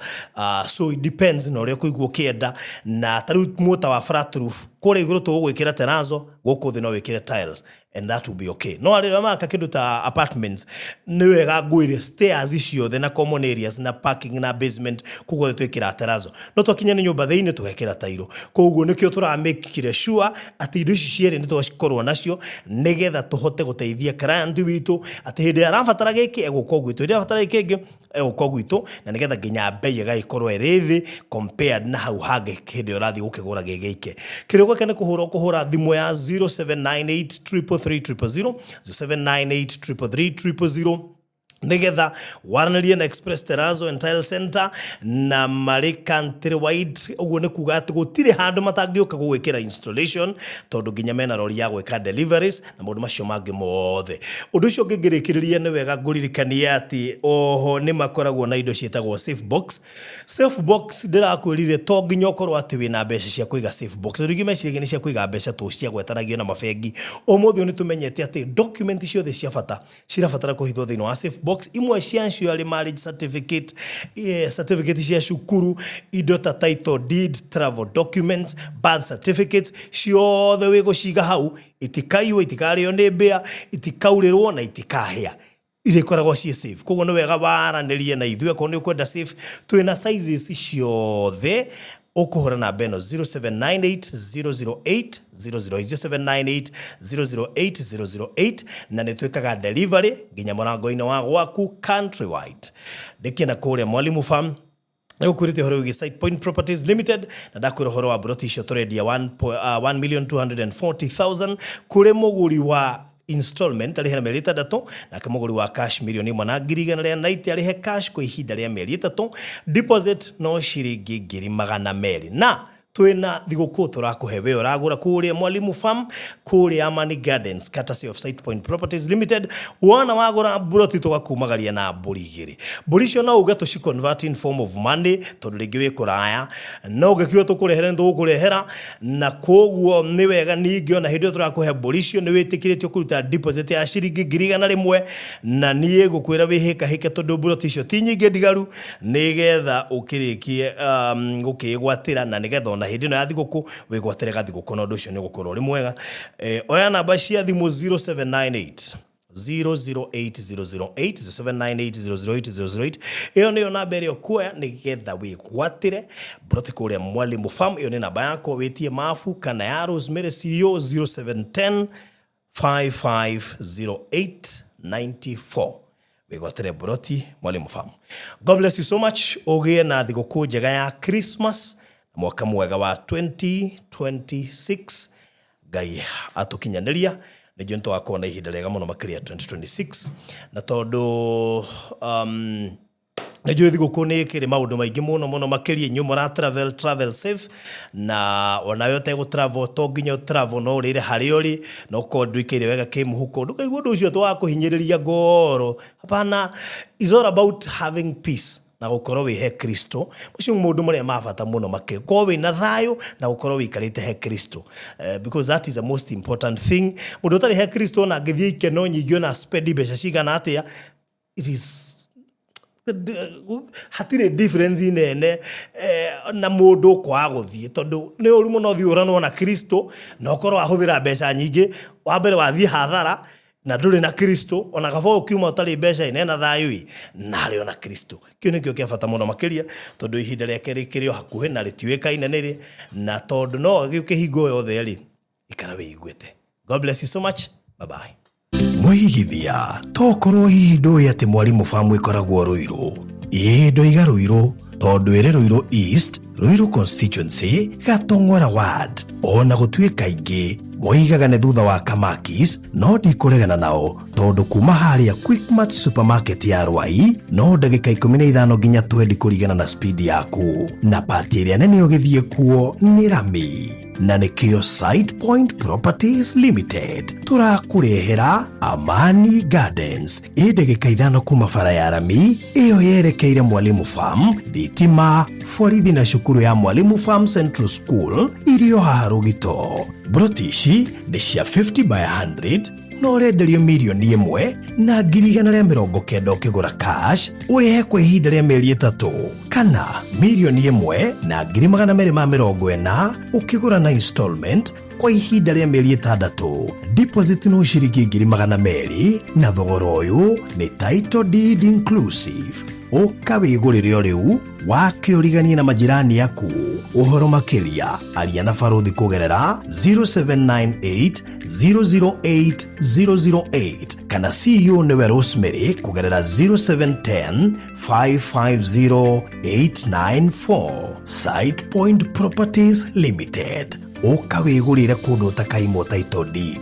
So it depends na ũrĩa ũkũigua ũkĩenda. Na ta rĩu mwota wa flat roof, kũrĩa igũrũ tũgũgwĩkĩra terrazzo, gũkũ thĩ no wĩkĩre tiles and that will be okay. No arĩa maka kĩndũ ta apartments, nĩ wega ngwĩre stairs ciothe na common areas na parking na basement, koguo twĩkĩra terrazzo. No twakinya nĩ nyũmba thĩinĩ, tũgekĩra tairo. Koguo nĩkĩo tũramĩkire sure atĩ indo ici cierĩ nĩ twakorwo nacio, nĩgetha tũhote gũteithia client witũ atĩ hĩndĩ ĩrĩa arabatara gĩkĩ egũka gwitũ, hĩndĩ ĩrĩa arabatara gĩkĩ kĩngĩ egũka gwitũ, na nĩgetha nginya mbei ĩgagĩkorwo ĩrĩ thĩ compared na hau hangĩ hĩndĩ ĩrĩa ũrathiĩ gũkĩgũra gĩ gĩike. Kĩrĩa ũgwĩka nĩ kũhũra, ũkũhũra thimũ ya 0798 333 000, 0798 333 000, nigetha waranĩrie na Express Terrazzo and Tile Center, na marĩ country wide. Ũguo nĩ kuga atĩ gũtirĩ handũ matangĩũka gũgwĩkĩra installation, tondũ nginya mena rori ya gwĩka deliveries na maũndũ macio mangĩ mothe. Ũndũ ũcio ũngĩ ngĩrĩkĩrĩria, nĩ wega ngũririkanie atĩ oho nĩ makoragwo na indo ciĩtagwo safe box. Safe box, ndĩrakwĩrire to nginya ũkorwo atĩ wĩna mbeca cia kũiga safe box. Rĩngĩ meciragia nĩ cia kũiga mbeca tũ cia gwetanagio na mabengi. Ũmũthĩ ũyũ nĩ tũmenyete atĩ document ciothe cia bata cirabatara kũhithwo thĩinĩ wa safe box. Imwe ciacio arĩ marriage certificate, certificate cia cukuru, indo ta title deed, travel documents, birth certificates, ciothe wĩ gũciga hau, itikaiywo, itikarĩo nĩ mbĩa, itikaurĩrwo na itikahĩa, irĩkoragwo ciĩ safe. Koguo nĩ wega waranĩrie na ithuĩ akorwo nĩ ũkwenda safe. Twĩna sizes ciothe. Ũkũhũra namba ĩno 0798 008 008, 0798 008 008, na nĩ twĩkaga delivery nginya mũrango-inĩ wa gwaku countrywide. Ndĩkiena kũrĩa Mwalimu Farm nĩ gũkwĩrĩte ũhoro wĩgiĩ Site Point Properties Limited, na ndakwĩra ũhoro wa broti icio tũrendia 1,240,000 kũrĩ mũgũri wa installment arĩhe na mĩeri 6, nake mũgũri wa cash 1,190,000 arĩhe cash kwa ihinda rĩa mĩeri 3, deposit no ciringi 200,000. Na twĩna thigũkũ tũrakũhe we ũragũra kũrĩa Mwalimu Farm, kũrĩa Amani Gardens, courtesy of Site Point Properties Limited. Wona wagũra mburoti, tũgakumagaria na mbũri igĩrĩ. Mbũri icio no uge tũci convert in form of money, tondũ rĩngĩ wĩ kũraya, no ũngĩkiuga tũkũrehere, nĩ tũgũkũrehera. Na koguo nĩ wega ningĩ ona hĩndĩ ĩyo tũrakũhe mbũri icio, nĩ wĩtĩkĩrĩtio kũruta deposit ya ciringi 100,000. Na niĩ ngũkwĩra wĩhĩkahĩke, tondũ mburoti icio ti nyingĩ ndigaru, nĩgetha ũkĩrĩkie gũkĩgwatĩra, na nĩgetha ona hĩndĩ ĩno ya thigũkũ wĩgwatĩre gathigũkũ, na ũndũ ũcio nĩ ũgũkorwo ũrĩ mwega. Oya namba cia thimũ 0798 008008, 0798 008008. Ĩyo nĩyo namba ĩrĩa ũkuoya nĩgetha wĩgwatĩre mburoti kũrĩa Mwalimu Farm. Ĩyo nĩ namba yakwa, wĩtie mabu kana ya Rosemary CEO 0710. 550894 wĩgwatĩre mburoti Mwalimu Farm. God bless you so much. Ũgĩe na thigũkũ njega ya Christmas na mwaka mwega wa 2026. Ngai atũkinyanĩria nĩnjũĩ nĩtũgakorwo na ihinda rĩega mũno makĩria 2026, na tondũ nĩnjũĩ thigũkũ nĩ ĩkĩrĩ maũndũ maingĩ mũno mũno makĩria. Inyuĩ mũra travel, travel safe, na onawe ũtegũ travel, to nginya ũ travel, no ũrĩre harĩa ũrĩ na ũkorwo ndũikaire wega kĩmũhuko. Ndũkaigua ũndũ ũcio atĩ wa kũhinyĩrĩria ngoro, hapana. Is all about having peace na gũkorwo wĩ he Kristo. Macio maũndũ marĩa ma bata mũno makĩria, gũkorwo wĩna thayũ na gũkorwo wĩikarĩte he Kristo, because that is the most important thing. Mũndũ ũtarĩ he Kristo, ona angĩthiĩ ikeno nyingĩ, ona spend mbeca cigana atĩa, it is hatirĩ difference nene na mũndũ kwaga gũthiĩ, tondũ nĩ ũru mũno ũthiĩ ũranwo na Kristo na ũkorwo wahũthĩra mbeca nyingĩ. Wa mbere wathiĩ hathara na ndũrĩ na Kristo. Ona kaba ũkiuma ũtarĩ mbeca ĩ nena thayũ ĩ na harĩ ona Kristo. Kĩu nĩkĩo kĩa bata mũno makĩria, tondũ ihinda rĩake rĩkĩrĩ o hakuhĩ na rĩtiũĩkaine nĩrĩ, na tondũ no gĩũke hingo yothe rĩ, ikara wĩiguĩte. God bless you so much. Bye bye. Mwĩigithia tokorwo hihi ndũĩ atĩ Mwalimu Farm ĩkoragwo Rũirũ. Ĩĩ, ndoiga Rũirũ tondũ ĩrĩ Rũirũ East, Rũirũ constituency, Gatong'ora ward. Ona gũtuĩka aingĩ moigaga nĩ thutha wa Kamakis, no ndikũregana nao, tondũ kuma harĩa Quickmart supermarket ya Rwai no ndagĩka 15 nginya 20 kũringana na speed yaku, na pati ĩrĩa nene ũgĩthiĩ kuo nĩ rami, na nĩkĩo Site Point Properties Limited tũrakũrehera Amani Gardens, ĩ ndagĩka 5 kuma bara ya rami ĩyo yerekeire Mwalimu Farm. Thitima, borithi na cukuru ya Mwalimu Farm Central School irio haha rũgito. Broti ici nĩ cia 50 by 100 na ũrenderio 1,190,000 ũkĩgũra cash ũrĩhe kwa ihinda rĩa mĩeri 3, kana 1,240,000 ũkĩgũra na installment kwa ihinda rĩa mĩeri 6. Deposit no ciringi 200,000, na thogora ũyũ nĩ title deed inclusive. Ũka wĩgũrĩre o rĩu wake ũriganie na majirani aku. Ũhoro makĩria, aria na barũthi kũgerera 0798 008 008, kana CEO nĩwe Rosemary kũgerera 0710 550 894. Site Point Properties Limited, ũka wĩgũrĩre kũndũ ũtakaimwo title deed.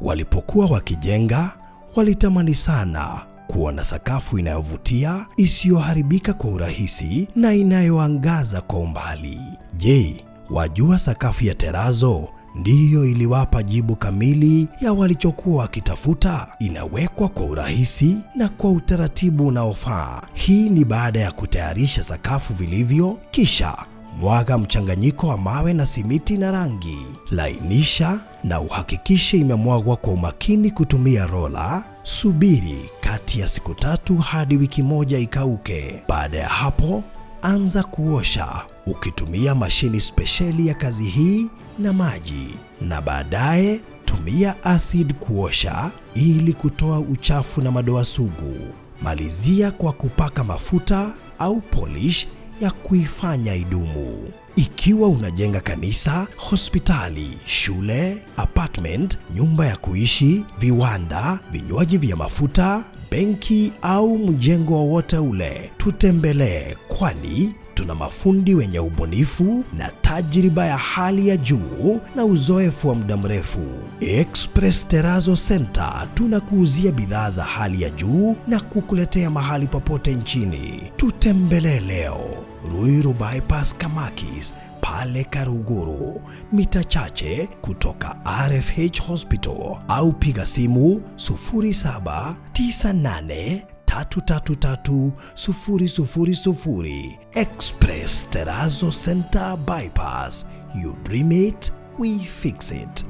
Walipokuwa wakijenga, walitamani sana kuona sakafu inayovutia, isiyoharibika kwa urahisi na inayoangaza kwa umbali. Je, wajua sakafu ya terazo ndiyo iliwapa jibu kamili ya walichokuwa wakitafuta? Inawekwa kwa urahisi na kwa utaratibu unaofaa. Hii ni baada ya kutayarisha sakafu vilivyo, kisha mwaga mchanganyiko wa mawe na simiti na rangi. Lainisha na uhakikishe imemwagwa kwa umakini kutumia rola. Subiri kati ya siku 3 hadi wiki 1 ikauke. Baada ya hapo, anza kuosha ukitumia mashini spesheli ya kazi hii na maji, na baadaye tumia acid kuosha ili kutoa uchafu na madoa sugu. Malizia kwa kupaka mafuta au polish ya kuifanya idumu. Ikiwa unajenga kanisa, hospitali, shule, apartment, nyumba ya kuishi, viwanda, vinywaji vya mafuta, benki au mjengo wowote ule, tutembelee, kwani tuna mafundi wenye ubunifu na tajriba ya hali ya juu na uzoefu wa muda mrefu. Express Terrazzo Center tunakuuzia bidhaa za hali ya juu na kukuletea mahali popote nchini. Tutembelee leo Ruiru Bypass, Kamakis, pale Karuguru, mita chache kutoka RFH Hospital, au piga simu 0798 333 000. Express Terrazzo Center Bypass. You dream it, we fix it.